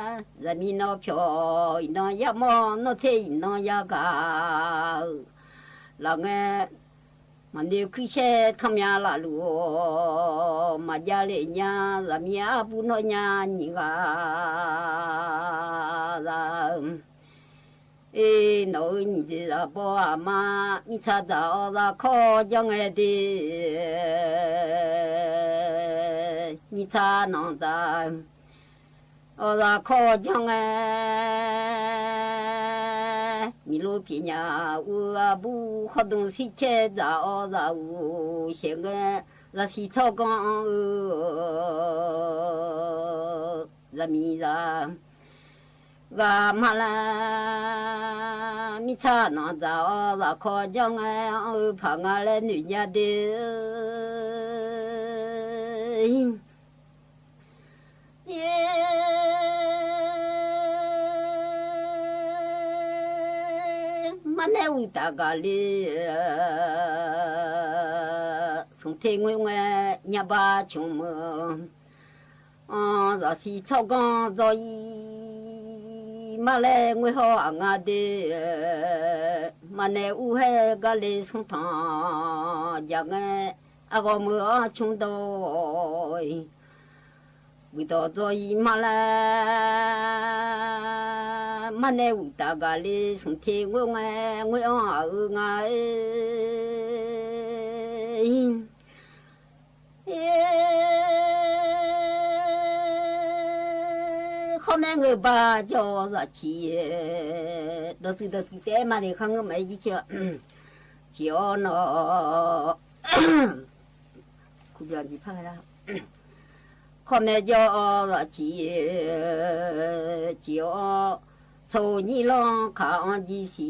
ယမံၤနီၢ်ဖျိး အံၤနီၢ်ယါမီၢ် နီၢ်ထဲအံၤနီၢ်ယါကၤ လီၤငဲ မၤနုာ်ခုၣ်ဆဲးထီၣ်မၠါလၢလူၤ မၤဒ်လဲၣ်ညါ ယမံၤအဘူၣ်နီၢ်ညါနံၤဂၤ ယၤ အ့ နီၢ်ဧၢ နံၤဒ့ယၤဘီအမါ မံဆါဒၣ်အီၣ်ယၤခီကၠီငဲဒ့ မံဆါနီၢ်ဒၣ် အီၣ်ယၤခီကၠီငဲ မံၤလိပျဲညါအူအဘူၣ် ခီဒူစံဆဲးဒၣ်အီၣ်ယၤအူ ဆဲးငဲ ယၤစံထီၣ်ကီၢ်အၢ ယၤမံၤယၤ ဂၤမၤလၢ မံဆါနီၢ်ဒၣ်အီၣ်ယၤခီကၠီငဲ အၢ ဖးငါလဲၣ်နုာ်ညါဒ့ မါနဲအူတၢ်ဂၤလံ ဆိထ့ငွ့ငဲ ညါဘါဆိမိၢ် အီ ယၤစံထီၣ်ကီၢ်ဒ်အံၤ မါလဲၣ်ငွ့ဟီၣ်အငါဒ့ မါနဲအူဟဲဂၤလံ ဆိထီၣ် ယၤငဲ အဂီၢ်မုၢ်အီၤဆိဒီး ဝံၤဒီးဒ်အံၤမါလဲၣ် မါနဲအူတၢ်ဂၤလံ ဆိထ့ငွ့ငဲ ငွ့အီၣ်အအၢငါဧၢ အ့ ခီၣ်မဲငိုၢ်ဘါ ကၠီသးဆံး ဒီးသု ဒီးသုတဲမးန့ၣ် ခီၣ်ငိုၢ်မး ယံဆၢ ကၠီနီၤ ခူပျီၤကံဖးဒၣ် ခီၣ်မဲကၠီသးဆံး ကၠီ ဆိညံလီၤခးအီၤကံဆံး ဆိ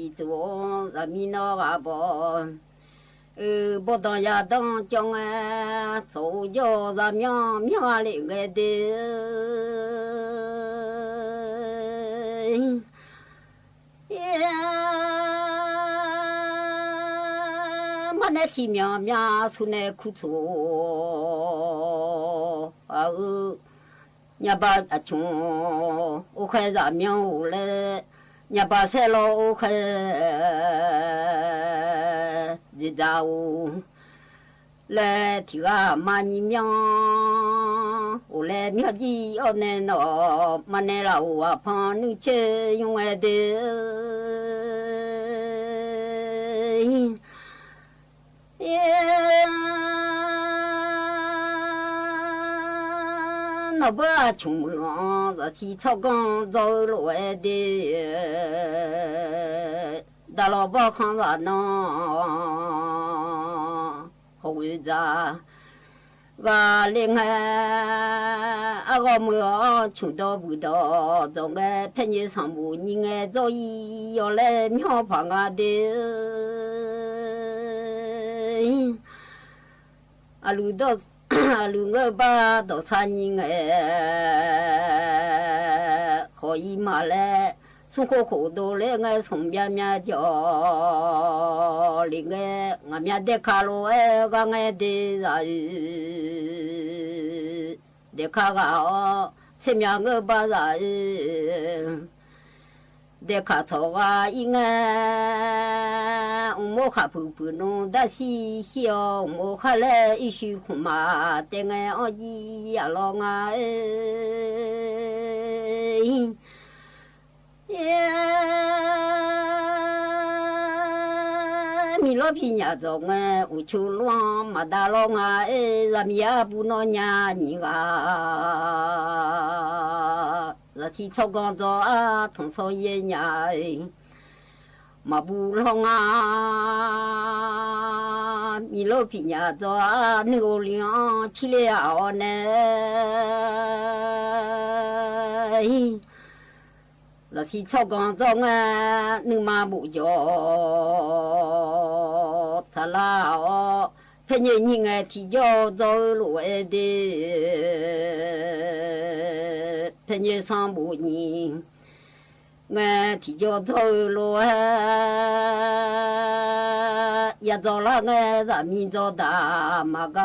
သးမံနီၢ်ဂၤဘီ အၢ ဘီၣ်ဒီယၤဒီကၠီငဲ ဆိကၠီသးမံ မံလ့ၣ်ငဲဒ့ မါနဲထံမံ မံ ဆူနဲခူသူၣ် အၢ ညါဘၣ်အဆိ အိၣ်ဃဲသးမံအိၣ်လဲၣ် ညါဘၣ်ဆဲးလီၤအိၣ်ဃဲ ဒ်ဒၣ်အိၣ် လဲၤထံဂၤမါညံမံ အိၣ်လဲၣ်မံကံအီၣ်နဲနီၤ မါနဲလၢအိၣ်ဝဲဖီနုၢ်ဆ့ယုၢ်ဝဲဒ့ နီၢ်ဘၢအဆိမုၢ်အီၤ သးဆံးဆီၣ်ကီၢ်ဒီလိာ်ဝဲဒ့ ဒၣ်လီၤဘီၣ်ခီသးနီၤ ဟီၣ်ဝဲဒၣ် ဂၤလ့ၣ်ငဲ အဂီၢ်မုၢ်အီၤ ဆိၣ်ဒီပုၢ်ဒီ ဒီးငဲ ဖဲညါဆၣ်ဘူၣ်ညံငဲ ဒီးယီၤလဲၣ်မံဖးငါဒ့ အလုၢ်ဒီး အလုၢ်ငိုၢ်ဘါဒီးဆါညံငဲ ဃီၤအံၤမးလဲၣ် ဆူခိၣ်ခိၣ်ဒိၣ်လ့ၣ်ငဲ ဆူၣ်မၠါမၠါကၠီ လ့ၣ်ငဲ ငါမၠါဒဲခးလိာ်ဝဲ ဂၤငဲဒ့ဒၣ်အၢ ဒဲခးဂၤအီၤ ဆ့မၠါငိုၢ်ဘါဒၣ်အၢ ဒဲခးထီၣ်ဂၤအံၤငဲ အိၣ်မိၢ်ခးဖုၣ်ဖုၣ်နူ ဒၣ်ဆံးဆံးအီၤ အိၣ်မိၢ်ခးလဲၣ် အံၣ်ဆူၣ်ခူၣ်မး တဲငဲအီၤယံယံလီၤငါအၢ မံၤလီၤဖံးညၣ်ဒီးငဲ အိၣ်ဆိးလွံၢ်မးဒၣ်လီၤငါအၢ ယမံၤအပူၤနီၢ်ညါနံၤဂၤ သးဆံးဆီၣ်ကီၢ်ဒီးအါ ထီၣ်ဆီယဲၢ်ညါ မၤဘူၣ်လီၤငါ မံၤလီၤဖံးညၣ်ဒီးအါ နုၢ်အိၣ်လံအီၤ ဆံးလ့ၣ်အီၤနဲ သးဆံးဆီၣ်ကီၢ်ဒီးငဲ နုၢ်မၤဘူၣ်ယီၤ သလၢအီၤ ဖဲညါနံၤငဲထံၣ်ယီၤဒီးလိာ်ဝဲဒ့ ဖဲညါဆၣ်ဘူၣ်နံၤ ငဲထံၣ်ယီၤဒီးလိာ်ဝဲ ယၤဒီးလၢငဲသးမံဒီးတၢ် မၤကၤ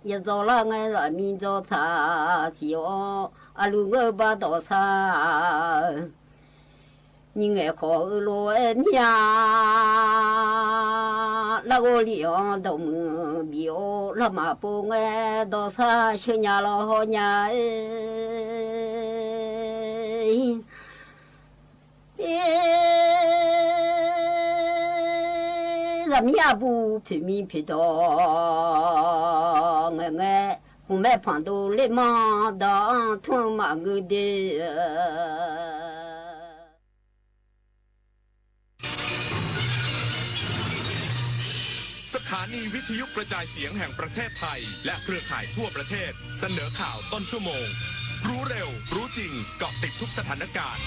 ယၤဒီးလၢငဲသးမံဒီးတၢ် ဆံးအီၤ အလုၢ်ငိုၢ်ဘါဒီးဆါ နံၤငဲဃီၤအၢလိာ်ဝဲမံၤဧါ လၢဂီၤလံအီၤဒီးမုၢ်ဘံၣ်အိၣ် လၢမၤပိာ်ငဲဒီးဆါ ဆှၢညါလီၤဟီညါအၢ သးမံအပူၤ ဖုၣ်မံဖုၣ်ဒီး ငဲငဲ ဟူးမဲဖးဒိၣ်လ့ၣ်မီၢ်ဒီး ထွံၣ်မးငုာ်ဒ့ สถานีวิทยุกระจายเสียงแห่งประเทศไทย และเครือข่ายทั่วประเทศ เสนอข่าวต้นชั่วโมง รู้เร็ว รู้จริง เกาะติดทุกสถานการณ์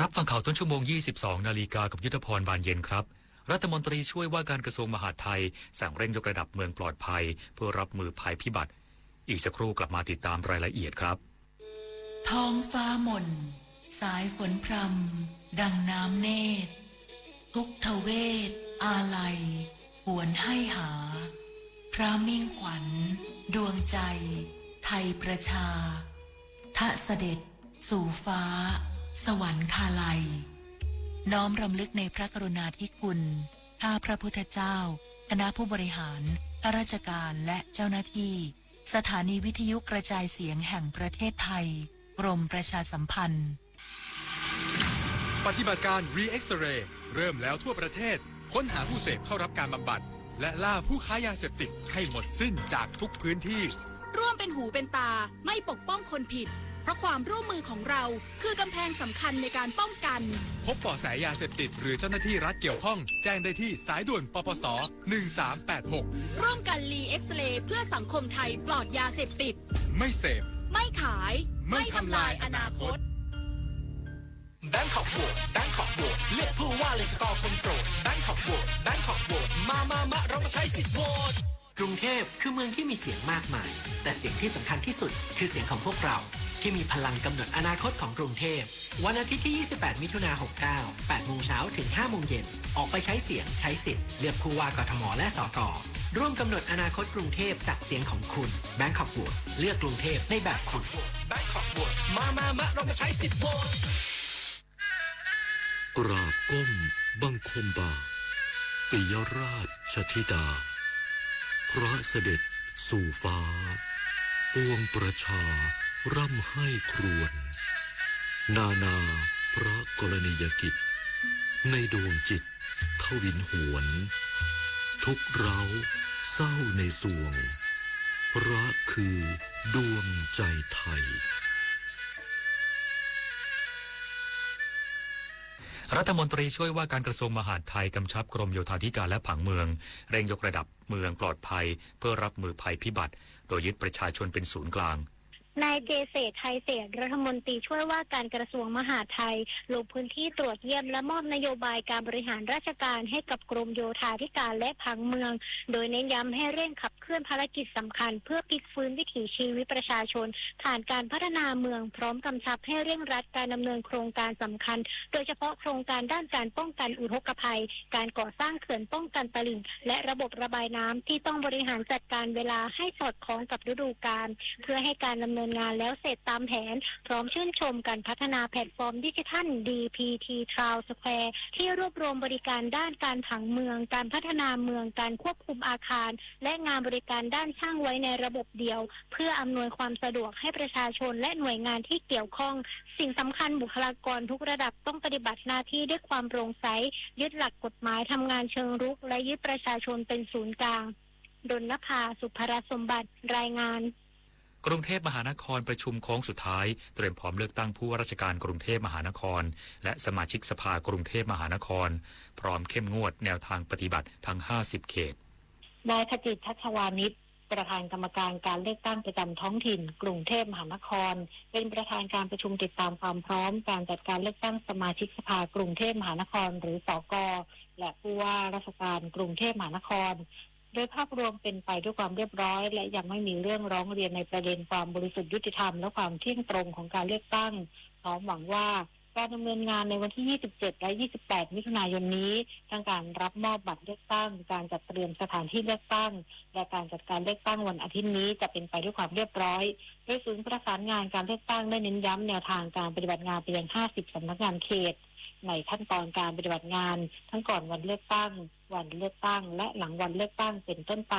รับฟังข่าวต้นชั่วโมง ยี่สิบสองนาฬิกา กับยุทธพร บานเย็นครับ รัฐมนตรีช่วยว่าการกระทรวงมหาดไทย สั่งเร่งยกระดับเมืองปลอดภัย เพื่อรับมือภัยพิบัติ อีกสักครู่กลับมาติดตามรายละเอียดครับ ท้องฟ้ามน สายฝนพรำ ดังน้ำเนตร ทุกทเวทอาลัย หวนให้หา พระมิ่งขวัญ ดวงใจ ไทยประชา ทะเสด็จ สู่ฟ้า สวรรคาลัย น้อมรำลึกในพระกรุณาธิคุณ ข้าพระพุทธเจ้า คณะผู้บริหาร ข้าราชการ และเจ้าหน้าที่ สถานีวิทยุกระจายเสียงแห่งประเทศไทย กรมประชาสัมพันธ์ ปฏิบัติการ V-X-ray เริ่มแล้วทั่วประเทศ ค้นหาผู้เสพเข้ารับการบำบัด และล่าผู้ค้ายาเสพติดให้หมดสิ้นจากทุกพื้นที่ ร่วมเป็นหูเป็นตา ไม่ปกป้องคนผิด เพราะความร่วมมือของเรา คือกำแพงสำคัญในการป้องกัน พบเบาะแสยาเสพติด หรือเจ้าหน้าที่รัฐเกี่ยวข้อง แจ้งได้ที่สายด่วน ปปส หนึ่งสามแปดหก ร่วมกันรีเอ็กซเรย์ เพื่อสังคมไทยปลอดยาเสพติด ไม่เสพ ไม่ขาย ไม่ทำลายอนาคต แบงคอกโหวต แบงคอกโหวต เลือกผู้ว่า และสกอร์คนโปรด แบงคอกโหวต แบงคอกโหวต มา มา มา เรามาใช้สิทธิ์โหวต กรุงเทพคือเมืองที่มีเสียงมากมาย แต่เสียงที่สำคัญที่สุดคือเสียงของพวกเรา ที่มีพลังกำหนดอนาคตของกรุงเทพ วันอาทิตย์ที่ ยี่สิบแปด มิถุนา หกเก้า แปดโมงเช้าถึง ห้าโมงเย็น ออกไปใช้เสียง ใช้สิทธิ์ เลือกผู้ว่า กทม และ สก ร่วมกำหนดอนาคตกรุงเทพจากเสียงของคุณ แบงคอกโหวต เลือกกรุงเทพในแบบคุณ แบงคอกโหวต มา มา มา เรามาใช้สิทธิ์โหวต กราบก้มบังคมบาท ปิยราชธิดา พระเสด็จสู่ฟ้า ปวงประชาร่ำไห้ครวญ นานาพระกรณียกิจ ในดวงจิตทวินหวน ทุกข์ร้าวเศร้าในสวง พระคือดวงใจไทย รัฐมนตรีช่วยว่าการกระทรวงมหาดไทยกำชับกรมโยธาธิการและผังเมือง เร่งยกระดับเมืองปลอดภัย เพื่อรับมือภัยพิบัติ โดยยึดประชาชนเป็นศูนย์กลาง นายเจ เศรษฐ ไทยเศรษฐ รัฐมนตรีช่วยว่าการกระทรวงมหาดไทย ลงพื้นที่ตรวจเยี่ยมและมอบนโยบายการบริหารราชการให้กับกรมโยธาธิการและผังเมือง โดยเน้นย้ำให้เร่งขับเคลื่อนภารกิจสำคัญ เพื่อพลิกฟื้นวิถีชีวิตประชาชน ผ่านการพัฒนาเมือง พร้อมกำชับให้เร่งรัดการดำเนินโครงการสำคัญ โดยเฉพาะโครงการด้านการป้องกันอุทกภัย การก่อสร้างเขื่อนป้องกันตลิ่ง และระบบระบายน้ำ ที่ต้องบริหารจัดการเวลาให้สอดคล้องกับฤดูกาล เพื่อให้การดำเนินงานแล้วเสร็จตามแผน พร้อมชื่นชมการพัฒนาแพลตฟอร์มดิจิทัล ดีพีที Town Square ที่รวบรวมบริการด้านการผังเมือง การพัฒนาเมือง การควบคุมอาคาร และงานบริการด้านช่างไว้ในระบบเดียว เพื่ออำนวยความสะดวกให้ประชาชนและหน่วยงานที่เกี่ยวข้อง สิ่งสำคัญ บุคลากรทุกระดับต้องปฏิบัติหน้าที่ด้วยความโปร่งใส ยึดหลักกฎหมาย ทำงานเชิงรุก และยึดประชาชนเป็นศูนย์กลาง ดลนภา สุภรัตน์สมบัติ รายงาน กรุงเทพมหานครประชุมโค้งสุดท้าย เตรียมพร้อมเลือกตั้งผู้ว่าราชการกรุงเทพมหานคร และสมาชิกสภากรุงเทพมหานคร พร้อมเข้มงวดแนวทางปฏิบัติทั้ง ห้าสิบ เขต นายขจิต ชัชวานิช ประธานกรรมการการเลือกตั้งประจำท้องถิ่นกรุงเทพมหานคร เป็นประธานการประชุมติดตามความพร้อมการจัดการเลือกตั้งสมาชิกสภากรุงเทพมหานคร หรือ สก และผู้ว่าราชการกรุงเทพมหานคร โดยภาพรวมเป็นไปด้วยความเรียบร้อย และยังไม่มีเรื่องร้องเรียนในประเด็นความบริสุทธิ์ยุติธรรม และความเที่ยงตรงของการเลือกตั้ง พร้อมหวังว่าการดำเนินงานในวันที่ ยี่สิบเจ็ด และ ยี่สิบแปด มิถุนายนนี้ ทั้งการรับมอบบัตรเลือกตั้ง การจัดเตรียมสถานที่เลือกตั้ง และการจัดการเลือกตั้งวันอาทิตย์นี้จะเป็นไปด้วยความเรียบร้อย โดยศูนย์ประสานงานการเลือกตั้งได้เน้นย้ำแนวทางการปฏิบัติงานไปยัง ห้าสิบ สำนักงานเขต ในขั้นตอนการปฏิบัติงาน ทั้งก่อนวันเลือกตั้ง วันเลือกตั้ง และหลังวันเลือกตั้งเป็นต้นไป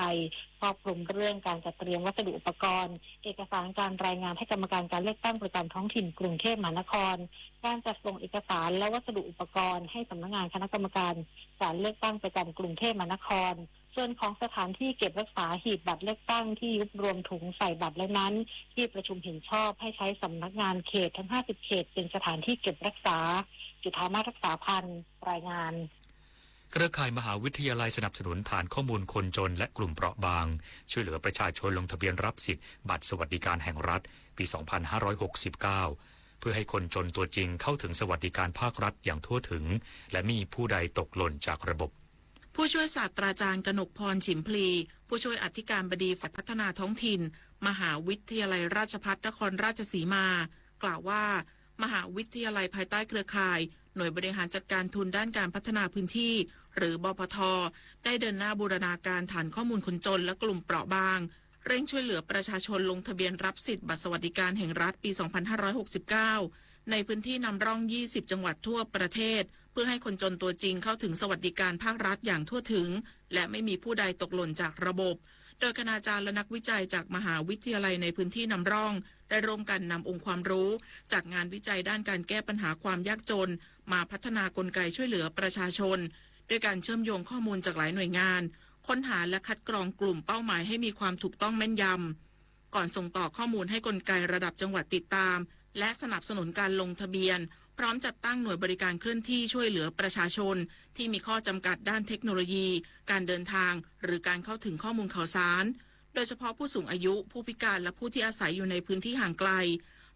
ครอบคลุมเรื่องการจัดเตรียมวัสดุอุปกรณ์ เอกสารการรายงานให้กรรมการการเลือกตั้งประจำท้องถิ่นกรุงเทพมหานคร การจัดส่งเอกสารและวัสดุอุปกรณ์ให้สำนักงานคณะกรรมการการเลือกตั้งประจำกรุงเทพมหานคร ส่วนของสถานที่เก็บรักษาหีบบัตรเลือกตั้งที่ยุบรวมถุงใส่บัตรแล้วนั้น ที่ประชุมเห็นชอบให้ใช้สำนักงานเขตทั้ง ห้าสิบ เขตเป็นสถานที่เก็บรักษา จุฑามาศ รักษาพันธ์ รายงาน เครือข่ายมหาวิทยาลัยสนับสนุนฐานข้อมูลคนจนและกลุ่มเปราะบาง ช่วยเหลือประชาชนลงทะเบียนรับสิทธิ์บัตรสวัสดิการแห่งรัฐ ปี สองพันห้าร้อยหกสิบเก้า เพื่อให้คนจนตัวจริงเข้าถึงสวัสดิการภาครัฐอย่างทั่วถึง และไม่มีผู้ใดตกหล่นจากระบบ ผู้ช่วยศาสตราจารย์กนกพร ฉิมพลี ผู้ช่วยอธิการบดีฝ่ายพัฒนาท้องถิ่น มหาวิทยาลัยราชภัฏนครราชสีมา กล่าวว่า มหาวิทยาลัยภายใต้เครือข่าย หน่วยบริหารจัดการทุนด้านการพัฒนาพื้นที่ หรือ บพท ได้เดินหน้าบูรณาการฐานข้อมูลคนจนและกลุ่มเปราะบาง เร่งช่วยเหลือประชาชนลงทะเบียนรับสิทธิ์บัตรสวัสดิการแห่งรัฐปี สองพันห้าร้อยหกสิบเก้า ในพื้นที่นำร่อง ยี่สิบ จังหวัดทั่วประเทศ เพื่อให้คนจนตัวจริงเข้าถึงสวัสดิการภาครัฐอย่างทั่วถึง และไม่มีผู้ใดตกหล่นจากระบบ โดยคณาจารย์และนักวิจัยจากมหาวิทยาลัยในพื้นที่นำร่อง ได้ร่วมกันนำองค์ความรู้จากงานวิจัยด้านการแก้ปัญหาความยากจน มาพัฒนากลไกช่วยเหลือประชาชน ด้วยการเชื่อมโยงข้อมูลจากหลายหน่วยงาน ค้นหาและคัดกรองกลุ่มเป้าหมายให้มีความถูกต้องแม่นยำ ก่อนส่งต่อข้อมูลให้กลไกระดับจังหวัดติดตาม และสนับสนุนการลงทะเบียน พร้อมจัดตั้งหน่วยบริการเคลื่อนที่ช่วยเหลือประชาชน ที่มีข้อจำกัดด้านเทคโนโลยี การเดินทาง หรือการเข้าถึงข้อมูลข่าวสาร โดยเฉพาะผู้สูงอายุ ผู้พิการ และผู้ที่อาศัยอยู่ในพื้นที่ห่างไกล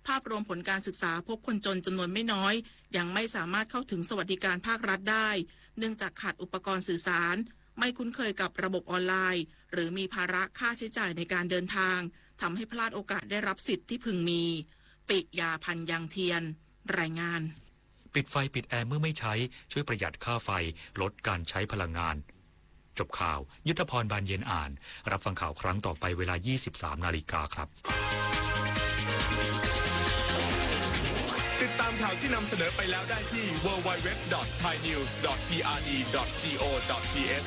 ภาพรวมผลการศึกษาพบคนจนจำนวนไม่น้อย ยังไม่สามารถเข้าถึงสวัสดิการภาครัฐได้ เนื่องจากขาดอุปกรณ์สื่อสาร ไม่คุ้นเคยกับระบบออนไลน์ หรือมีภาระค่าใช้จ่ายในการเดินทาง ทำให้พลาดโอกาสได้รับสิทธิ์ที่พึงมี ปิยา พันยังเทียน รายงาน ปิดไฟปิดแอร์เมื่อไม่ใช้ ช่วยประหยัดค่าไฟ ลดการใช้พลังงาน จบข่าว ยุทธพร บานเย็นอ่าน รับฟังข่าวครั้งต่อไปเวลา ยี่สิบสามนาฬิกาครับ ติดตามข่าวที่นำเสนอไปแล้วได้ที่ ดับเบิลยู ดับเบิลยู ดับเบิลยู ดอท ไทยนิวส์ ดอท พีอาร์ดี ดอท จี โอ ดอท ที เอช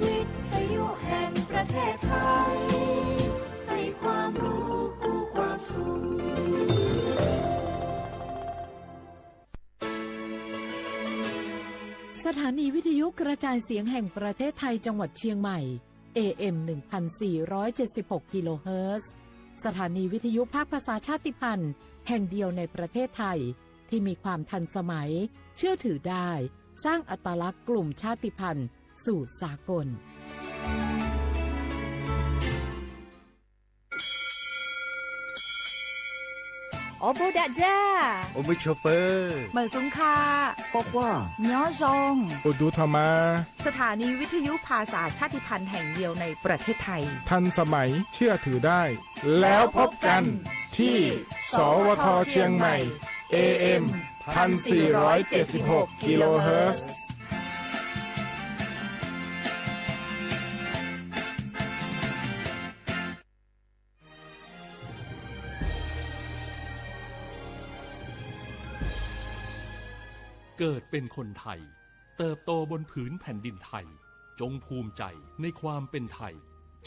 วิทยุแห่งประเทศไทย ให้ความรู้คู่ความสุข สถานีวิทยุกระจายเสียงแห่งประเทศไทยจังหวัดเชียงใหม่ เอ เอ็ม หนึ่งพันสี่ร้อยเจ็ดสิบหก กิโลเฮิรตซ์ สถานีวิทยุภาคภาษาชาติพันธุ์แห่งเดียวในประเทศไทย ที่มีความทันสมัย เชื่อถือได้ สร้างอัตลักษณ์กลุ่มชาติพันธุ์สู่สากล โอโบดะจ้า โอโบโชเฟอร์ เหมยสุงค่ะ ปอคว้า ยอซอง โอดูธรรมา สถานีวิทยุภาษาชาติพันธุ์แห่งเดียวในประเทศไทย ทันสมัย เชื่อถือได้ แล้วพบกันที่ สวท เชียงใหม่ เอ เอ็ม พันสี่ร้อยเจ็ดสิบหก กิโลเฮิรตซ์ เกิดเป็นคนไทย เติบโตบนผืนแผ่นดินไทย จงภูมิใจในความเป็นไทย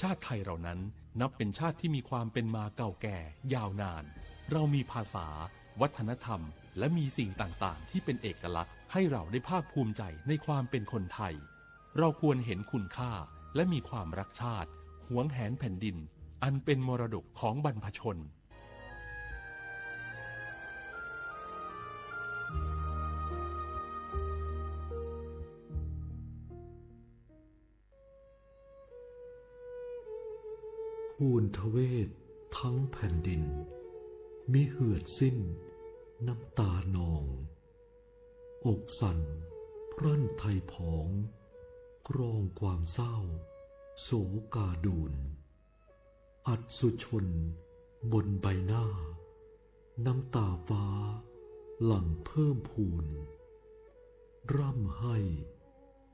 ชาติไทยเรานั้นนับเป็นชาติที่มีความเป็นมาเก่าแก่ยาวนาน เรามีภาษา วัฒนธรรม และมีสิ่งต่างๆ ที่เป็นเอกลักษณ์ ให้เราได้ภาคภูมิใจในความเป็นคนไทย เราควรเห็นคุณค่า และมีความรักชาติ หวงแหนแผ่นดิน อันเป็นมรดกของบรรพชน ภูณทเวศทั้งแผ่นดิน มิเหือดสิ้นน้ำตานอง อกสั่นพรั่นไทยผอง กรองความเศร้า โศกาดูน อัศจรรย์บนใบหน้า น้ำตาฟ้าหลั่งเพิ่มพูน ร่ำไห้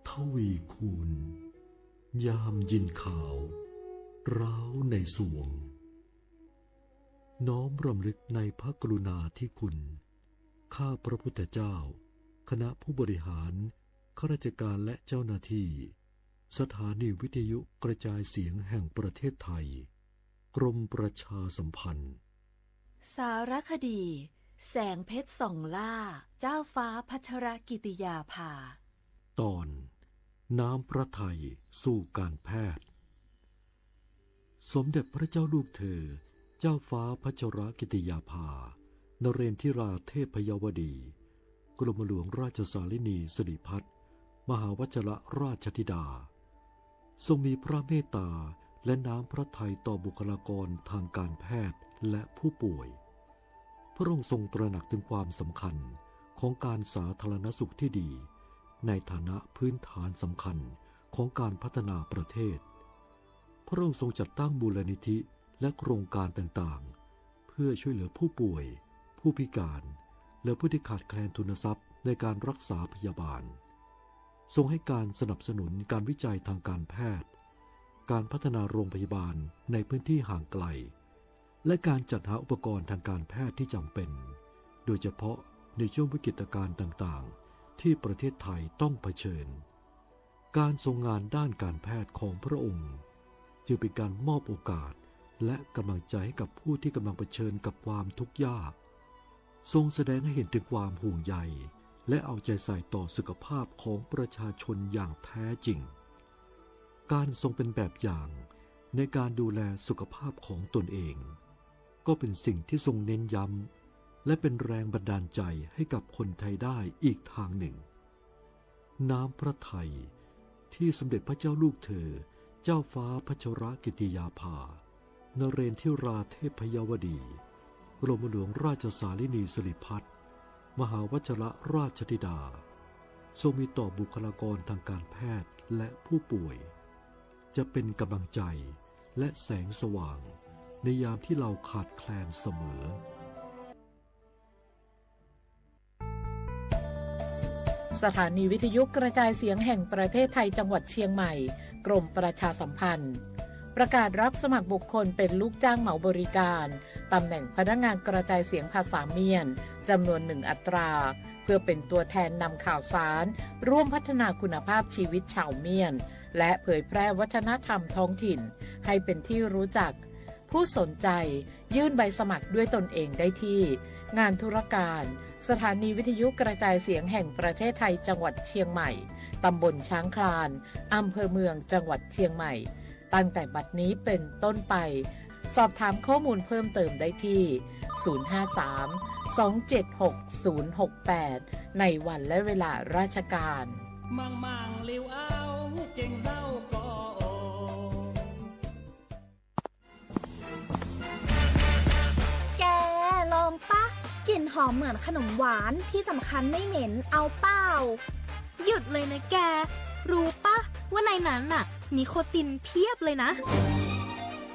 ทวีคูณ ยามยินข่าวร้าวในสวง น้อมรำลึกในพระกรุณาธิคุณ ข้าพระพุทธเจ้า คณะผู้บริหาร ข้าราชการและเจ้าหน้าที่ สถานีวิทยุกระจายเสียงแห่งประเทศไทย กรมประชาสัมพันธ์ สารคดี แสงเพชรส่องล่า เจ้าฟ้าพัชรกิติยาภา ตอน น้ำพระทัยสู่การแพทย์ สมเด็จพระเจ้าลูกเธอ เจ้าฟ้าพัชรกิติยาภา นเรนทิราเทพยวดี กรมหลวงราชสารินีสิริพัฒน์ มหาวชิรราชธิดา ทรงมีพระเมตตาและน้ำพระทัยต่อบุคลากรทางการแพทย์และผู้ป่วย พระองค์ทรงตระหนักถึงความสำคัญของการสาธารณสุขที่ดี ในฐานะพื้นฐานสำคัญของการพัฒนาประเทศ พระองค์ทรงจัดตั้งมูลนิธิและโครงการต่างๆ เพื่อช่วยเหลือผู้ป่วย ผู้พิการ และผู้ที่ขาดแคลนทุนทรัพย์ในการรักษาพยาบาล ทรงให้การสนับสนุนการวิจัยทางการแพทย์ การพัฒนาโรงพยาบาลในพื้นที่ห่างไกล และการจัดหาอุปกรณ์ทางการแพทย์ที่จำเป็น โดยเฉพาะในช่วงวิกฤตการณ์ต่างๆ ที่ประเทศไทยต้องเผชิญ การทรงงานด้านการแพทย์ของพระองค์ จึงเป็นการมอบโอกาสและกำลังใจให้กับผู้ที่กำลังเผชิญกับความทุกข์ยาก ทรงแสดงให้เห็นถึงความห่วงใยและเอาใจใส่ต่อสุขภาพของประชาชนอย่างแท้จริง การทรงเป็นแบบอย่างในการดูแลสุขภาพของตนเอง ก็เป็นสิ่งที่ทรงเน้นย้ำ และเป็นแรงบันดาลใจให้กับคนไทยได้อีกทางหนึ่ง น้ำพระทัยที่สมเด็จพระเจ้าลูกเธอ เจ้าฟ้าพัชรกิติยาภา นเรนทิราเทพยวดี กรมหลวงราชสาลินีสิริพัฒน์ มหาวชรราชธิดา ทรงมีต่อบุคลากรทางการแพทย์และผู้ป่วย จะเป็นกำลังใจและแสงสว่างในยามที่เราขาดแคลนเสมอ สถานีวิทยุกระจายเสียงแห่งประเทศไทยจังหวัดเชียงใหม่ กรมประชาสัมพันธ์ ประกาศรับสมัครบุคคลเป็นลูกจ้างเหมาบริการ ตำแหน่งพนักงานกระจายเสียงภาษาเมียน จำนวนหนึ่งอัตรา เพื่อเป็นตัวแทนนำข่าวสาร ร่วมพัฒนาคุณภาพชีวิตชาวเมียน และเผยแพร่วัฒนธรรมท้องถิ่น ให้เป็นที่รู้จัก ผู้สนใจยื่นใบสมัครด้วยตนเองได้ที่ งานธุรการ สถานีวิทยุกระจายเสียงแห่งประเทศไทยจังหวัดเชียงใหม่ ตำบลช้างคลาน อำเภอเมือง จังหวัดเชียงใหม่ ตั้งแต่บัดนี้เป็นต้นไป สอบถามข้อมูลเพิ่มเติมได้ที่ ศูนย์ห้าสาม สองเจ็ดหก ศูนย์หกแปด ในวันและเวลาราชการ มังมังลิวเอาเก่งเศร้าก็โอ แก ลองปะ กลิ่นหอมเหมือนขนมหวาน ที่สำคัญไม่เหม็น เอาเปล่า หยุดเลยนะแก รู้ปะว่าในนั้นน่ะ นิโคตินเพียบเลยนะ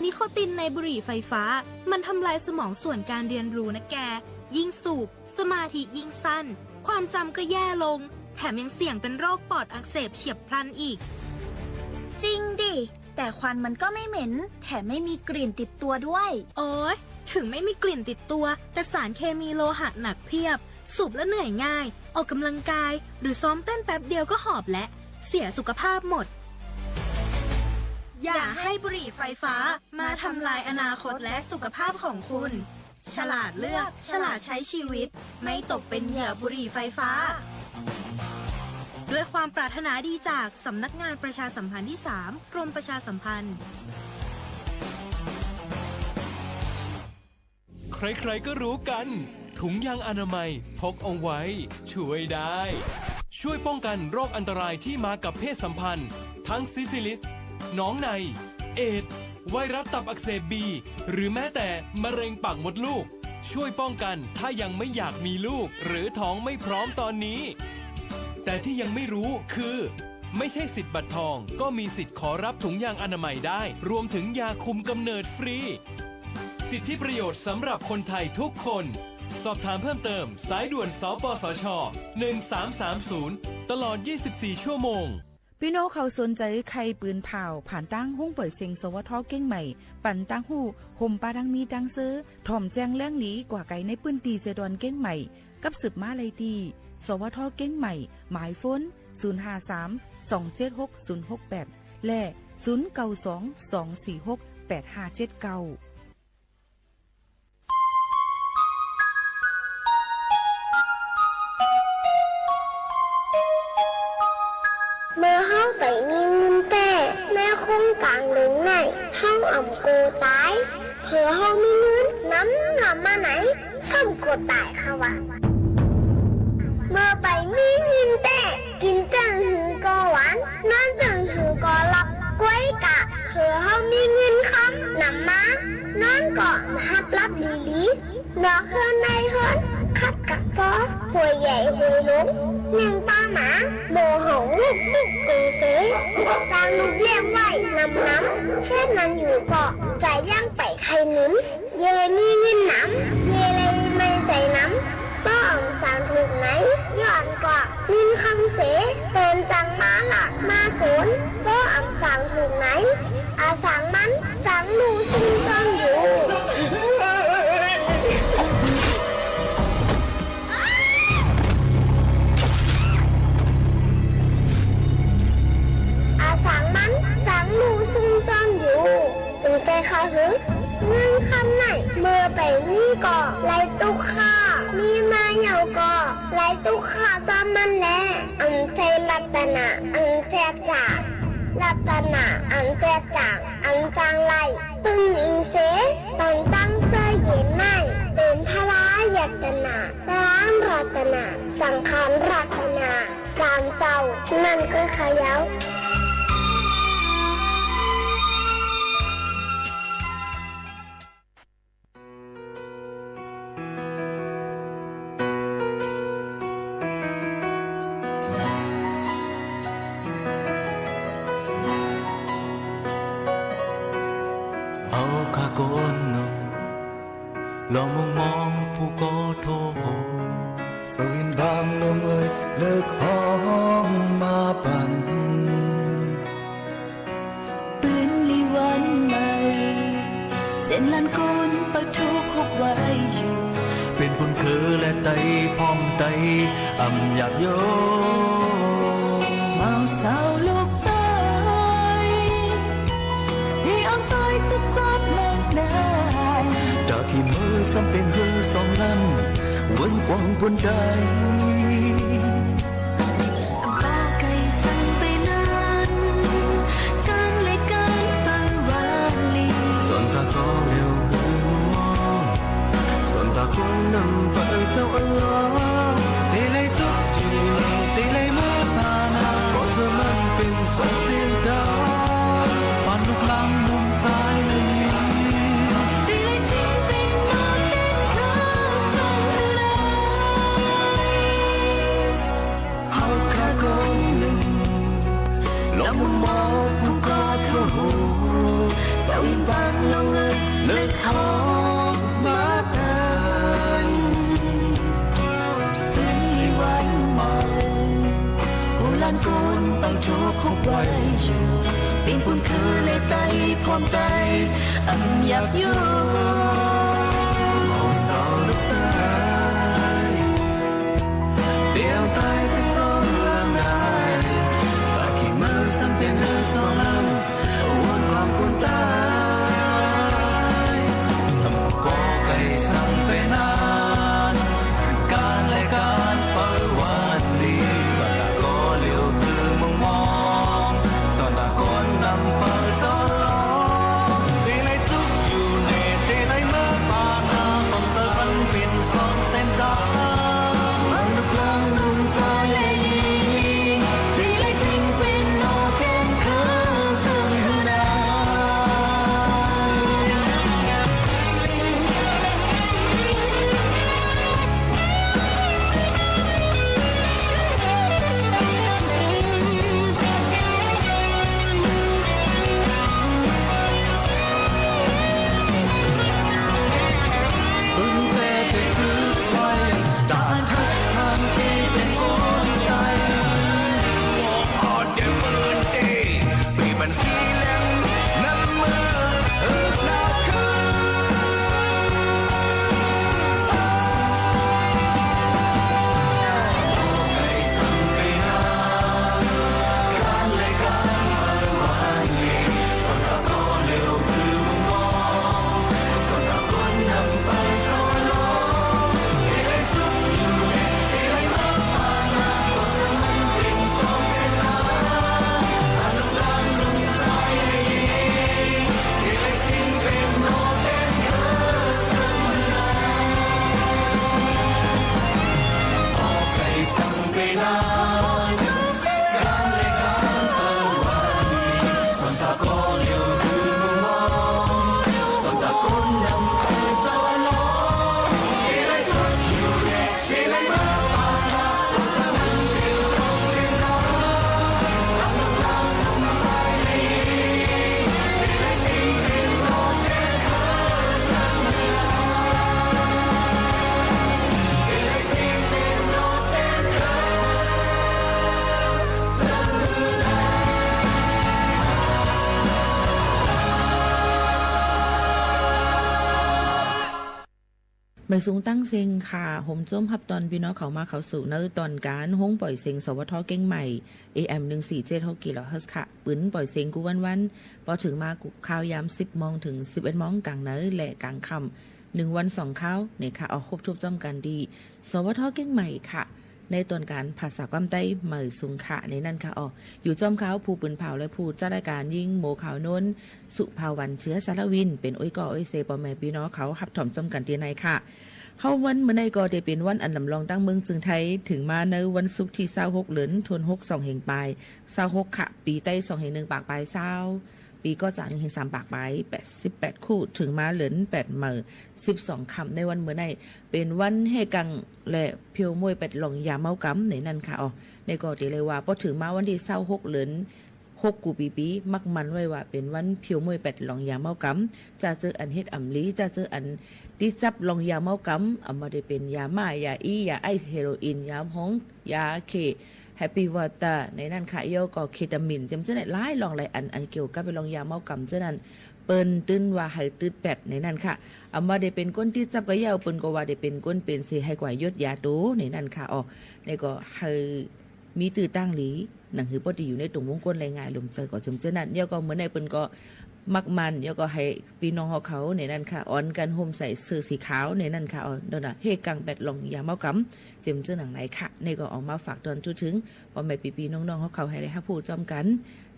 นิโคตินในบุหรี่ไฟฟ้า มันทำลายสมองส่วนการเรียนรู้นะแก ยิ่งสูบ สมาธิยิ่งสั้น ความจำก็แย่ลง แถมยังเสี่ยงเป็นโรคปอดอักเสบเฉียบพลันอีก จริงดิ แต่ควันมันก็ไม่เหม็น แถมไม่มีกลิ่นติดตัวด้วย โอ๊ย ถึงไม่มีกลิ่นติดตัว แต่สารเคมีโลหะหนักเพียบ สูบแล้วเหนื่อยง่าย ออกกำลังกาย หรือซ้อมเต้นแป๊บเดียวก็หอบแล้ว เสียสุขภาพหมด อย่าให้บุหรี่ไฟฟ้ามาทำลายอนาคตและสุขภาพของคุณ ฉลาดเลือก ฉลาดใช้ชีวิต ไม่ตกเป็นเหยื่อบุหรี่ไฟฟ้า ด้วยความปรารถนาดีจากสำนักงานประชาสัมพันธ์ที่สาม กรมประชาสัมพันธ์ ใครๆ ก็รู้กัน ถุงยางอนามัยพกเอาไว้ ช่วยได้ ช่วยป้องกันโรคอันตรายที่มากับเพศสัมพันธ์ ทั้งซิฟิลิส หนองใน เอดส์ ไวรัสตับอักเสบบี หรือแม้แต่มะเร็งปากมดลูก ช่วยป้องกันถ้ายังไม่อยากมีลูก หรือท้องไม่พร้อมตอนนี้ แต่ที่ยังไม่รู้คือ ไม่ใช่สิทธิ์บัตรทอง ก็มีสิทธิ์ขอรับถุงยางอนามัยได้ รวมถึงยาคุมกำเนิดฟรี สิทธิประโยชน์สำหรับคนไทยทุกคน สอบถามเพิ่มเติม สายด่วน สปสช หนึ่งสามสามศูนย์ ตลอด ยี่สิบสี่ ชั่วโมง ปี้น้องเขาสนใจ๋ใค่ปืนผ่าว ผ่านตางห้องป่วยเซ็ง สวท. เกียงใหม่ ปันตางฮู้ ห่มปาดังมีตางซื่อ ถ่อมแจ้งแหล่งหลีกว่าไก๋ในปื้นตี้เจดอนเกียงใหม่ กับสืบมาได้ตี้ สวท. เกียงใหม่ หมายโฟน ศูนย์ห้าสาม สองเจ็ดหก ศูนย์หกแปด และ ศูนย์เก้าสอง สองสี่หก แปดห้าเจ็ดเก้า เมื่อเฮาไปมีเงินแต๊ ในโคงก๋างเลิงไหน เฮาอ่ำโกต๋าย เผลอเฮามีเงินนำๆ มาไหน ซ้ำโกต๋ายค่ะวะ เมื่อไปมีเงินแต๊ กิ๋นเตื้องหื้อก็หวาน นอนเตื้องหื้อก็หลับ ก้วยกะ เผลอเฮามีเงินคำนำมา นอนก็บ่หับหลับดีๆ นอกเฮือนในเฮือน ขัดกับซอ ห้วยใหญ่ห้วยหลง เลี้ยงป้าหมา บ่ฮ้องลูกๆ เป๋เส ตางลูกเลี้ยงไว้นำๆ เฮ็ดหยังอยู่ก็ ใจ๋ยังไปใค่หนิม เยาเลยมีเงินนำ เยาเลยไม่ใจ๋นำ ป้ออ่ำสางถูกไหน ย้อนกว่าเงินคำเส เปิ้นจังมาลักมาโจ๋น ป้ออ่ำสางถูกไหน อะสางมัน จังลู่ซุ่มซ่อนอยู่ อะสางมัน จังลู่ซุ่มซ่อนอยู่ ตึงใจ๋ข้าหื้อ เงินคำไหน เมื่อไปมีก็ไหลตกค ข้า มีมาเหี่ยวก่อ ไหลตุ๊กข้าซ้ำมันแล อันเจตนา อันเจตจ๋า รัตนา อันเจตจ๋า อันจางไหล เปิ้นอิงเส เปิ้นตั้งเสื้อเย็นใน เป๋นพระรัตนา พระรัตนา สังฆรัตนา สามเจ้า นั่นก็ขะเย้า เอาข้าคนหนึ่ง ลองมองมองผู้ก่อโทษ เสาหินบางลงเอ่ย เลิกฮ้องมาปัน ปืนลีวันใหม่ เส้นล้านคนปะทุกข์ฮบไว้อยู่ เป๋นปุ้นคือและไตพร้อมไต อ่ำหยาบโย บ่าวสาวลูกใต้ ตี้อังต้อยตึกจอบแลกนาย ตาขี้มือซ้ำเป๋นหื้อสองลำ วนกว้างปุ้นได้ บ่ไกลสังไปนั้น ก๋านและก๋านเปิ้นหวานลี ส่วนตาก็เหลียวหื้อมอง ส่วนตาคนนำไปเจ้าอัลลอฮ์ ตี้ไล่จุกอยู่ ตี้ไล่มาปานา ก็เธอมันเป๋นสองเส้นตาง ปันลูกหลานหนุ่มจายและหญิง ตี้ไล่ทิ้งเป๋นหม้อเต็นเคิงจั่งหื้อได้ เฮาข้าคนหนึ่ง ลองมองมองผู้ก่อโทษ เสาหินบางลงเอ่ย เลิกฮ้องมาปัน ปืนลีวันใหม่ ผู้ล้านคนปะทุกข์ฮบไว้อยู่ เป๋นปุ้นคือและไตพร้อมไต อ่ำหยาบโย บ่าวสาวลูกใต้ เตียวตายไปจนล้างได้ ตาขี้มือซ้ำเป๋นหื้อสองลำ วนกว้างปุ้นได้ บ่ไกลสังไปนั้น ก๋านและก๋านเปิ้นหวานลี ส่วนตาก็เหลียวหื้อมองมอง ส่วนตาคนนำไปเจ้าอัลลอฮ์ ตี้ไล่จุกอยู่แน่ ตี้ไล่มาปานา ต้องเจอมันเป๋นสองเส้นตาง มันลูกหลานหนุ่มจายและหญิง ตี้ไล่ทิ้งเป๋นหม้อเต็นเคิงจั่งหื้อได้ หมายสูงตั้งเซ็งค่ะ โฮมโจ้มฮับตอนปี้น้องเขามาเข้าสู่ในตอนก๋าน โฮงป่อยเสียง สวท เจียงใหม่ เอเอ็ม หนึ่งสี่เจ็ดหก กิโลเฮิรตซ์ค่ะ ปืนป่อยเสียงกู้วันๆ ปอเถิงมากู้ข่าวยามสิบโมงเถิงสิบเอ็ดโมงก๋างในและก๋างค่ำ นึ่งวันสองคราว นี่ค่ะ ออก ฮบถบจ้อมกั๋นตี้ สวท เจียงใหม่ค่ะ ในต๋อนก๋านภาษาความใต้ใหม่สุงค่ะ ในนั้นค่ะ ออก อยู่จ้อมข้า ผู้ปืนผ่าวและผู้จัดรายก๋าน ญิงโมขาวโน้น สุภาวัน เชื้อสารวิน เป๋นโอ้ยก่อโอ้ยเซ ป้อแม่ปี้น้องเขาฮับถอมจ้อมกั๋นตี้ในค่ะ เฮ้า วันเมื่อในก็ได้เป๋นวันอันลำลองตั้งเมืองจึงไทย เถิงมาในวันศุกร์ตี้ซาวหก เดือนธันวาคม สองเฮงปายซาวหกค่ะ ปี๋ไต้สองเฮงนึ่งปากปายซาว ปี๋ก๋อจ๋าหนึ่งเฮงสามปากปายแปดสิบแปดคู่ เถิงมาเดือนแปดใหม่สิบสองค่ำ ในวันเมื่อในเป๋นวันแห่กังและเผียวมวยแปดหล่องยาเมากำ ในนั้นค่ะ ออก ในก็เต๋เลยว่า ปอเถิงมาวันตี้ซาวหก เดือนหก กู้ปี๋ๆ มักมันไว้ว่าเป๋นวันเผียวมวยแปดหล่องยาเมากำ จะเจออันเฮ็ดอำลี จะเจออันตี้จับหล่องยาเมากำ อำบ่าได้เป๋นยาม่า ยาอี้ ยาไอซ์ เฮโรอีน ยาหอม ยาเค แฮปปี้วอเตอร์ ในนั้นค่ะ เย้าก็เคตามีน เจียมเจ้านั้นหลายหล่องหลายอัน อันเกี่ยวกับไปหล่องยาเมากำเจ้านั้น เปิ้นเตื๋อนว่าหื้อตึดแปด ในนั้นค่ะ อำบ่าได้เป๋นก้นตี้จับก็เย้า เปิ้นก็ว่าได้เป๋นก้นเป๋นเซ หื้อกว่าหยดยาโต ในนั้นค่ะ ออก ในก็หื้อมีตื้อตังหลี หนังหื้อป้อตี้อยู่ในตรงวงก้นแลง่ายลมใจ๋ก็เจียมเจ้านั้น เย้าก็เมื่อในเปิ้นก็ มักมัน เย้าก็หื้อปี้น้องเฮาเขา ในนั้นค่ะ อ่อนกั๋นห่มใส่เสื้อสีขาว ในนั้นค่ะ ออก นั่นน่ะ แห่กังแปดหล่องยาเมากำ เจียมเจ้าหนังในค่ะ ในก็ออกมาฝากตอนทั่วเถิง ป้อแม่ปี้ๆ น้องๆ เฮาเขาหื้อได้ฮับฮู้จ้อมกั๋น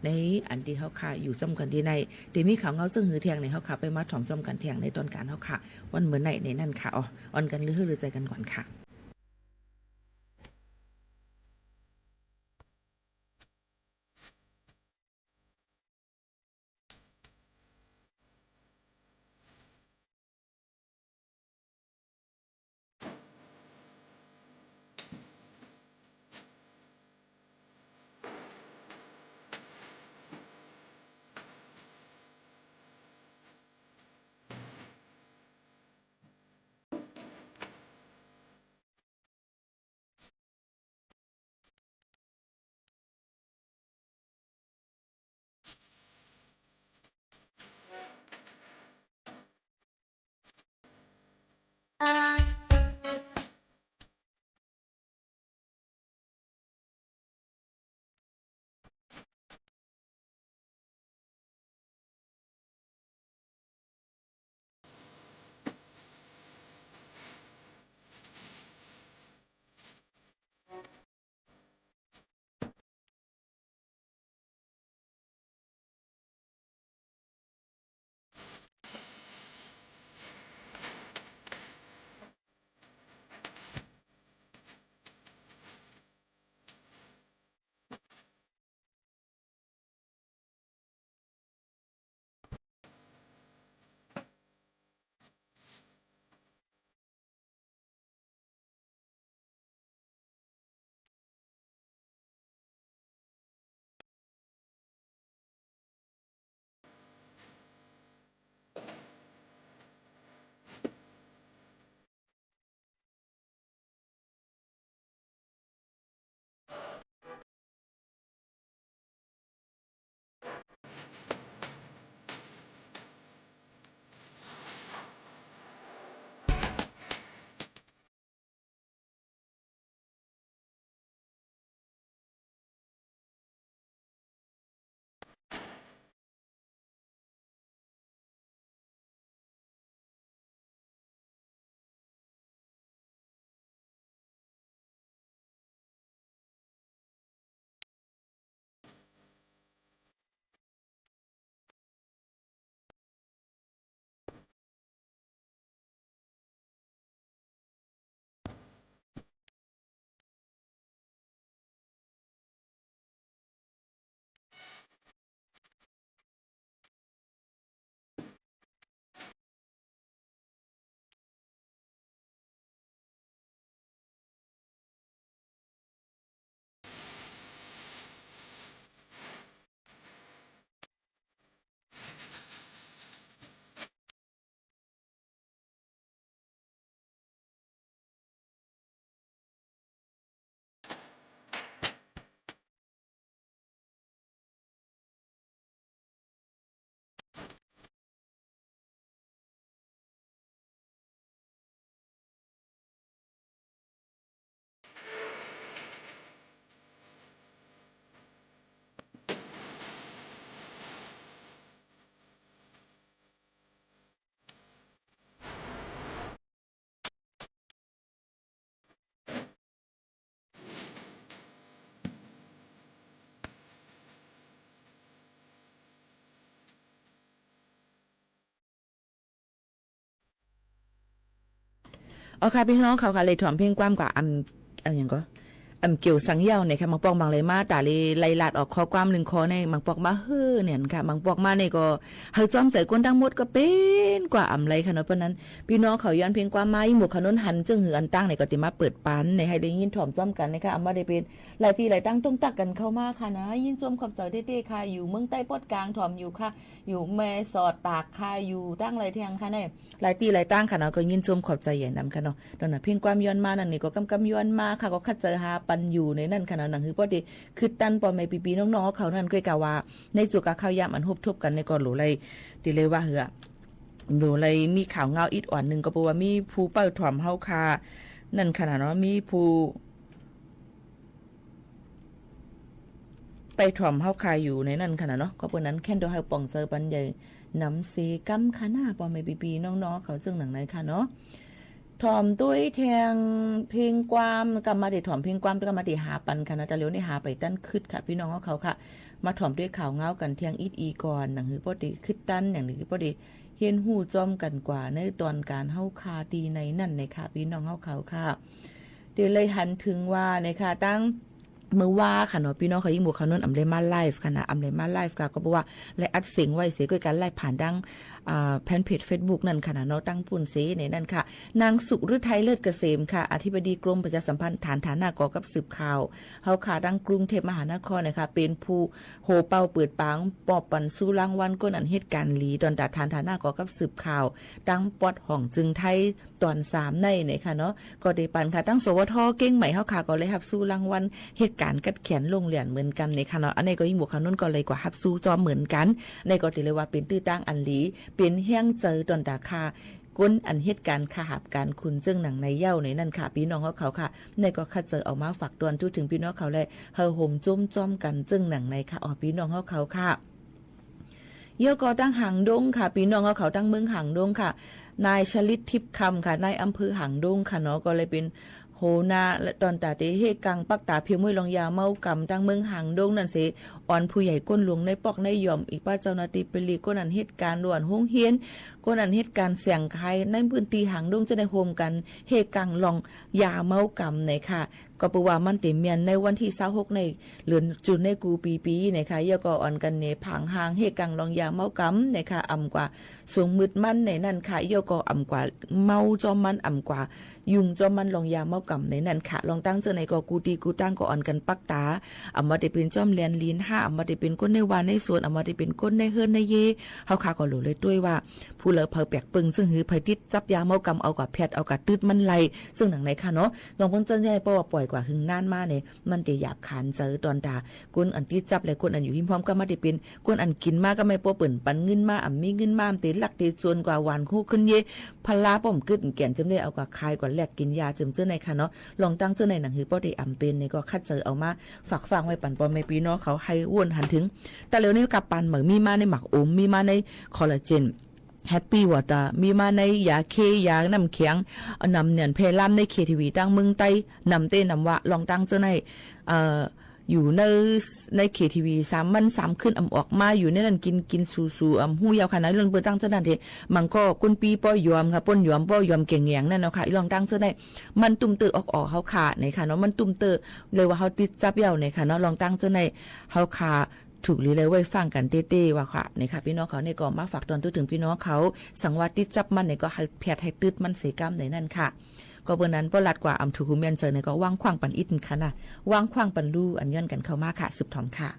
ในอันตี้เฮาค่ะอยู่จ้อมกั๋นตี้ใน เต๋มีข่าวเงาเจิ่งหื้อแทงในเฮาค่ะ ไปมาถอมจ้อมกั๋นแทงในต๋อนก๋านเฮาค่ะ วันเมื่อใน ในนั้นค่ะ ออก อ่อนกั๋นลือหื้อลือใจ๋กั๋นก่อนค่ะ อ๋อค่ะ ปี้น้องเขาค่ะ เลยถ่อมเพลงความก่อ อำ อำหยังก่อ อำเกี่ยวสังเย้าเนี่ยค่ะ บางปอกบางเลยมา ต๋าเลยไล่ลาดออกข้อความนึ่งข้อเนี่ย บางปอกมาเฮ้อเนี่ยค่ะ บางปอกมาเนี่ยก็หื้อจ้อมใจ๋ก้นตังหมดก็เป๋นกว่าอำไรค่ะเนาะ เพราะนั้น ปี้น้องเขาย้อนเพลงความมา อี่หมวกขาวนุ่นหันเจิ่งหื้ออันตั้งเนี่ยก็จะมาเปิดปันเนี่ยหื้อได้ยินถ่อมจ้อมกั๋นนะคะ อำว่าได้เป๋น หลายตี้หลายตังต้องตักกั๋นเข้ามาค่ะนะ ยินชมขอบใจ๋เต๊ๆ ค่ะ อยู่เมืองใต้ปอดกลางถ่อมอยู่ค่ะ อยู่แม่สอดตากค่ะ อยู่ตังหลายแห่งค่ะเนี่ย หลายตี้หลายตังค่ะเนาะ ก็ยินชมขอบใจ๋ใหญ่นำค่ะเนาะ ต๋อนนั้นเพลงความย้อนมานั่นนี่ก็กำกำย้อนมาค่ะ ก็คัดใจ๋หาปันอยู่ในนั้นค่ะเนาะ หนังหื้อป้อได้คึดตันป้อแม่ปี้ๆ น้องๆ เขานั่น ก้อยกาว่า ในจั่วกาข้าวยามอันฮบทบกั๋นเนี่ยก็หลูไหล ตี้เลยว่าเหือ หลูไหลมีข่าวเงาอิดอ่อนนึ่ง ก็เปิ้นว่ามีผู้ไปถ่อมเฮาค่ะ นั่นค่ะเนาะ มีผู้ ไปถ่อมเฮาค่ะอยู่ในนั้นค่ะนะเนาะ ก็เปิ้นนั้นแค่นเดียวหื้อป่องใจ๋ปันใหญ่นำเสก้ำค่ะนะ ป้อแม่ปี้ๆ น้องๆ เขาเจิ่งหนังในค่ะเนาะ ถ่อมตวยแทงเพลงความ กำมาได้ถ่อมเพลงความ กำมาได้หาปันค่ะนะ ต๋าเหลียวนี่หาไปตันคึดค่ะ ปี้น้องเขาค่ะ มาถ่อมตวยข่าวเงากั๋นแทงอิดอีกก่อน หนังหื้อป้อได้คึดตัน หนังหื้อป้อได้เฮียนฮู้จ้อมกั๋นกว่าในต๋อนก๋านเฮาค่ะตี้ในนั้นในค่ะ ปี้น้องเขาค่ะ ตี้เลยหันเถิงว่าในค่ะ ตัง เมื่อวาค่ะเนาะ ปี้น้องเขา อี่หมวกขาวนุ่นอำได้มาไลฟ์ค่ะนะ อำได้มาไลฟ์ค่ะ ก็เปิ้นว่าได้อัดเสียงไว้เสีย ก้อยกาไลฟ์ผ่านตัง อ่า แฟนเพจเฟซบุ๊กนั่นค่ะนะเนาะ ตังปุ้นเสในนั้นค่ะ นางสุขฤทัย เลิศเกษมค่ะ อธิบดีกรมประชาสัมพันธ์ ฐานฐานะก่อกับสืบข่าวเฮาค่ะ ตังกรุงเทพมหานครนะคะ เป๋นผู้โห่เป่าเปิดป๋าง มอบปันซู่รางวัลก้นอันเฮ็ดก๋านหลี ต๋อนต๋าฐานฐานะก่อกับสืบข่าว ตังปอดห้องจึงไทย ต๋อนสามในในค่ะเนาะ ก็ได้ปันค่ะ ตัง สวท เกียงใหม่เฮาค่ะ ก็ได้ฮับซู่รางวัลเหตุก๋ารณ์ขัดแขนโล่งแหล่นเหมือนกั๋นในค่ะเนาะ อันนี้ก็อี่หมวกขาวนุ่นก็เลยกว่าฮับซู่จ้อมเหมือนกั๋น นี่ก็ตี้เลยว่าเป๋นตื้อตังอันหลี เป๋นแฮงใจ๋ต๋อนต๋าค่ะ คนอันเหตุก๋ารณ์ค่ะ หาบก๋านคุณเจิ่งหนังในเย้าในนั้นค่ะ ปี้น้องเฮาเขาค่ะ นี่ก็คัดใจ๋เอามาฝากตอนทู่เถิงปี้น้องเขา และหื้อโฮมโจ้มจ้อมกั๋นเจิ่งหนังในค่ะ อ๋อ ปี้น้องเฮาเขาค่ะ เย้าก็ตังหางดงค่ะ ปี้น้องเฮาเขาตังเมืองหางดงค่ะ นายชลิตทิพย์คำค่ะ นายอำเภอหางดงค่ะเนาะ ก็เลยเป๋นหัวหน้า และต๋อนต๋าเต๋เฮกังปักต๋าเพียงมวยลองยาเมากำตังเมืองหางดงนั่นเส อ่อนผู้ใหญ่ก้นหลวงในปอกในหย่อม อีกป้าเจ้าหน้าตี้ปลีก คนอันเหตุก๋ารณ์ล้วนโฮงเฮียน คนอันเหตุก๋ารณ์แสงขายในพื้นตี้หางดงจะได้โฮมกั๋นเฮกังลองยาเมากำในค่ะ ก็เปิ้นว่ามันเต๋เมียนในวันตี้ซาวหกในเดือนจุนในกู้ปีๆ นะคะ เย้าก็อ่อนกั๋นเน่ผางฮางเฮกังลองยาเมากำนะคะ อ่ำกว่าสงมึดมันในนั้นค่ะ เย้าก็อ่ำกว่าเมาจ้อมมัน อ่ำกว่ายุ่งจ้อมมันลองยาเมากำในนั้นค่ะ ลองตังเจ้าในก็กู้ตี้กู้ตังก็อ่อนกั๋นปักต๋า อ่ำว่าเต๋เป๋นจ้อมแลนหลินห้า อ่ำว่าเต๋เป๋นคนในว่าในสวน อ่ำว่าเต๋เป๋นคนในเฮือนในเย้ เฮาค่ะก็หลูเลยตวยว่า ผู้เหลือเผยแปลกเปิง ซึ่งหื้อเผยติดจับยาเมากำ เอากาแผด เอากาตื้ดมันไล่ ซึ่งหนังในค่ะเนาะ ลองเปิ้นเจ้าใหญ่ เพราะว่าป่อยกว่าหึงนานมาเนี่ย มันเต๋หยาบขานใจ๋ต๋อนต๋า คนอันติดจับและคนอันอยู่ฮิมห้อม ก็มาเต๋เป๋น คนอันกิ๋นมาก็ไม่ป้อเปิ้นปันเงินมา อ่ำมีเงินมา เต๋ลักเต๋จวนกว่าหวานฮู้ขึ้นเย้ พลาป้อมกึ๊ดแก่นเจิมได้เอากาขายกว่าแลกกิ๋นยาเจิมเจ้าในค่ะเนาะ ลองตังเจ้าในหนังหื้อป้อเต๋อ่ำเป๋นเนี่ยก็คัดใจ๋เอามาฝากฟังไว้ปันป้อแม่ปี้น้องเขาหื้อวนหันเถิง ต๋าเหลียวนี้กับปานเหมอ มีมาในหมากโอม มีมาในคอลลาเจน แฮปปี้วอเตอร์ มีมาในยาเค ยาน้ำแข็ง นำเนี่ยแพร่ลามในเคทีวีตังเมืองใต้ นำเต๊นำว่า ลองตังเจ้าใน เอ่อ อยู่ใน ในเคทีวีสามวันสามคืน อ่ำออกมาอยู่ในนั้นกิ๋นกิ๋นสูสู อ่ำฮู้ยาวขนาดเรื่องเปิ้นตังเจ้านั้นเต๋ มันก็คนปี้ป้อยอมค่ะ ป้นยอมป้อยอมแก่งแหงนั่นเนาะค่ะ ลองตังเจ้าใน มันตุ้มเตื้อออกออกเฮาค่ะในค่ะเนาะ มันตุ้มเตื้อเลยว่าเฮาติดจับเย้าในค่ะเนาะ ลองตังเจ้าใน เฮาค่ะ ถูกหรือเลยไว้ฟังกั๋นเต๊ๆ ว่าค่ะ นี่ค่ะ ปี้น้องเขาเนี่ยก็มาฝากตอนทู่เถิงปี้น้องเขา สังว่าติดจับมันเนี่ยก็หื้อแผดหื้อตื้ดมันเสก้ำในนั้นค่ะ ก็เปิ้นนั้นป้อลัดกว่าอ่ำถูกหูเมียนใจ๋เนี่ยก็วางขว้างปันอิดค่ะนะ วางขว้างปันลู่อันย้อนกั๋นเข้ามาค่ะ สืบถ่อมค่ะ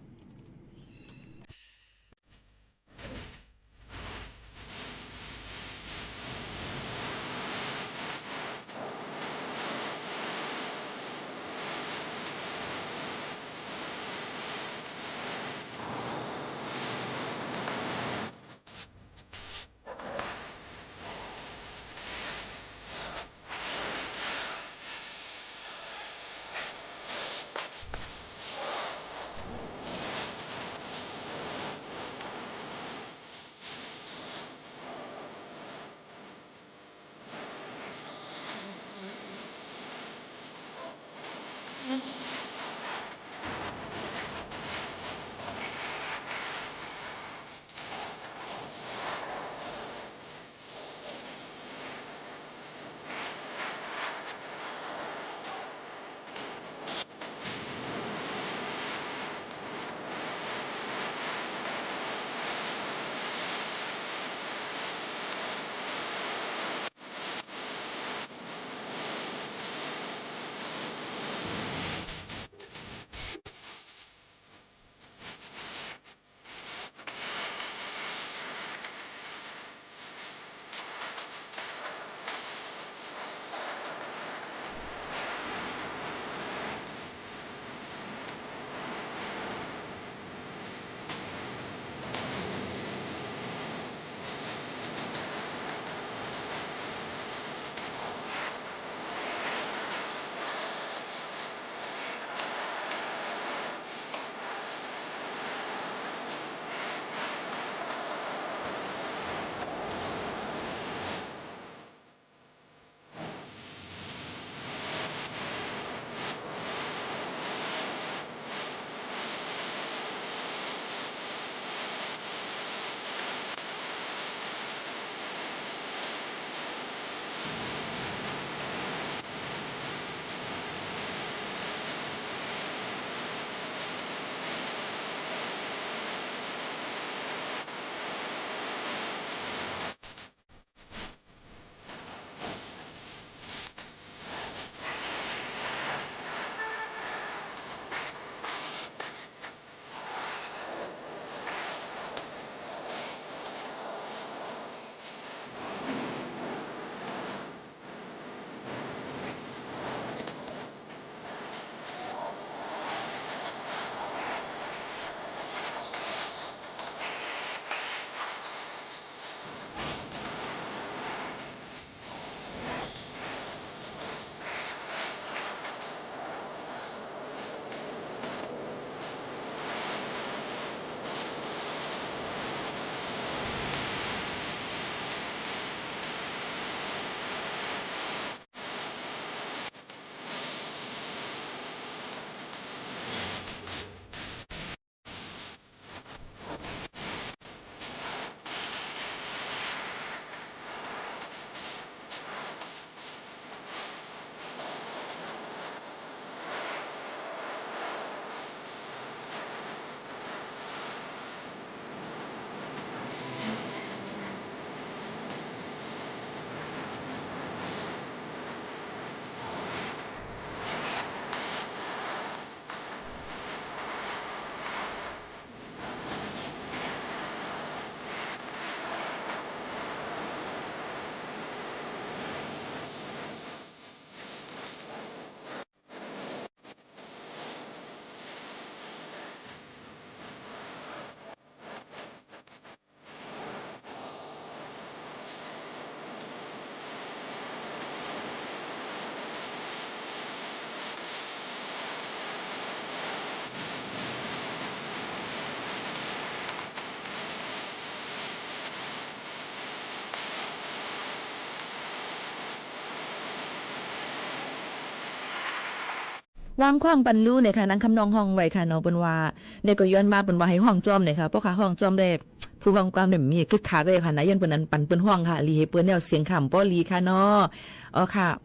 วางขว้างปันลู่เนี่ยค่ะ นางคำนองฮ้องไว้ค่ะเนาะ เปิ้นว่า เนี่ยก็ย้อนมาเปิ้นว่าหื้อฮ้องจ้อมเนี่ยค่ะ เพราะข้าฮ้องจ้อมแล้ว ผู้ฟังความเนี่ยมีกึ๊ดคักเลยค่ะนะ ย้อนเปิ้นอันปันเปิ้นฮ้องค่ะ หลีหื้อเปิ้นแนวเสียงคำป้อหลีค่ะเนาะ อ๋อค่ะ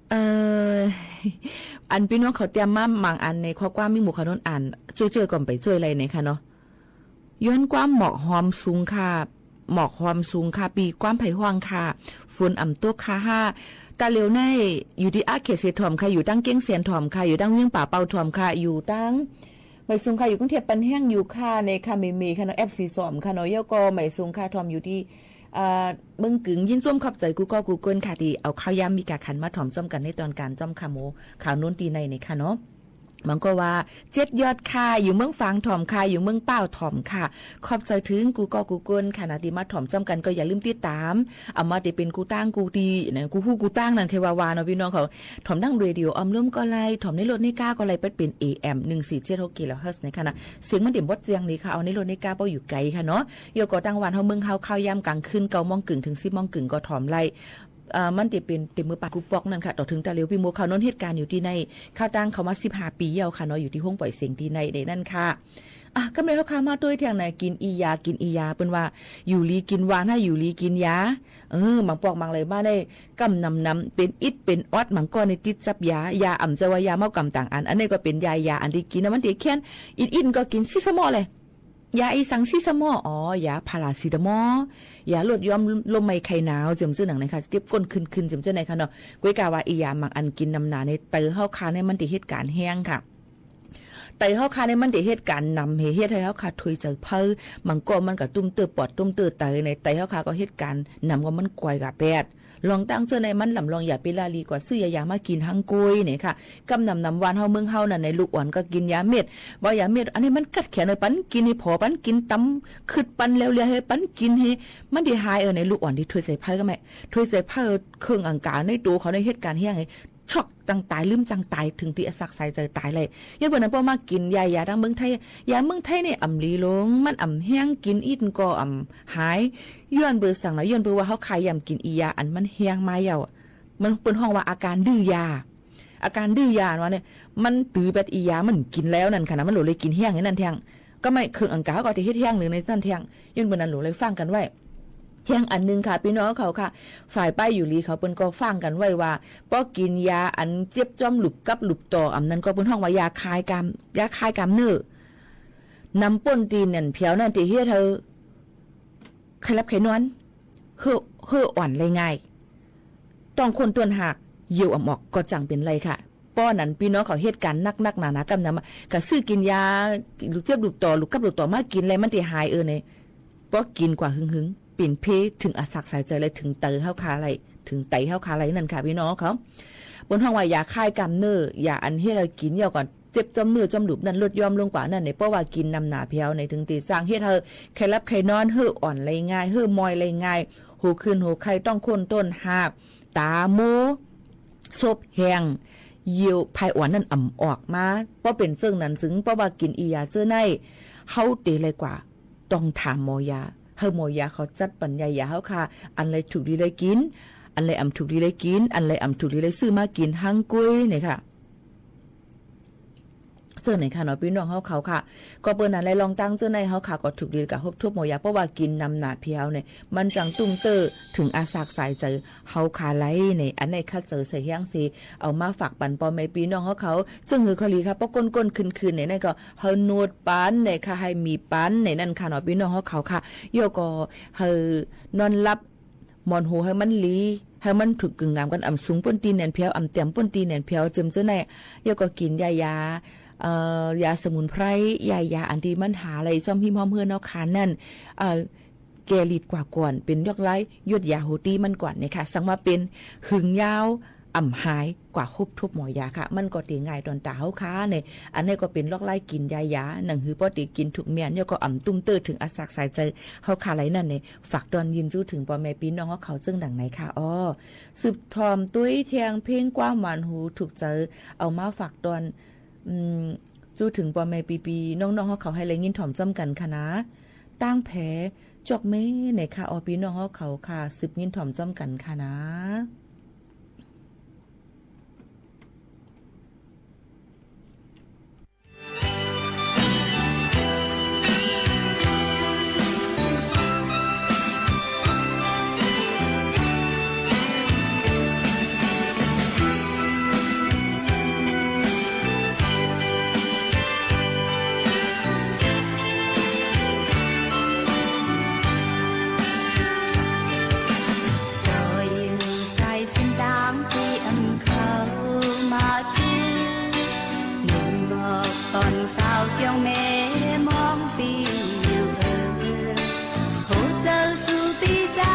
เอ่อ อันปี้น้องเขาเตรียมมาบางอันในข้อความมีหมู่เขาโน้นอ่าน จ้วยๆ ก่อนไปจ้วยอะไรเนี่ยค่ะเนาะ ย้อนความหมอกฮอมสูงค่ะ หมอกฮอมสูงค่ะ ปี้ความใผฮ้องค่ะ ฝนอ่ำตกค่ะฮ้า ตาเหลียวในอยู่ตี้อาเขตเสถ่อมค่ะ อยู่ตังเก้งแสนถ่อมค่ะ อยู่ตังเวียงป่าเปาถ่อมค่ะ อยู่ตัง ไหมสูงค่ะ อยู่กรุงเทพฯปันแฮงอยู่ค่ะ ในค่ะ เมย์ เมย์ ค่ะเนาะ แอฟซี สอง ค่ะเนาะ แล้วก็ไหมสูงค่ะ ถ่อมอยู่ตี้ อ่า เมืองก๋ึง ยินส้มขอบใจ๋กู้ก้อกู้ก้นค่ะ ตี้เอาข้าวยามมีกาขันมาถ่อมจ้อมกั๋นในตอนก๋านจ้อมค่ะ หมู่เขาโน้นตี้ในเนี่ยค่ะเนาะ บางก็ว่า เจ็ดยอดค่ะ อยู่เมืองฝางถ่อมค่ะ อยู่เมืองป้าวถ่อมค่ะ ขอบใจ๋เถิงกู้ก้อกู้ก้นค่ะนะ ตี้มาถ่อมจ้อมกั๋น ก็อย่าลืมติดต๋าม เอามาตี้เป๋นกู้ตั้งกู้ตี้นะ กู้ฮู้กู้ตั้งนั่นใค่ว่าว่าเนาะปี้น้องเขา ถ่อมตางเรดิโอออมล้มก็ไล่ ถ่อมในรถในก้าก็ไล่ เปิดเป๋น เอ เอ็ม หนึ่งสี่เจ็ดหก กิโลเฮิรตซ์นะคะนะ เสียงมันเดี่ยมบดเสียงเลยค่ะ เอาในรถในก้าเป้าอยู่ไก๋ค่ะเนาะ แล้วก็ตางบ้านเฮาเมืองเฮาข้าวยามก๋างคืน เก้าโมงก๋ึ่งเถิง สิบโมงก๋ึ่งก็ถ่อมไล่ เอ่อ มันจะเป๋นเต็มมือปากกูปอกนั่นค่ะ ต่อเถิงตาเหลียวปี้หมู่เขาโน้นเหตุก๋ารณ์อยู่ตี้ใน ข้าวตั้งเขามาสิบห้าปี๋แล้วค่ะเนาะ อยู่ตี้ห้องปล่อยเสียงตี้ในเด้นั่นค่ะ อ่ะ กำเนิดเฮาค่ะมาตวยเที่ยงไหน กิ๋นอีหยา กิ๋นอีหยา เปิ้นว่า อยู่หลีกิ๋นหวาน หื้ออยู่หลีกิ๋นยา เออ บางปอกบางเลยมาได้ กำนำนำ เป๋นอิดเป๋นออด บางก้อนในติดจับยา ยาอ่ำจะว่ายาเมากำต่างอัน อันนี้ก็เป๋นยายา อันตี้กิ๋นนะ มันตี้แค้น อิดอิดก็กิ๋นซิสมอลเลย ยาอีสังซิสมอล อ๋อ ยาพาราเซตามอล ยาลดยอมลมไหม้ไข้หนาว เจียมเจื้อหนังในค่ะ เจ็บก้นขึ้นๆ เจียมเจื้อในค่ะเนาะ ก้อยกาว่าอีหยาบางอันกิ๋นนำหนาใน ไตเฮาค่ะเนี่ยมันตี้เหตุก๋ารณ์แฮงค่ะ ไตเฮาค่ะเนี่ยมันตี้เหตุก๋ารณ์นำ หื้อเฮ็ดหื้อเฮาค่ะถวยใจ๋เผา บางก้อนมันก็ตุ้มเตื้อปอด ตุ้มเตื้อไต ในไตเฮาค่ะก็เหตุก๋ารณ์นำ ว่ามันกวายกาแปด ลองตั้งเจื้อในมันลำลอง อย่าไปละลี กว่าซื้อยายามากิ๋นหังก๊วยเนี่ยค่ะ กำนำนำ บ้านเฮาเมืองเฮานั่นใน ลูกอ่อนก็กิ๋นยาเม็ด บ่ยาเม็ด อันนี้มันกัดแขนเลย ปันกิ๋นหื้อผ่อ ปันกิ๋นต๋ำ ขึดปันแล้วเลียหื้อ ปันกิ๋นหื้อ มันตี้หาย เออ ในลูกอ่อนตี้ถวยใจ๋เผาก็แม่ ถวยใจ๋เผา เครื่องอังก๋าในตั๋วเขาในเหตุก๋ารณ์แฮง ช็อกจังต๋าย ลืมจังต๋าย เถิงตี้อสักสายใจ๋ต๋ายเลย ย้อนเปิ้นนั้นป้อมากิ๋นยายาตางเมืองไทย ยาเมืองไทยเนี่ยอ่ำหลีลง มันอ่ำแฮง กิ๋นอิดก็อ่ำหาย ย้อนเปิ้นสังนะ ย้อนเปิ้นว่าเฮาค่ะย่ำกิ๋นอีหยาอันมันแฮงมาแล้วอะ มันเปิ้นฮ้องว่าอาก๋ารดื้อยา อาก๋ารดื้อยาว่าเนี่ย มันตื้อแบบอีหยามันกิ๋นแล้วนั่นค่ะนะ มันหลูเลยกิ๋นแฮงไอ้นั่นแทง ก็ไม่เครื่องอังก๋าก็ตี้เฮ็ดแฮงหรือในนั่นแทง ย้อนเปิ้นนั้นหลูเลยฟังกั๋นไว้ แฮงอันนึ่งค่ะ ปี้น้องเขาค่ะ ฝ่ายป้ายอยู่หลีเขาเปิ้นก็ฟังกั๋นไว้ว่า ป้อกิ๋นยาอันเจ็บจ้อมหลุบกับหลุบต่อ อันนั้นก็เปิ้นฮ้องว่ายาคลายกล้าม ยาคลายกล้ามเนื้อ นำป้นตี้แน่นแผวนั่นตี้เฮ็ดหื้อ ไข้หลับไข้นอน เฮ้อ เฮ้ออ่อนไล่ง่าย ต้องข้นต้นหาก เยี่ยวอ่ำออกก็จั้งเป๋นไล่ค่ะ ป้อนั้นปี้น้องเขาเหตุก๋ารณ์นักๆ หนาๆ กำนำอะ ก็ซื้อกิ๋นยา หลุบเจ็บหลุบต่อ หลุบกับหลุบต่อมากิ๋น แล้วมันตี้หาย เออ เนี่ย ป้อกิ๋นกว่าหึงๆ เป๋นเภเถิงอสักสายใจ๋ และเถิงไตเฮาค่ะไล่ เถิงไตเฮาค่ะไล่นั่นค่ะ ปี้น้องเขา เปิ้นฮ้องว่ายาคลายกล้ามเนื้อ ยาอันเฮ็ดหื้อกิ๋นแล้วก็เจ็บจ้อมเนื้อจ้อมหลุบนั่นลดยอมลงกว่านั่นเนี่ย เพราะว่ากิ๋นนำหนาแผวเนี่ย เถิงตี้จั้งเฮ็ดหื้อไข้หลับไข้นอน เฮ้ออ่อนไล่ง่าย เฮ้อมอยไล่ง่าย หัวคืนหัวไข้ ต้องข้นต้นหาก ต๋าโม ซบแฮง เยี่ยวภายอ่อนนั่นอ่ำออกมา ป้อเป๋นเจิ่งนั้นจึง ป้อว่ากิ๋นอีหยาเจื้อใน เฮาเต๋ไล่กว่า ต้องถามหมอยา หื้อหมอยาเขาจัดปั๋นยายาเฮาค่ะ อันใดถูกดีไล่กิ๋น อันใดอ่ำถูกดีไล่กิ๋น อันใดอ่ำถูกดีไล่ซื้อมากิ๋นหังก๊วยเนี่ยค่ะ เจิ่งไหนค่ะเนาะ ปี้น้องเฮาเขาค่ะ ก็เปิ้นนั้นแหละ ลองตั้งเจิ่งในเฮาค่ะ ก็ถูกดีกับฮบทบหมอยา เพราะว่ากิ๋นนำหนาแผวเนี่ย มันจั้งตุ้มเตื้อเถิงอสักสายใจ๋เฮาค่ะไล่เนี่ย อันไหนขัดใจ๋ใส่แฮงเส เอามาฝากปั๋นป้อแม่ปี้น้องเฮาเขา เจิ่งหื้อเขาหลีค่ะ ป้อก้นๆ คืนๆ เนี่ย นั่นก็หื้อโนดปั๋นเนี่ยค่ะ หื้อมีปั๋นเนี่ยนั่นค่ะเนาะ ปี้น้องเฮาเขาค่ะ แล้วก็หื้อนอนหลับ หมอนหัวหื้อมันหลี หื้อมันถูกกึ่งงามกั๋น อ่ำสูงป้นตี้แน่นแผว อ่ำแต้มป้นตี้แน่นแผว เจิ่มเจื้อใน แล้วก็กิ๋นยายา เอ่อ ยาสมุนไพร ยายาอันตี้มันหาไล่จ้อมฮิ้มฮ้อมเฮือนเฮาค่ะนั่น เอ่อ แก้ฤทธิ์กว่าก่อน เป๋นลวดลายหยดยาฮูตี้มันก่อนเนี่ยค่ะ สังว่าเป๋นหึงยาว อ่ำหายกว่าฮบทบหมอยาค่ะ มันก็เต๋ง่ายต๋อนต๋าเฮาค่ะเนี่ย อันนี้ก็เป๋นลวดลายกิ๋นยายา หนังหื้อป้อเต๋กิ๋นถูกเมี้ยน แล้วก็อ่ำตุ้มเตื้อเถิงอสักสายใจ๋เฮาค่ะไล่นั่นเนี่ย ฝากตอนยินจู้เถิงป้อแม่ปี้น้องเฮาเขาเจิ่งดังไหนค่ะ อ้อ สืบถ่อมตวยแทงเพลงความหวานหูถูกใจ๋ เอามาฝากตอน อืม จู้เถิงป้อแม่ปี้ๆ น้องๆ เฮาเขาหื้อได้ยินถ่อมจ้อมกั๋นค่ะนะ ตางแผจอกเมเนี่ยค่ะ อ้อ ปี้น้องเฮาเขาค่ะ สืบยินถ่อมจ้อมกั๋นค่ะนะ เ นึ่งบอกก่อนสาวเกียงแม้มองปี้อยู่เออ หัวเจ้าสู่ตี้ใจ๋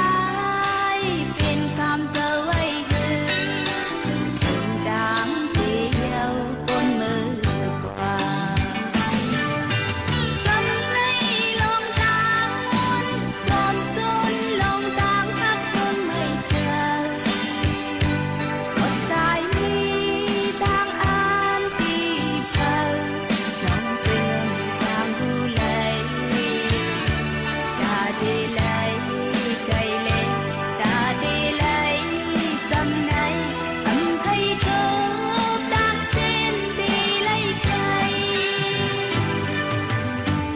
เป๋นสามเจ้าไว้เออ เป๋นตางเตียวปนเมื่อ กำในลองตางมนต์ จอมสุนลองตางฮักคนไม่เจอ อดต๋ายมีตางอันตี้เผา น้องเปิ้นตางผู้ใด ต๋าเตไลไกลแล ต๋าเตไลจำไหน อำไพโจกตางเส้นเตไลไกล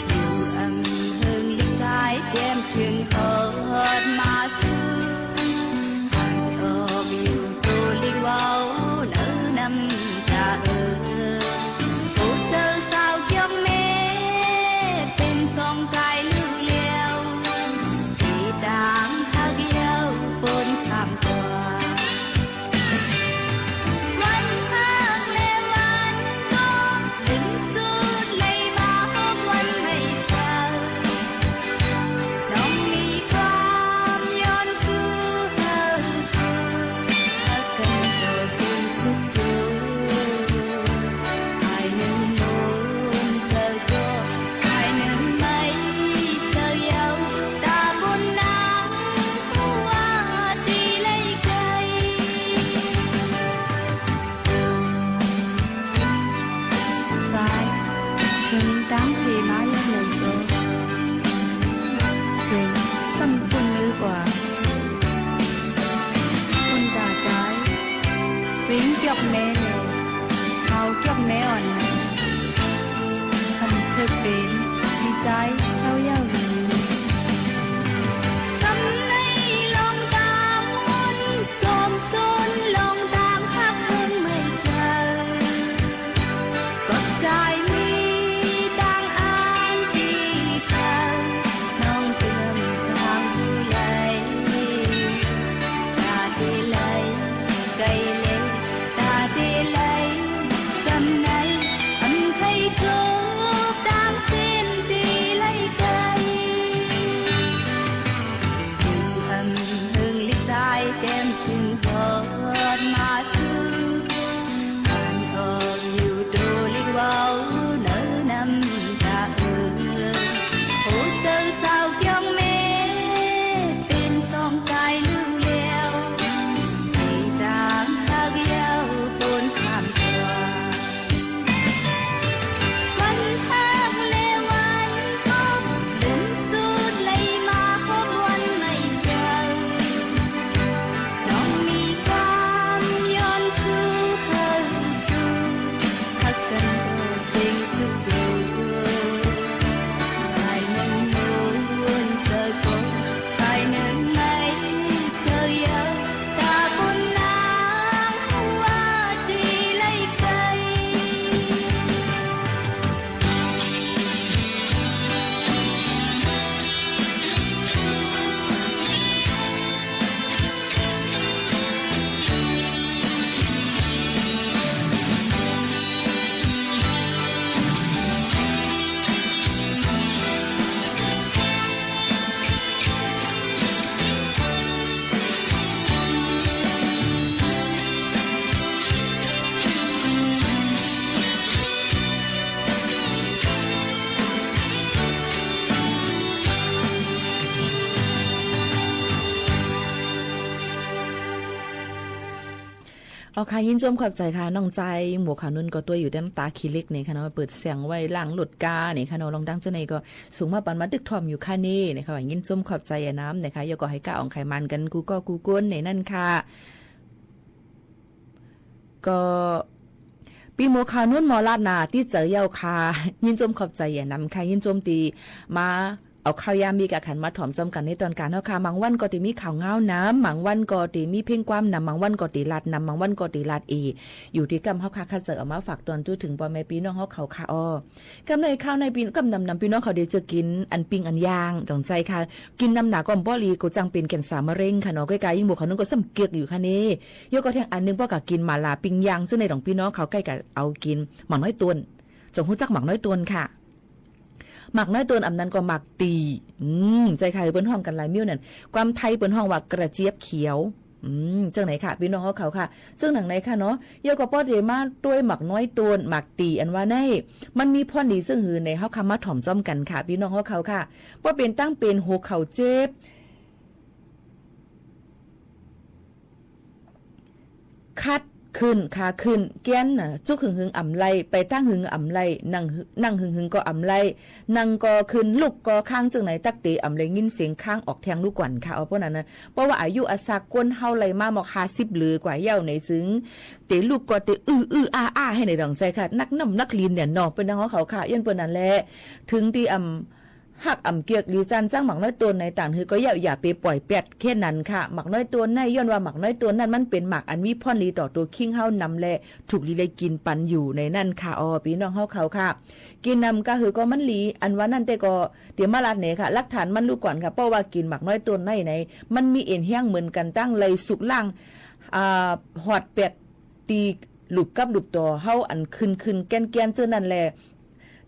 อยู่อำเพิงลิกจายแก้มเถิงฮอดมาถึง หันออกอยู่โตลิกเว้าเนินน้ำต๋าเอ่อ โอ้เจ้าสาวเกียงแม้ เป๋นสองกายลูกเลี้ยว ตี้ตางฮักเย้าปนข้ามกว่า วันฮักและวันตก เป๋นสุดเลยมาพบวันไม่เจอ น้องมีความย้อนสู้เฮาสู้ ฮักกั๋นต่อสิ้นสุดจู๋ ต๋ายนึ่งมนต์เจ้าก็ ต๋ายนึ่งไม่เจ้าเย้า ต๋าบนนางหัวตี้ไลไกล จาย เถิงตางเพมายังเหลือเกิน เจ๋ง ซ้ำปุ้นลือกว่า ปุ้นต๋าจาย เป๋นเกียกแม้แล สาวเกียกแม้อ่อนนะ ทำเถิกเป๋น ดีจาย เศร้าเย้าหนี กำในลองตางมนต์ จอมสุนลองตางฮักเพิ่งไม่เจอ ก็จายมีตางอันตี้เผา น้องเปิ้นตางผู้ใด ต๋าเตไลไกลแล ต๋าเตไลจำไหน อำไพโจกตางเส้นเตไลไกล อยู่อำเพิงลิกจายแก้มเถิงฮอดมาถึง หันออกอยู่โตลิกเว้าเนินน้ำต๋าเอ่อ โอ้เจ้าสาวเกียงแม้ เป๋นสองกายลูกเลี้ยว ตี้ตางฮักเย้าปนข้ามกว่า วันฮักและวันตก เป๋นสุดเลยมาพบวันไม่เจอ น้องมีความย้อนสู้เฮาสู้ ฮักกั๋นต่อสิ้นสุดจู๋ ต๋ายนึ่งมนต์เจ้าก็ ต๋ายนึ่งไม่เจ้าเย้า ต๋าบนนางหัวตี้ไลไกล เอาค่ะ ยินชมขอบใจ๋ค่ะ น้องจาย หมวกขาวนุ่นก็ตวยอยู่แต๊หน้าต๋าขี้เหล็กนี่ค่ะเนาะ เปิดเสียงไว้หลังรถก้านี่ค่ะเนาะ ลองดังเจ้าไหนก็ส่งมาปันมาตึกถ่อมอยู่ค่ะนี่นะคะ ยินชมขอบใจ๋อะน้ำนะคะ ยอก็หื้อก้าอ่องไขมันกั๋นกู้ก้อกู้ก้นในนั้นค่ะ ก็ ปี้หมวกขาวนุ่นหมอลาดนาตี้เจอเย้าค่ะ ยินชมขอบใจ๋อะน้ำค่ะ ยินชมตี้มา เอาค่าวยามมีก้าขันมาถ่อมจอมกั๋นในตอนกลางเฮาค่ะ บางวันก็ตี้มีข่าวเหงานำ บางวันก็ตี้มีเพลงความนำ บางวันก็ตี้ลาดนำ บางวันก็ตี้ลาดเอ อยู่ตี้ก้ำเฮาค่ะ คัดเจื้อเอามาฝากตอนจู๊เถิงป้อแม่ปี้น้องเฮาเขาค่ะ อ้อ ก้ำในข้าวในปี้ ก้ำนำนำปี้น้องเขาได้เจื้อกิ๋นอันปิ้งอันย่าง จ๋องใจ๋ค่ะ กิ๋นนำหนาก็บ่ดี ก็จั้งเป๋นแก่นสารมะเร็งค่ะเนาะ ก้อยกายิ่งบ่าเขานึ่งก็ซ้ำเกือกอยู่ค่ะเน่ ยกก็แท่งอันนึ่งป้อก้ากิ๋นหม่าล่าปิ้งย่าง ซึ่งในของปี้น้องเขาก้อยกาเอากิ๋น หมากน้อยตวน จ๋องฮู้จักหมากน้อยตวนค่ะ หมากน้อยตวน อ่ำนั้นก็หมากตี๋ อืม ใจ๋ค่ะ เปิ้นฮ้องกั๋นหลายเมี้ยวนั่น ความไทยเปิ้นฮ้องว่ากระเจี๊ยบเขียว อืม เจ้าไหนค่ะ ปี้น้องเฮาเขาค่ะ เจ้าหนังไหนค่ะเนาะ ยกก็ป้อเต๋มาตวยหมากน้อยตวน หมากตี๋อันว่าใน มันมีพ่อนดีเซิ่งหือใน เฮาค่ะมาถ่อมจอมกั๋นค่ะ ปี้น้องเฮาเขาค่ะ ป้อเป๋นตั้งเป๋นหัวเข่าเจ็บ คัดขึ้น ขาขึ้น แกว่นน่ะ จุกหึงๆ อ่ำไล่ ไปตั้งหึงอ่ำไล่ นั่งหึ นั่งหึงๆ ก็อ่ำไล่ นั่งก็ขึ้น ลุกก็ค้าง เจิ่งไหนตั๊กเต๋อ่ำไล่ยินเสียงค้างออกแทงลูกก่อนค่ะ เอาเปิ้นนั้นนะ เพราะว่าอายุอาสากคนเฮาไล่มามอกห้าสิบเหลือกว่าเย้าในจึง เต๋ลุกก็เต๋อื้อๆ อ้าๆ หื้อในดองใจ๋ค่ะ นักน้ำหนักลิ้นเนี่ยเนาะ เปิ้นดังของเขาค่ะ ย้อนเปิ้นนั้นแหละ เถิงตี้อ่ำ ฮักอ่ำเกือกหลีจันจั้งหมากน้อยตวนใน ต่างหื้อก็เย้า อย่าไปป่อยแป๊ดแค่นั้นค่ะ หมากน้อยตวนใน ย้อนว่าหมากน้อยตวนนั้นมันเป๋นหมากอันมีพ่อนดีต่อตั๋วคิงเฮานำแล ถูกดีเลยกิ๋นปันอยู่ในนั้นค่ะ อ้อ ปี้น้องเฮาเขาค่ะ กิ๋นนำก้าหื้อก็มันดี อันว่านั้นแต่ก็เต๋มาลาดแหน่ค่ะ หลักฐานมันลูกก่อนค่ะ เพราะว่ากิ๋นหมากน้อยตวนในใน มันมีเอ็นแฮงเหมือนกั๋น ตั้งไล่สุกล้าง อ่า ฮอดแป๊ด ตี้หลุบกับหลุบต่อเฮาอันขึ้นๆ แกว่นๆ เจ้านั้นแล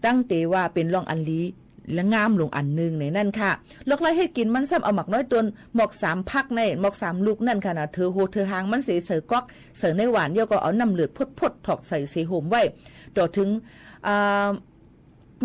ตั้งเต๋ว่าเป๋นรองอันดีและงามลงอันนึ่งในนั้นค่ะ ลอกไล่เฮ็ดกิ๋นมันซ้ำเอาหมากน้อยตวน มอกสามพักใน มอกสามลูกนั้นค่ะนะ เถือหัวเถือหางมันเส ใส่ก๊อก ใส่ในหว้าน ยกก็เอาน้ำเลือดพดๆ ถอกใส่เส โหมไว้ ต่อเถิง อ่า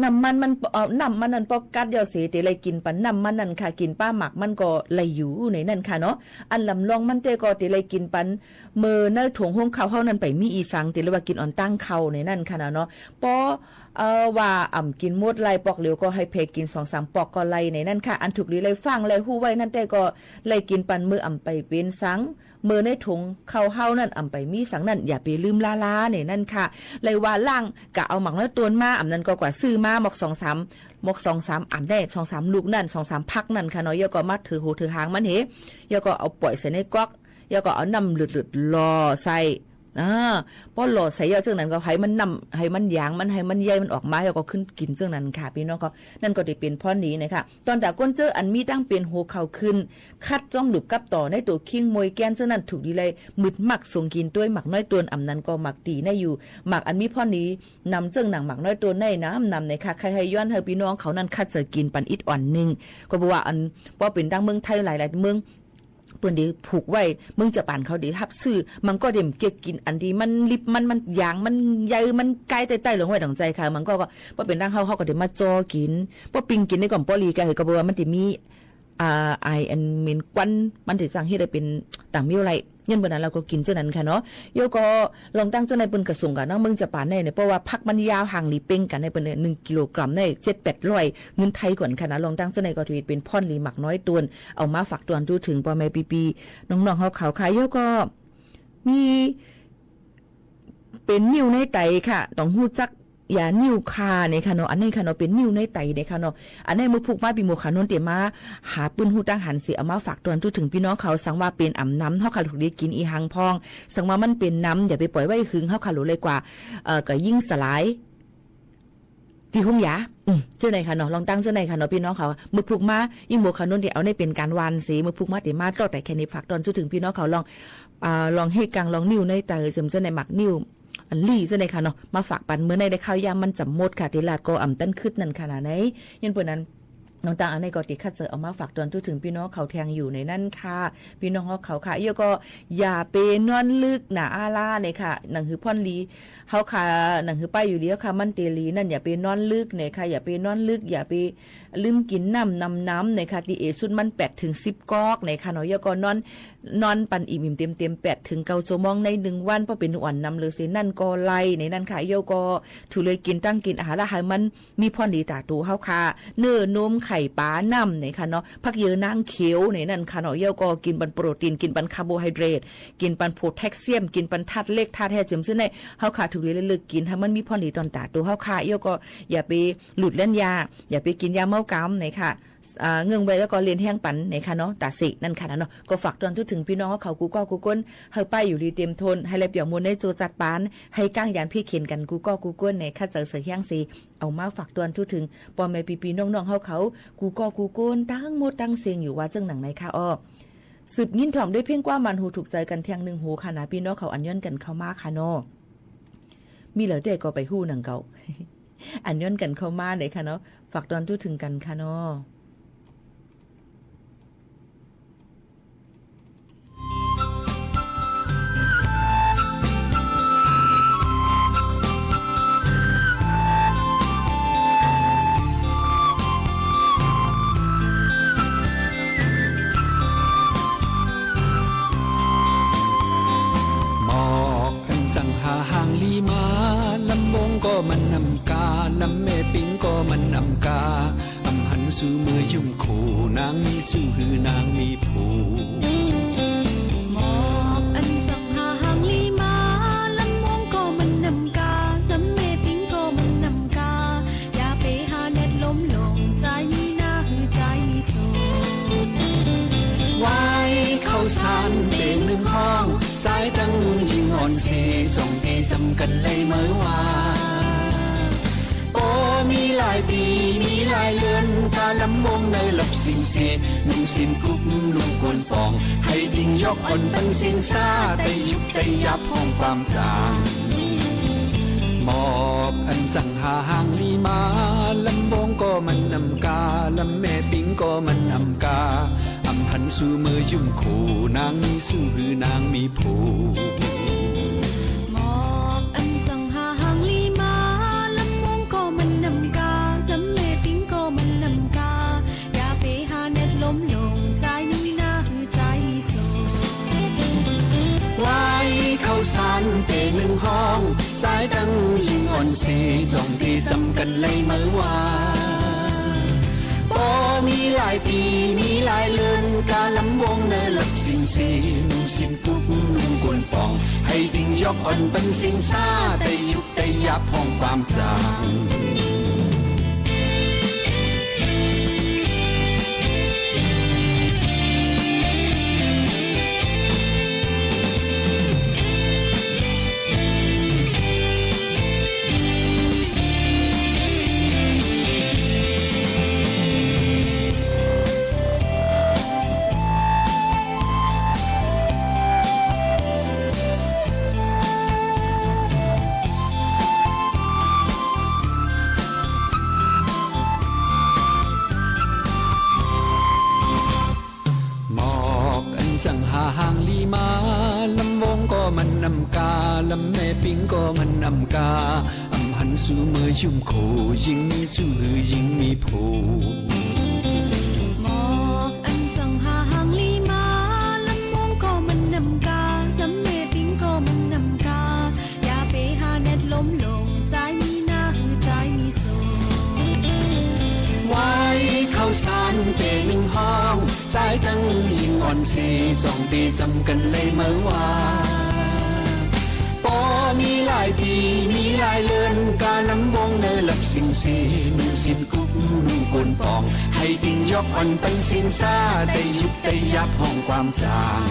น้ำมันมัน เอ่อ น้ำมันนั้นป้อกัดเย้าเส เต๋ไล่กิ๋นปันน้ำมันนั้นค่ะ กิ๋นป้าหมากมันก็ไล่อยู่ในนั้นค่ะเนาะ อันลำลองมันแต่ก็เต๋ไล่กิ๋นปัน เมื่อในถุงฮงข้าวเฮานั้นไปมีอี่สัง เต๋เลยว่ากิ๋นอ่อนตั้งข้าวในนั้นค่ะนะเนาะ ป้อ เอ่อ ว่าอ่ำกิ๋นหมดไล่ปอกเหลียวก็หื้อแผ่กิ๋นสองสามปอกก็ไล่ในนั้นค่ะ อันถูกดีไล่ฟังไล่ฮู้ไว้นั้นแต่ก็ไล่กิ๋นปันเมื่ออ่ำไปเป๋นสัง เมื่อในถุงข้าวเฮานั้นอ่ำไปมีสังนั้น อย่าไปลืมล้าๆ ในนั้นค่ะ ไล่ว่าล้าง ก้าเอาหมากน้อยตวนมา อ่ำนั้นก็กว่าซื้อมา มอกสองสาม มอกสองสามอันแน่ สองสามลูกนั้น สองสามพักนั้นค่ะเนาะ ยกก็มาเถือหัวเถือหางมันเฮ ยกก็เอาป่อยใส่ในก๊อก ยกก็เอาน้ำเลือดๆ หล่อใส่ อ่า ป้อหล่อใส่เย้าเจิ่งนั้นก็หื้อมันน้ำ หื้อมันหยางมัน หื้อมันใยมันออกมา ยกก็ขึ้นกิ๋นเจิ่งนั้นค่ะ ปี้น้องเขา นั่นก็ได้เป๋นพ่อนดีนะคะ ตอนต๋าก้นเจ้ออันมีตั้งเป๋นหัวเข่าขึ้น คัดจ้องหลุบกับต่อในตั๋วคิงมวยแกว่นเจ้านั้น ถูกดีไล่มึดมักสงกิ๋นตวยหมากน้อยตวน อ่ำนั้นก็หมากตี๋ในอยู่ หมากอันมีพ่อนดีนำเจิ่งหนังหมากน้อยตวนในนำนำในค่ะ ใค่หื้อย้อนหื้อปี้น้องเขานั้นคัดเจื้อกิ๋นปันอิดอ่อนนึ่ง ก็เพราะว่าอัน ป้อเป๋นตั้งเมืองไทยหลายๆ เมือง เปิ้นได้ผูกไว้ เมืองจาปานเขาได้ฮับซื้อ มันก็ได้เก็บกิ๋นอันตี้มันลิบมัน มันหยางมันใยมันใก้ใต้ๆ ลงไว้ตางใจ๋ค่ะ มันก็ ก็ป้อเป๋นตั้งเฮา เฮาก็ได้มาจ่อกิ๋น ป้อปิ้งกิ๋นในก่อมป้อลีกะ ก็เพราะว่ามันได้มี อ่า ไออันเหม็นควัน มันได้จั้งเฮ็ดหื้อเป๋นต่างเมี้ยวไล่ ย้อนเปิ้นนั้นเฮาก็กิ๋นเจ้านั้นค่ะเนาะ ยกก็ลองตั้งเจ้าในเปิ้นกระทรวงกั๋นเนาะ เมืองจาปานในเนี่ย เพราะว่าผักมันยาวห่างหลีเป้งกั๋นใน เปิ้นเนี่ย นึ่งกิโลกรัมใน เจ็ดแปดร้อยเงินไทยก่อนค่ะนะ ลองตั้งเจ้าในก็ถือเป๋นพ่อนดีหมากน้อยตวน เอามาฝากตวนจู๊เถิงป้อแม่ปี้ๆ น้องๆ เฮาเขาค่ะ ยกก็ มี เป๋นนิ่วในไตค่ะ ต้องฮู้จักยานิ่วคาเนี่ยค่ะเนาะ อันนี้ค่ะเนาะ เป๋นนิ่วในไตเนี่ยค่ะเนาะ อันนี้เมื่อผูกมาปี้หมวกขาวนวลเต๋มาหาปื้นฮู้ตั้งหันเส เอามาฝากตวนจู๊เถิงปี้น้องเขา สังว่าเป๋นอ่ำนำ เฮาค่ะลูกได้กิ๋นอี่หังพ่อง สังว่ามันเป๋นนำ อย่าไปป่อยไว้หึง เฮาค่ะลูกเลยกว่า เอ่อ ก็ยิ่งสลาย ตี้ฮุงยา อืม เจ้าไหนค่ะเนาะ ลองตั้งเจ้าไหนค่ะเนาะ ปี้น้องเขา เมื่อผูกมา อี่หมวกขาวนวลเต๋เอาในเป๋นก๋านหว่านเส เมื่อผูกมาเต๋มาต่อแต่แค่นี้ ฝากตวนจู๊เถิงปี้น้องเขา ลอง อ่า ลองเฮกัง ลองนิ่วในไต เจิ่มเจ้าไหนหมากนิ่ว อันลี่เจ้าไหนค่ะเนาะ มาฝากปันเมื่อในได้ข้าวยามมันจ๋ำหมดค่ะ ตี้ลาดก็อ่ำตันคึดนั่นค่ะนะ ใน ย้อนเปิ้นนั้น ลองตั้งอันนี้ก็ตี้คัดเจื้อเอามาฝากตวนจู๊เถิงปี้น้องเขาแทงอยู่ในนั้นค่ะ ปี้น้องเฮาเขาค่ะ ยกก็อย่าไปนอนลึกนะ อาล่าเนี่ยค่ะ หนังหื้อพ่อนดี เฮาค่ะ หนังหื้อป้ายอยู่ดีเฮาค่ะ มันเต๋หลีนั่น อย่าไปนอนลึกเนี่ยค่ะ อย่าไปนอนลึก อย่าไปลืมกิ๋นน้ำนำๆ เนี่ยค่ะ ตี้เอสุดมันแปดเถิงสิบก๊อกเนี่ยค่ะเนาะ ยกก็นอน นอนปันอิ่มๆ เต๋มๆ แปดเถิงเก้าชั่วโมงในนึ่งวัน ป้อเป๋นอ่อนนำเลยเส นั่นก็ไล่ในนั้นค่ะ ยกก็ถูกเลยกิ๋นตั้งกิ๋นอาหารละหื้อมัน มีพ่อนดีต่อตั๋วเฮาค่ะ เนื้อ นม ไข่ ป๋า น้ำเนี่ยค่ะเนาะ ผักเยือนางเขียวเนี่ยนั่นค่ะเนาะ ยกก็กิ๋นปันโปรตีน กิ๋นปันคาร์โบไฮเดรต กิ๋นปันโพแทสเซียม กิ๋นปันธาตุเหล็กธาตุแร่ เจิ่มเจ้าไหน เฮาค่ะถูกเลยเลือกกิ๋นหื้อมันมีพ่อนดีต่อตั๋วเฮาค่ะ ยกก็อย่าไปหลุดเล่นยา อย่าไปกิ๋นยาเมากำเนี่ยค่ะ อ่า เงิ่งไว้แล้วก็เล่นแฮงปั๋นเน่ยค่ะเนาะ ต๋าเสกนั่นค่ะนะเนาะ ก็ฝากตวนทั่วเถิงปี้น้องเฮาเขากู้ก้อกู้ก้น หื้อไปอยู่ดีเต็มทน หื้อแลเปี่ยวมวลในโจจัดปาน หื้อก้างยานเภกเข็ญกั๋นกู้ก้อกู้ก้นเน่ยค่ะ เจ๋อเสือเฮียงเส เอามาฝากตวนทั่วเถิง ป้อแม่ปี้ๆ น้องๆ เฮาเขา กู้ก้อกู้ก้น ตังหมดตังเสี้ยงอยู่ว่าเจิ่งหนังในค่ะอ้อ สืบยินถ่อมด้วยเพลงกว้างมันหูถูกใจ๋กั๋นเตียงนึ่งหูค่ะนะ ปี้น้องเขาอันย้อนกั๋นเข้ามาค่ะเนาะ มีเหลือแต่ก็ไปฮู้หนังเก่า อันย้อนกั๋นเข้ามาเน่ยค่ะเนาะ ฝากตวนทั่วเถิงกั๋นค่ะเนาะ หมอกอันจั้งหาหางหลีมา ลำวงก็มันนำกา ลำแม่ปิงก็มันนำกา อำหันสู่เมือยุมโข นางมีสู้หื้อนางมีผู้ หมอกอันจั้งหาหางหลีมา ลำวงก็มันนำกา ลำแม่ปิงก็มันนำกา อย่าไปหาแนดลมหลง จายมีหน้าหื้อจายมีสุข ไหว้เข้าสารเป๋นนึ่งห้อง จายตังญิงอ่อนเซ จ้องเต๋จำกั๋นไล่เมอว่า ปอมีหลายปี๋ มีหลายเดือน กาลำวงเนอหลับสิ้นเส นุ่งสิ้นกุ๊บ นุ่งโกนป่อง หื้อติ่งยอกอ่อนปันสิ้นซา ไต้ยุบไต้ยับห้องความจ๋าง หมอกอันจั้งหาหางหลีมา ลำวงก็มันนำกา ลำแม่ปิงก็มันนำกา อำหันสู่เมือยุมโข นางมีสู้หื้อนางมีผู้ หมอกอันจั้งหาหางหลีมา ลำวงก็มันนำกา ลำแม่ปิงก็มันนำกา อย่าไปหาแนดลมหลง จายมีหน้าหื้อจายมีสุข ไหว้เข้าสารเป๋นนึ่งห้อง จายตังญิงอ่อนเซ จ้องเต๋จำกั๋นไล่เมอว่า ปอมีหลายปี๋ มีหลายเดือน กาลำวงเนอหลับสิ้นเส นุ่งสิ้นกุ๊บ นุ่งโกนป่อง หื้อติ่งยอกอ่อนปันสิ้นซา ไต้ยุบไต้ยับห้องความจ๋างหมอกอันจั้งหาหางหลีมา ลำวงก็มันนำกา ลำแม่ปิงก็มันนำกา อำหันสู่เมือยุมโข ยิ่งมีสู้หื้อยิ่งมีผู้ หมอกอันจั้งหาหางหลีมา ลำวงก็มันนำกา ลำแม่ปิงก็มันนำกา อย่าไปหาแนดลมหลง จายมีหน้าหื้อจายมีสุข ไหว้เข้าสารเป๋นนึ่งห้อง จายตังญิงอ่อนเซ จ้องเต๋จำกั๋นไล่เมอว่า ปอมีหลายปี๋ มีหลายเดือน กาลำวงเนอหลับสิ้นเส นุ่งสิ้นกุ๊บ นุ่งโกนป่อง หื้อติ่งยอกอ่อนปันสิ้นซา ไต้ยุบไต้ยับห้องความจ๋าง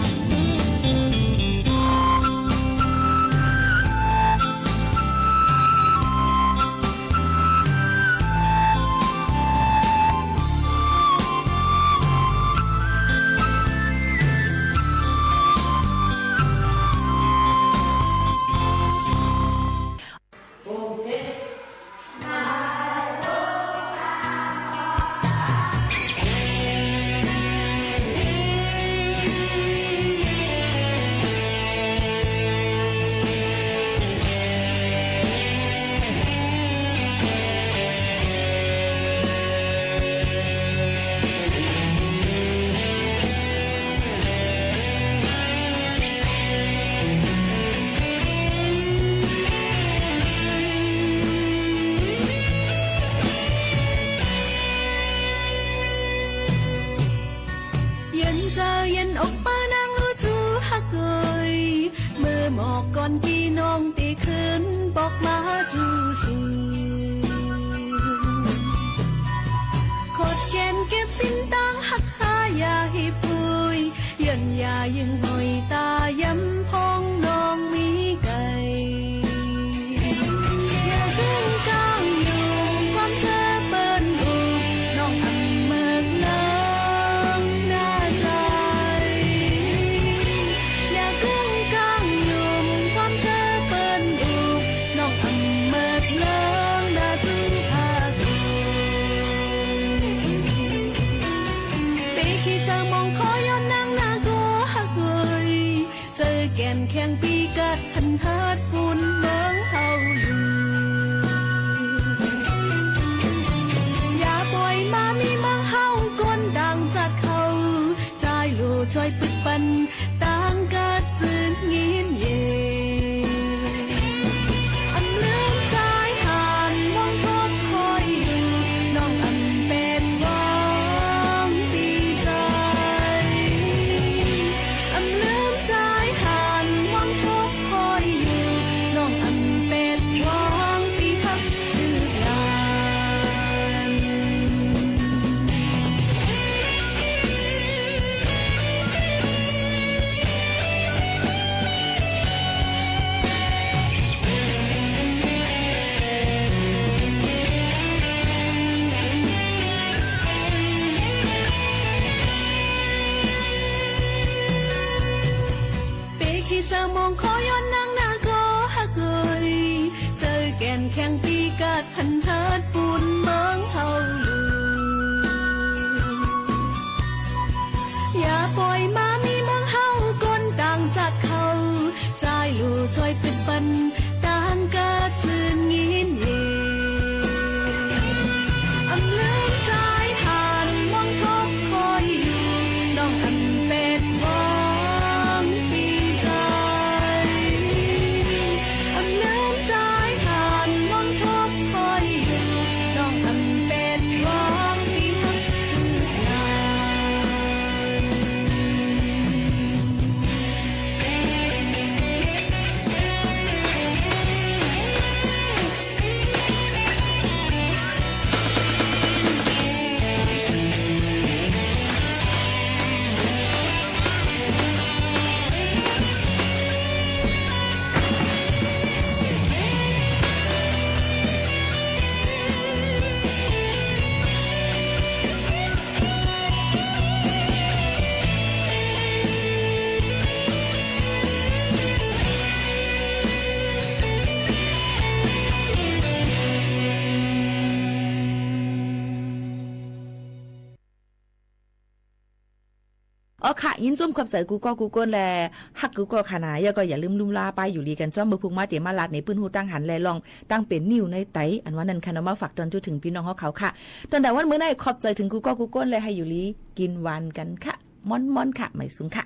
แก่นแข็งปี้กัดหันเทิดปูนเมืองเฮาอยู่ อย่าป่อยมามีเมืองเฮาก้นต่างจากเขา จายลู่จ้อยตึกบัน ต่างกาจื้นงินเย อำเลินจายหานมองทบคอยอยู่ น้องอันแปดหวังปี๋จาย อำเลินจายหานมองทบคอยอยู่ น้องอันแปดหวังปี๋สืบนา อ๋อค่ะ ยินจุ้มขอบใจ๋กู้ก้อกู้ก้น และฮักกู้ก้อค่ะนา แล้วก็อย่าลืมลุ่มลาไปอยู่ลีกั๋นจ้อม เมื่อพุงมาเตียมาลาดในปื้นฮู้ตังหัน และลองตังเป๋นนิ่วในไต อันว่านั้นค่ะเนาะ มาฝากตอนจุถึงปี้น้องเฮาเขาค่ะ ตอนแต่วันมื้อนี้ขอบใจ๋เถิงกู้ก้อกู้ก้น และหื้ออยู่ลีกิ๋นหวานกั๋นค่ะ ม่อนๆ ค่ะ หมายสูงค่ะ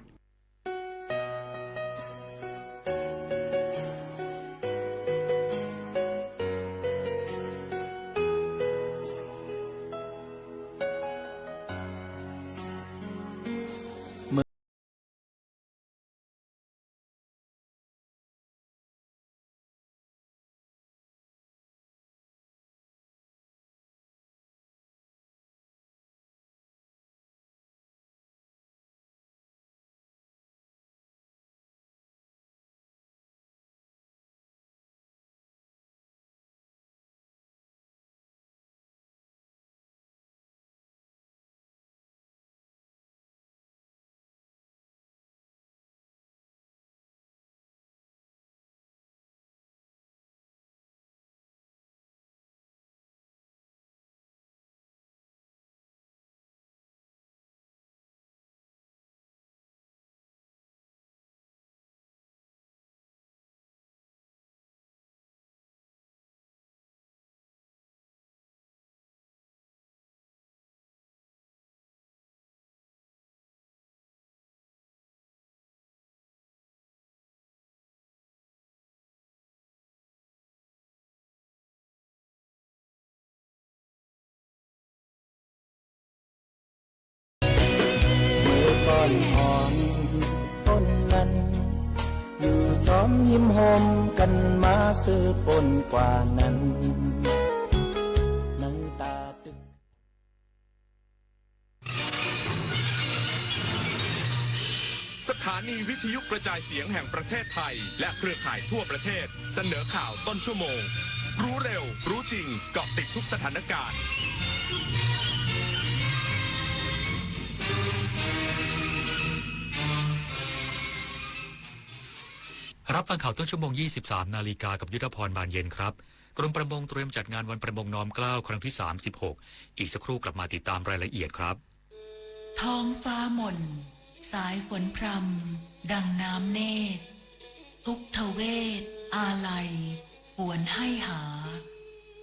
เมื่อก่อนอ่อนต้นนั้น อยู่จอมยิ้มโฮมกั๋นมาซื่อปนกว่านั้น ในตาตึก สถานีวิทยุกระจายเสียงแห่งประเทศไทย และเครือข่ายทั่วประเทศ เสนอข่าวต้นชั่วโมง รู้เร็ว รู้จริง เกาะติดทุกสถานการณ์ รับฟังข่าวต้นชั่วโมง ยี่สิบสามนาฬิกา กับยุทธพร บานเย็นครับ กรมประมงเตรียมจัดงานวันประมงน้อมเกล้าครั้งที่ สามสิบหก อีกสักครู่กลับมาติดตามรายละเอียดครับ ท้องฟ้าหม่น สายฝนพรำ ดังน้ำเนตร ทุกทเวทอาลัย หวนให้หา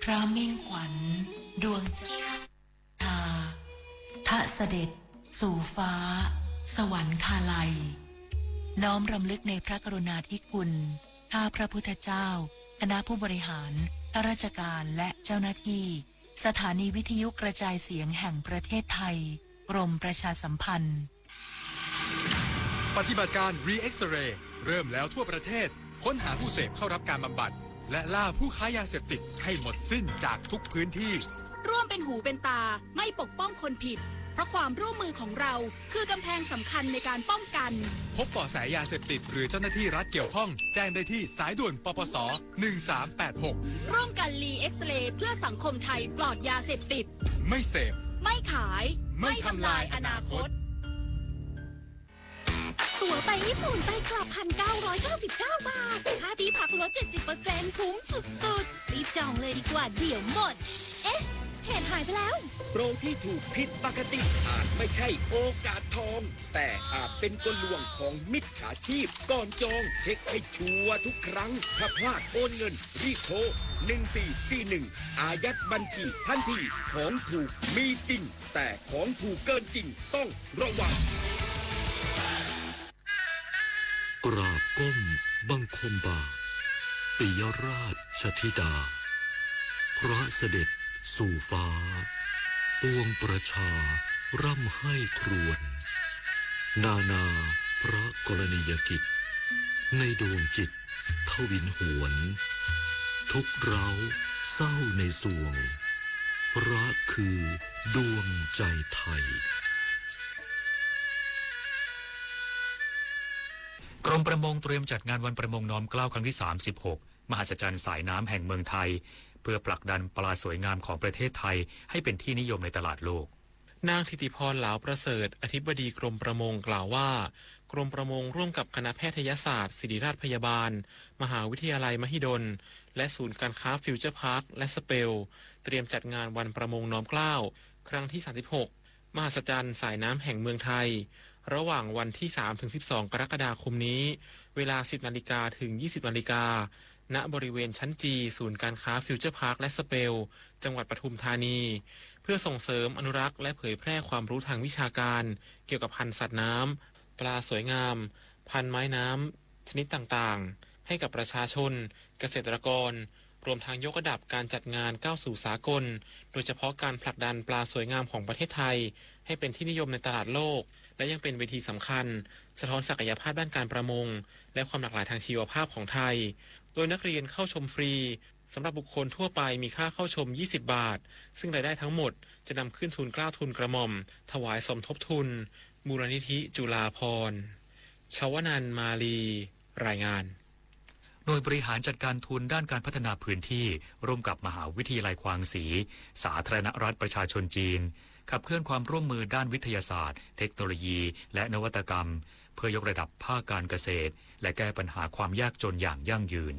พระมิ่งขวัญ ดวงใจ ทา ทะเสด็จ สู่ฟ้า สวรรคาลัย น้อมรำลึกในพระกรุณาธิคุณ ข้าพระพุทธเจ้า คณะผู้บริหาร ข้าราชการ และเจ้าหน้าที่ สถานีวิทยุกระจายเสียงแห่งประเทศไทย กรมประชาสัมพันธ์ ปฏิบัติการ Re-X-Ray เริ่มแล้วทั่วประเทศ ค้นหาผู้เสพเข้ารับการบำบัด และล่าผู้ค้ายาเสพติดให้หมดสิ้นจากทุกพื้นที่ ร่วมเป็นหูเป็นตา ไม่ปกป้องคนผิด เพราะความร่วมมือของเรา คือกำแพงสำคัญในการป้องกัน พบเบาะแสยาเสพติดหรือเจ้าหน้าที่รัฐเกี่ยวข้อง แจ้งได้ที่สายด่วน ปปส หนึ่งสามแปดหก ร่วมกัน Re-X-Ray เพื่อสังคมไทยปลอดยาเสพติด ไม่เสพ ไม่ขาย ไม่ทำลายอนาคต ไม่ทำลายอนาคต ตุ ตั๋วไปญี่ปุ่นไปกลับ พันเก้าร้อยเก้าสิบเก้าบาท ค่าที่พักลด เจ็ดสิบเปอร์เซ็นต์ คุ้มสุดๆ รีบจองเลยดีกว่า เดี๋ยวหมด เอ๊ะ เหตุหายไปแล้ว โปรที่ถูกผิดปกติอาจไม่ใช่โอกาสทอง แต่อาจเป็นกลลวงของมิจฉาชีพ ก่อนจองเช็คให้ชัวร์ทุกครั้ง ถ้าพลาดโอนเงิน รีบโทร หนึ่งสี่สี่หนึ่ง อายัดบัญชีทันที ของถูกมีจริง แต่ของถูกเกินจริงต้องระวัง กราบก้มบังคมบาท ปิยราชธิดา พระเสด็จสู่ฟ้า ปวงประชาร่ำไห้ครวญ นานาพระกรณียกิจ ในดวงจิตทวินหวน ทุกข์ร้าวเศร้าในสวง พระคือดวงใจไทย กรมประมงเตรียมจัดงานวันประมงน้อมเกล้าครั้งที่ สามสิบหก มหัศจรรย์สายน้ำแห่งเมืองไทย เพื่อผลักดันปลาสวยงามของประเทศไทยให้เป็นที่นิยมในตลาดโลก นางถิติพร หลาวประเสริฐ อธิบดีกรมประมงกล่าวว่า กรมประมงร่วมกับคณะแพทยศาสตร์ศิริราชพยาบาล มหาวิทยาลัยมหิดล และศูนย์การค้าฟิวเจอร์พาร์คและสเปล เตรียมจัดงานวันประมงน้อมเกล้า ครั้งที่ สามสิบหก มหัศจรรย์สายน้ำแห่งเมืองไทย ระหว่างวันที่ สามถึงสิบสอง กรกฎาคมนี้ เวลา สิบนาฬิกาถึง ยี่สิบนาฬิกา ณ บริเวณชั้นจี ศูนย์การค้าฟิวเจอร์พาร์คและสเปล จังหวัดปทุมธานี เพื่อส่งเสริมอนุรักษ์และเผยแพร่ความรู้ทางวิชาการ เกี่ยวกับพันธุ์สัตว์น้ำ ปลาสวยงาม พันธุ์ไม้น้ำ ชนิดต่างๆ ให้กับประชาชน เกษตรกร รวมทั้งยกระดับการจัดงานก้าวสู่สากล โดยเฉพาะการผลักดันปลาสวยงามของประเทศไทย ให้เป็นที่นิยมในตลาดโลก และยังเป็นเวทีสำคัญ สะท้อนศักยภาพด้านการประมง และความหลากหลายทางชีวภาพของไทย โดยนักเรียนเข้าชมฟรี สำหรับบุคคลทั่วไปมีค่าเข้าชม ยี่สิบบาท ซึ่งรายได้ทั้งหมดจะนำขึ้นทูลเกล้าทูลกระหม่อม ถวายสมทบทุน มูลนิธิจุฬาภรณ์ ชวนันท์ มาลี รายงาน หน่วยบริหารจัดการทุนด้านการพัฒนาพื้นที่ ร่วมกับมหาวิทยาลัยกวางสี สาธารณรัฐประชาชนจีน ขับเคลื่อนความร่วมมือด้านวิทยาศาสตร์ เทคโนโลยี และนวัตกรรม เพื่อยกระดับภาคการเกษตร และแก้ปัญหาความยากจนอย่างยั่งยืน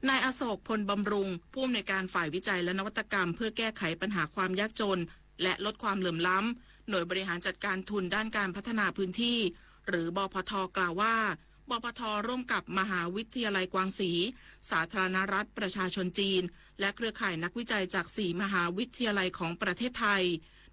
นายอโศก พลบำรุง ผู้อำนวยการฝ่ายวิจัยและนวัตกรรม เพื่อแก้ไขปัญหาความยากจน และลดความเหลื่อมล้ำ หน่วยบริหารจัดการทุนด้านการพัฒนาพื้นที่ หรือ บพท กล่าวว่า บพท ร่วมกับมหาวิทยาลัยกวางสี สาธารณรัฐประชาชนจีน และเครือข่ายนักวิจัยจากสี่มหาวิทยาลัยของประเทศไทย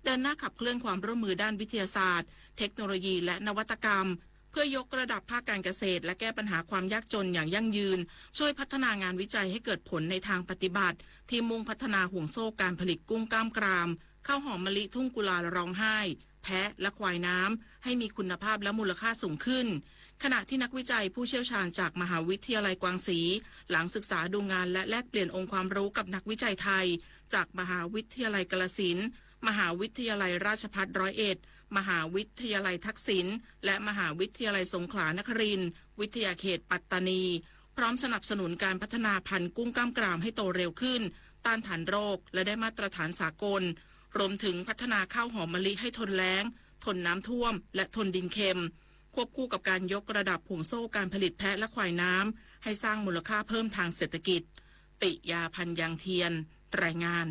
เดินหน้าขับเคลื่อนความร่วมมือด้านวิทยาศาสตร์ เทคโนโลยี และนวัตกรรม เพื่อยกระดับภาคการเกษตร และแก้ปัญหาความยากจนอย่างยั่งยืน ช่วยพัฒนางานวิจัยให้เกิดผลในทางปฏิบัติ ที่มุ่งพัฒนาห่วงโซ่การผลิตกุ้งกล้ามกราม ข้าวหอมมะลิทุ่งกุลาร้องไห้ แพะ และควายน้ำ ให้มีคุณภาพและมูลค่าสูงขึ้น ขณะที่นักวิจัยผู้เชี่ยวชาญจากมหาวิทยาลัยกวางสี หลังศึกษาดูงานและแลกเปลี่ยนองค์ความรู้กับนักวิจัยไทย จากมหาวิทยาลัยกาฬสินธุ์ มหาวิทยาลัยราชภัฏร้อยเอ็ด มหาวิทยาลัยทักษิณ และมหาวิทยาลัยสงขลานครินทร์ วิทยาเขตปัตตานี พร้อมสนับสนุนการพัฒนาพันธุ์กุ้งกล้ามกรามให้โตเร็วขึ้น ต้านทานโรค และได้มาตรฐานสากล รวมถึงพัฒนาข้าวหอมมะลิให้ทนแล้ง ทนน้ำท่วม และทนดินเค็ม ควบคู่กับการยกระดับห่วงโซ่การผลิตแพะและควายน้ำ ให้สร้างมูลค่าเพิ่มทางเศรษฐกิจ ปิยา พันยางเทียน รายงาน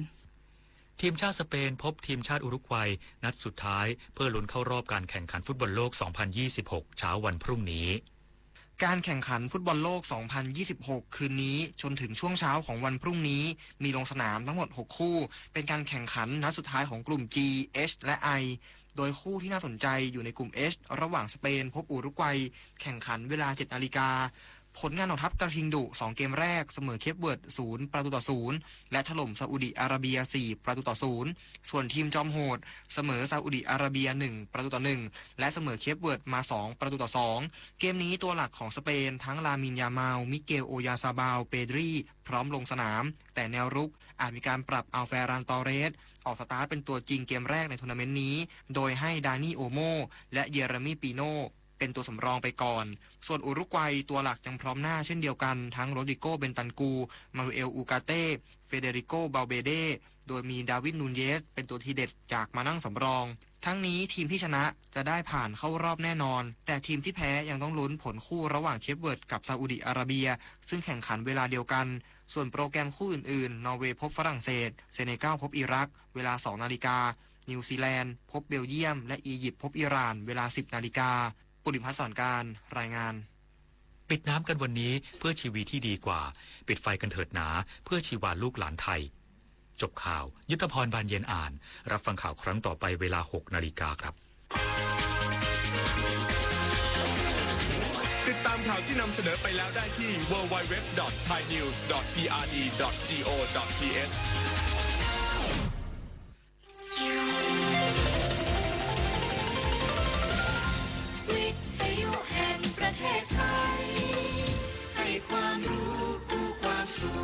ทีมชาติสเปนพบทีมชาติอุรุกวัยนัดสุดท้าย เพื่อลุ้นเข้ารอบการแข่งขันฟุตบอลโลก สองพันยี่สิบหก เช้าวันพรุ่งนี้ การแข่งขันฟุตบอลโลก สองพันยี่สิบหก คืนนี้จนถึงช่วงเช้าของวันพรุ่งนี้ มีลงสนามทั้งหมด หก คู่ เป็นการแข่งขันนัดสุดท้ายของกลุ่ม G H และ I โดยคู่ที่น่าสนใจอยู่ในกลุ่ม H ระหว่างสเปนพบอุรุกวัย แข่งขันเวลา เจ็ดนาฬิกา ผลงานของทัพกระทิงดุ สอง เกมแรก เสมอเคปเวิร์ด ศูนย์ประตูต่อศูนย์ และถล่มซาอุดิอาระเบีย สี่ประตูต่อศูนย์ ส่วนทีมจอมโหด เสมอซาอุดิอาระเบีย หนึ่งประตูต่อหนึ่ง และเสมอเคปเวิร์ดมา สองประตูต่อสอง เกมนี้ตัวหลักของสเปนทั้งลามิน ยามาล มิเกล โอยาซาบาล เปดรี พร้อมลงสนาม แต่แนวรุกอาจมีการปรับเอาเฟอร์ราน ตอร์เรส ออกสตาร์ทเป็นตัวจริงเกมแรกในทัวร์นาเมนต์นี้ โดยให้ดานี โอโม และเยเรมี ปีโน เป็นตัวสำรองไปก่อน ส่วนอุรุกวัยตัวหลักยังพร้อมหน้าเช่นเดียวกัน ทั้งโรดริโก้ เบนตันกูร์ มานูเอล อูกาเต้ เฟเดริโก้ บาลเบเด้ โดยมีดาวิด นูนเยส เป็นตัวทีเด็ดจากมานั่งสำรอง ทั้งนี้ทีมที่ชนะจะได้ผ่านเข้ารอบแน่นอน แต่ทีมที่แพ้ยังต้องลุ้นผลคู่ระหว่างเคปเวิร์ดกับซาอุดิอาระเบีย ซึ่งแข่งขันเวลาเดียวกัน ส่วนโปรแกรมคู่อื่นๆ นอร์เวย์พบฝรั่งเศส เซเนกัลพบอิรัก เวลา สองนาฬิกา นิวซีแลนด์พบเบลเยียม และอียิปต์พบอิหร่าน เวลา สิบนาฬิกา ภูริพัฒน์ สอนการ รายงาน ปิดน้ำกันวันนี้เพื่อชีวีที่ดีกว่า ปิดไฟกันเถิดหนาเพื่อชีวาลูกหลานไทย จบข่าว ยุทธพร บานเย็นอ่าน รับฟังข่าวครั้งต่อไปเวลา หกนาฬิกาครับ ติดตามข่าวที่นำเสนอไปแล้วได้ที่ ดับเบิลยู ดับเบิลยู ดับเบิลยู ดอท ไทยนิวส์ ดอท พีอาร์ดี ดอท จีโอ ดอท ทีเอช วิทยุแห่งประเทศไทย ให้ความรู้คู่ความสุข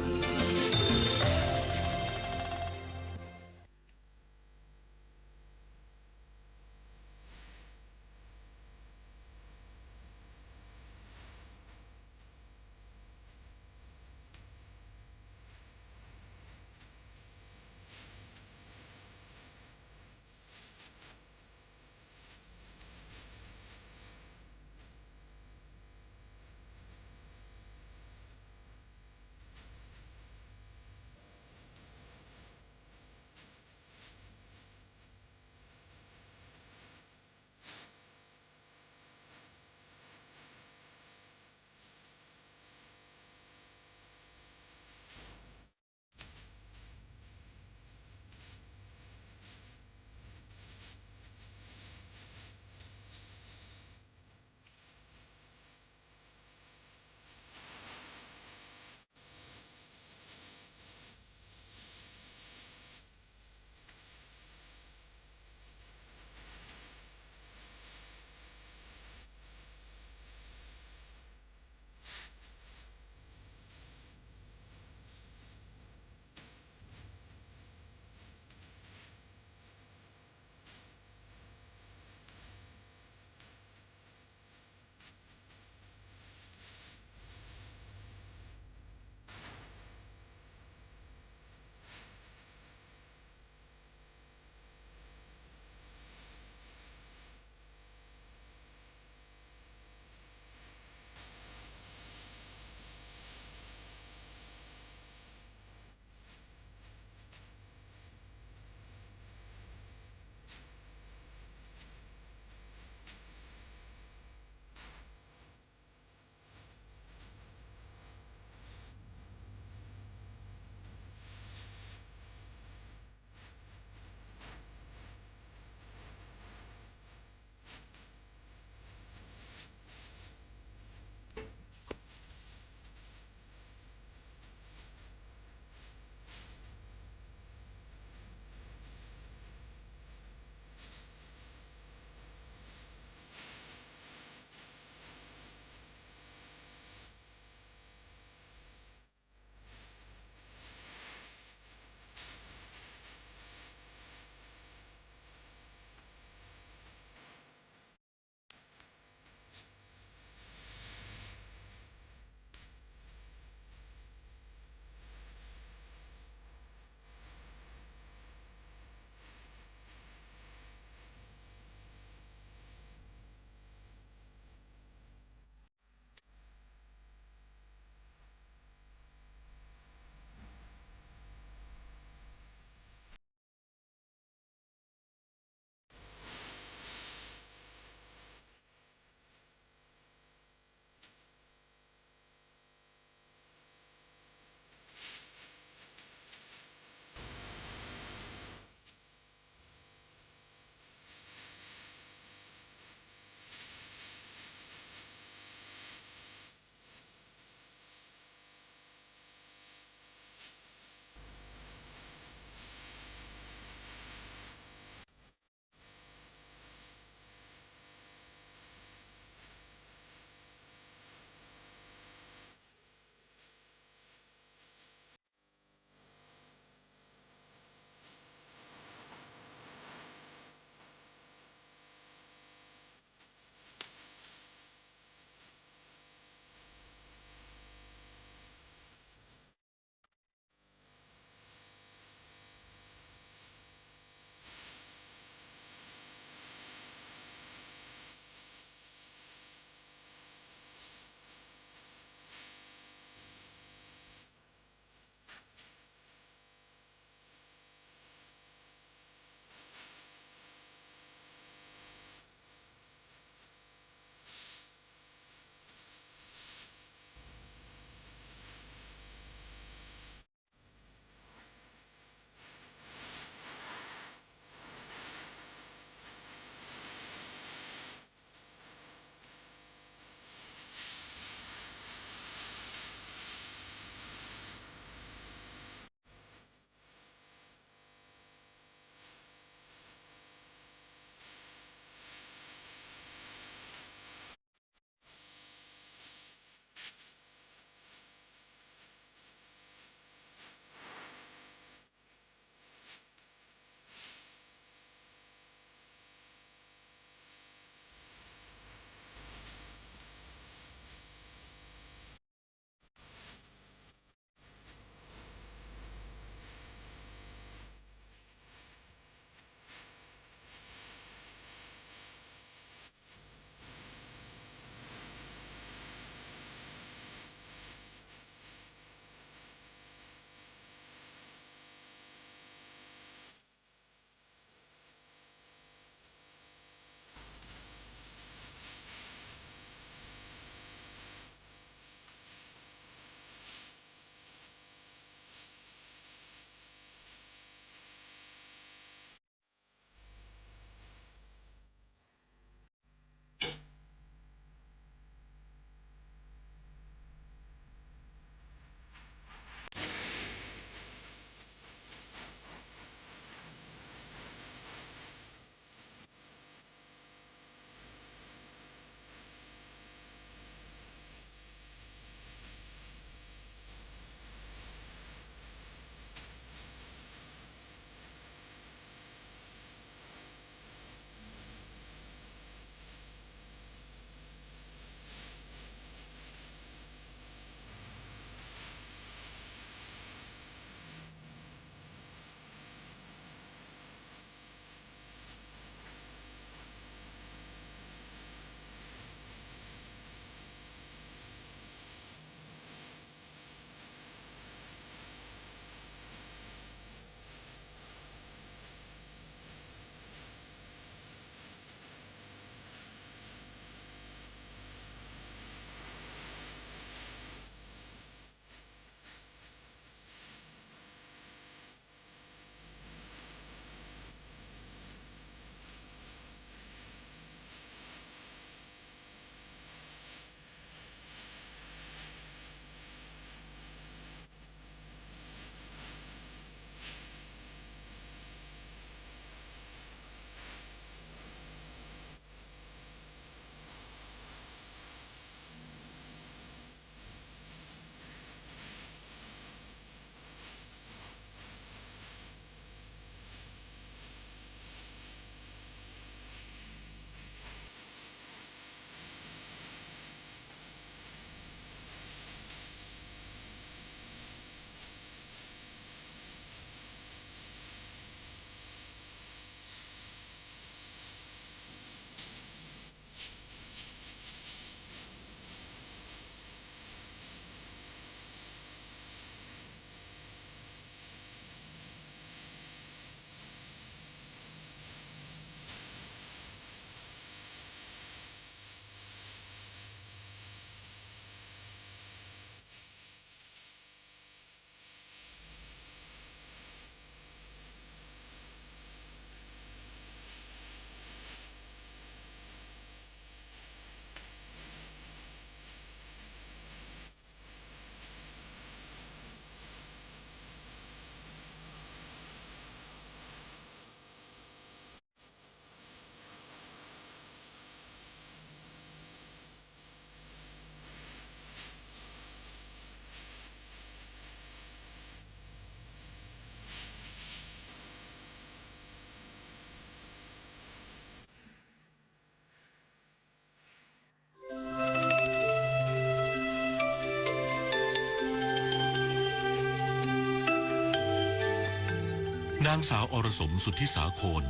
นางสาวอรสม สุทธิสาคร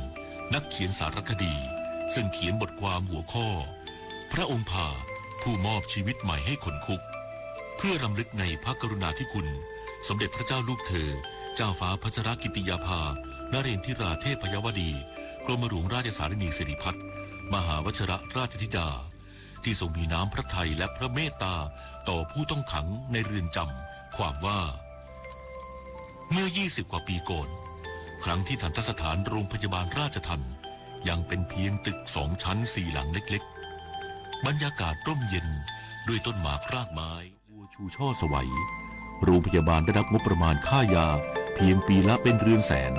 นักเขียนสารคดี ซึ่งเขียนบทความหัวข้อ พระองค์พาผู้มอบชีวิตใหม่ให้ขนคุก เพื่อรำลึกในพระกรุณาธิคุณ สมเด็จพระเจ้าลูกเธอ เจ้าฟ้าพัชรกิติยาภา นเรนทิราเทพยวดี กรมหลวงราชสารินีสิริพัฒน์ มหาวชิรราชธิดา ที่ทรงมีน้ำพระทัยและพระเมตตาต่อผู้ต้องขังในเรือนจำ ความว่า เมื่อ ยี่สิบ กว่าปีก่อน ครั้งที่ทัณฑสถานโรงพยาบาลราชทัณฑ์ ยังเป็นเพียงตึกสองชั้นสี่หลังเล็กๆ บรรยากาศร่มเย็นด้วยต้นหมากรากไม้ บัวชูช่อไสว โรงพยาบาลได้รับงบประมาณค่ายาเพียงปีละเป็นเรือนแสน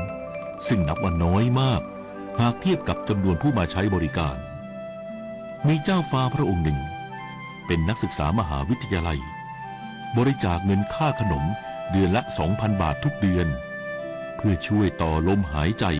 ซึ่งนับว่าน้อยมาก หากเทียบกับจำนวนผู้มาใช้บริการ มีเจ้าฟ้าพระองค์หนึ่ง เป็นนักศึกษามหาวิทยาลัย บริจาคเงินค่าขนมเดือนละสองพันบาททุกเดือน เพื่อช่วยต่อลมหายใจ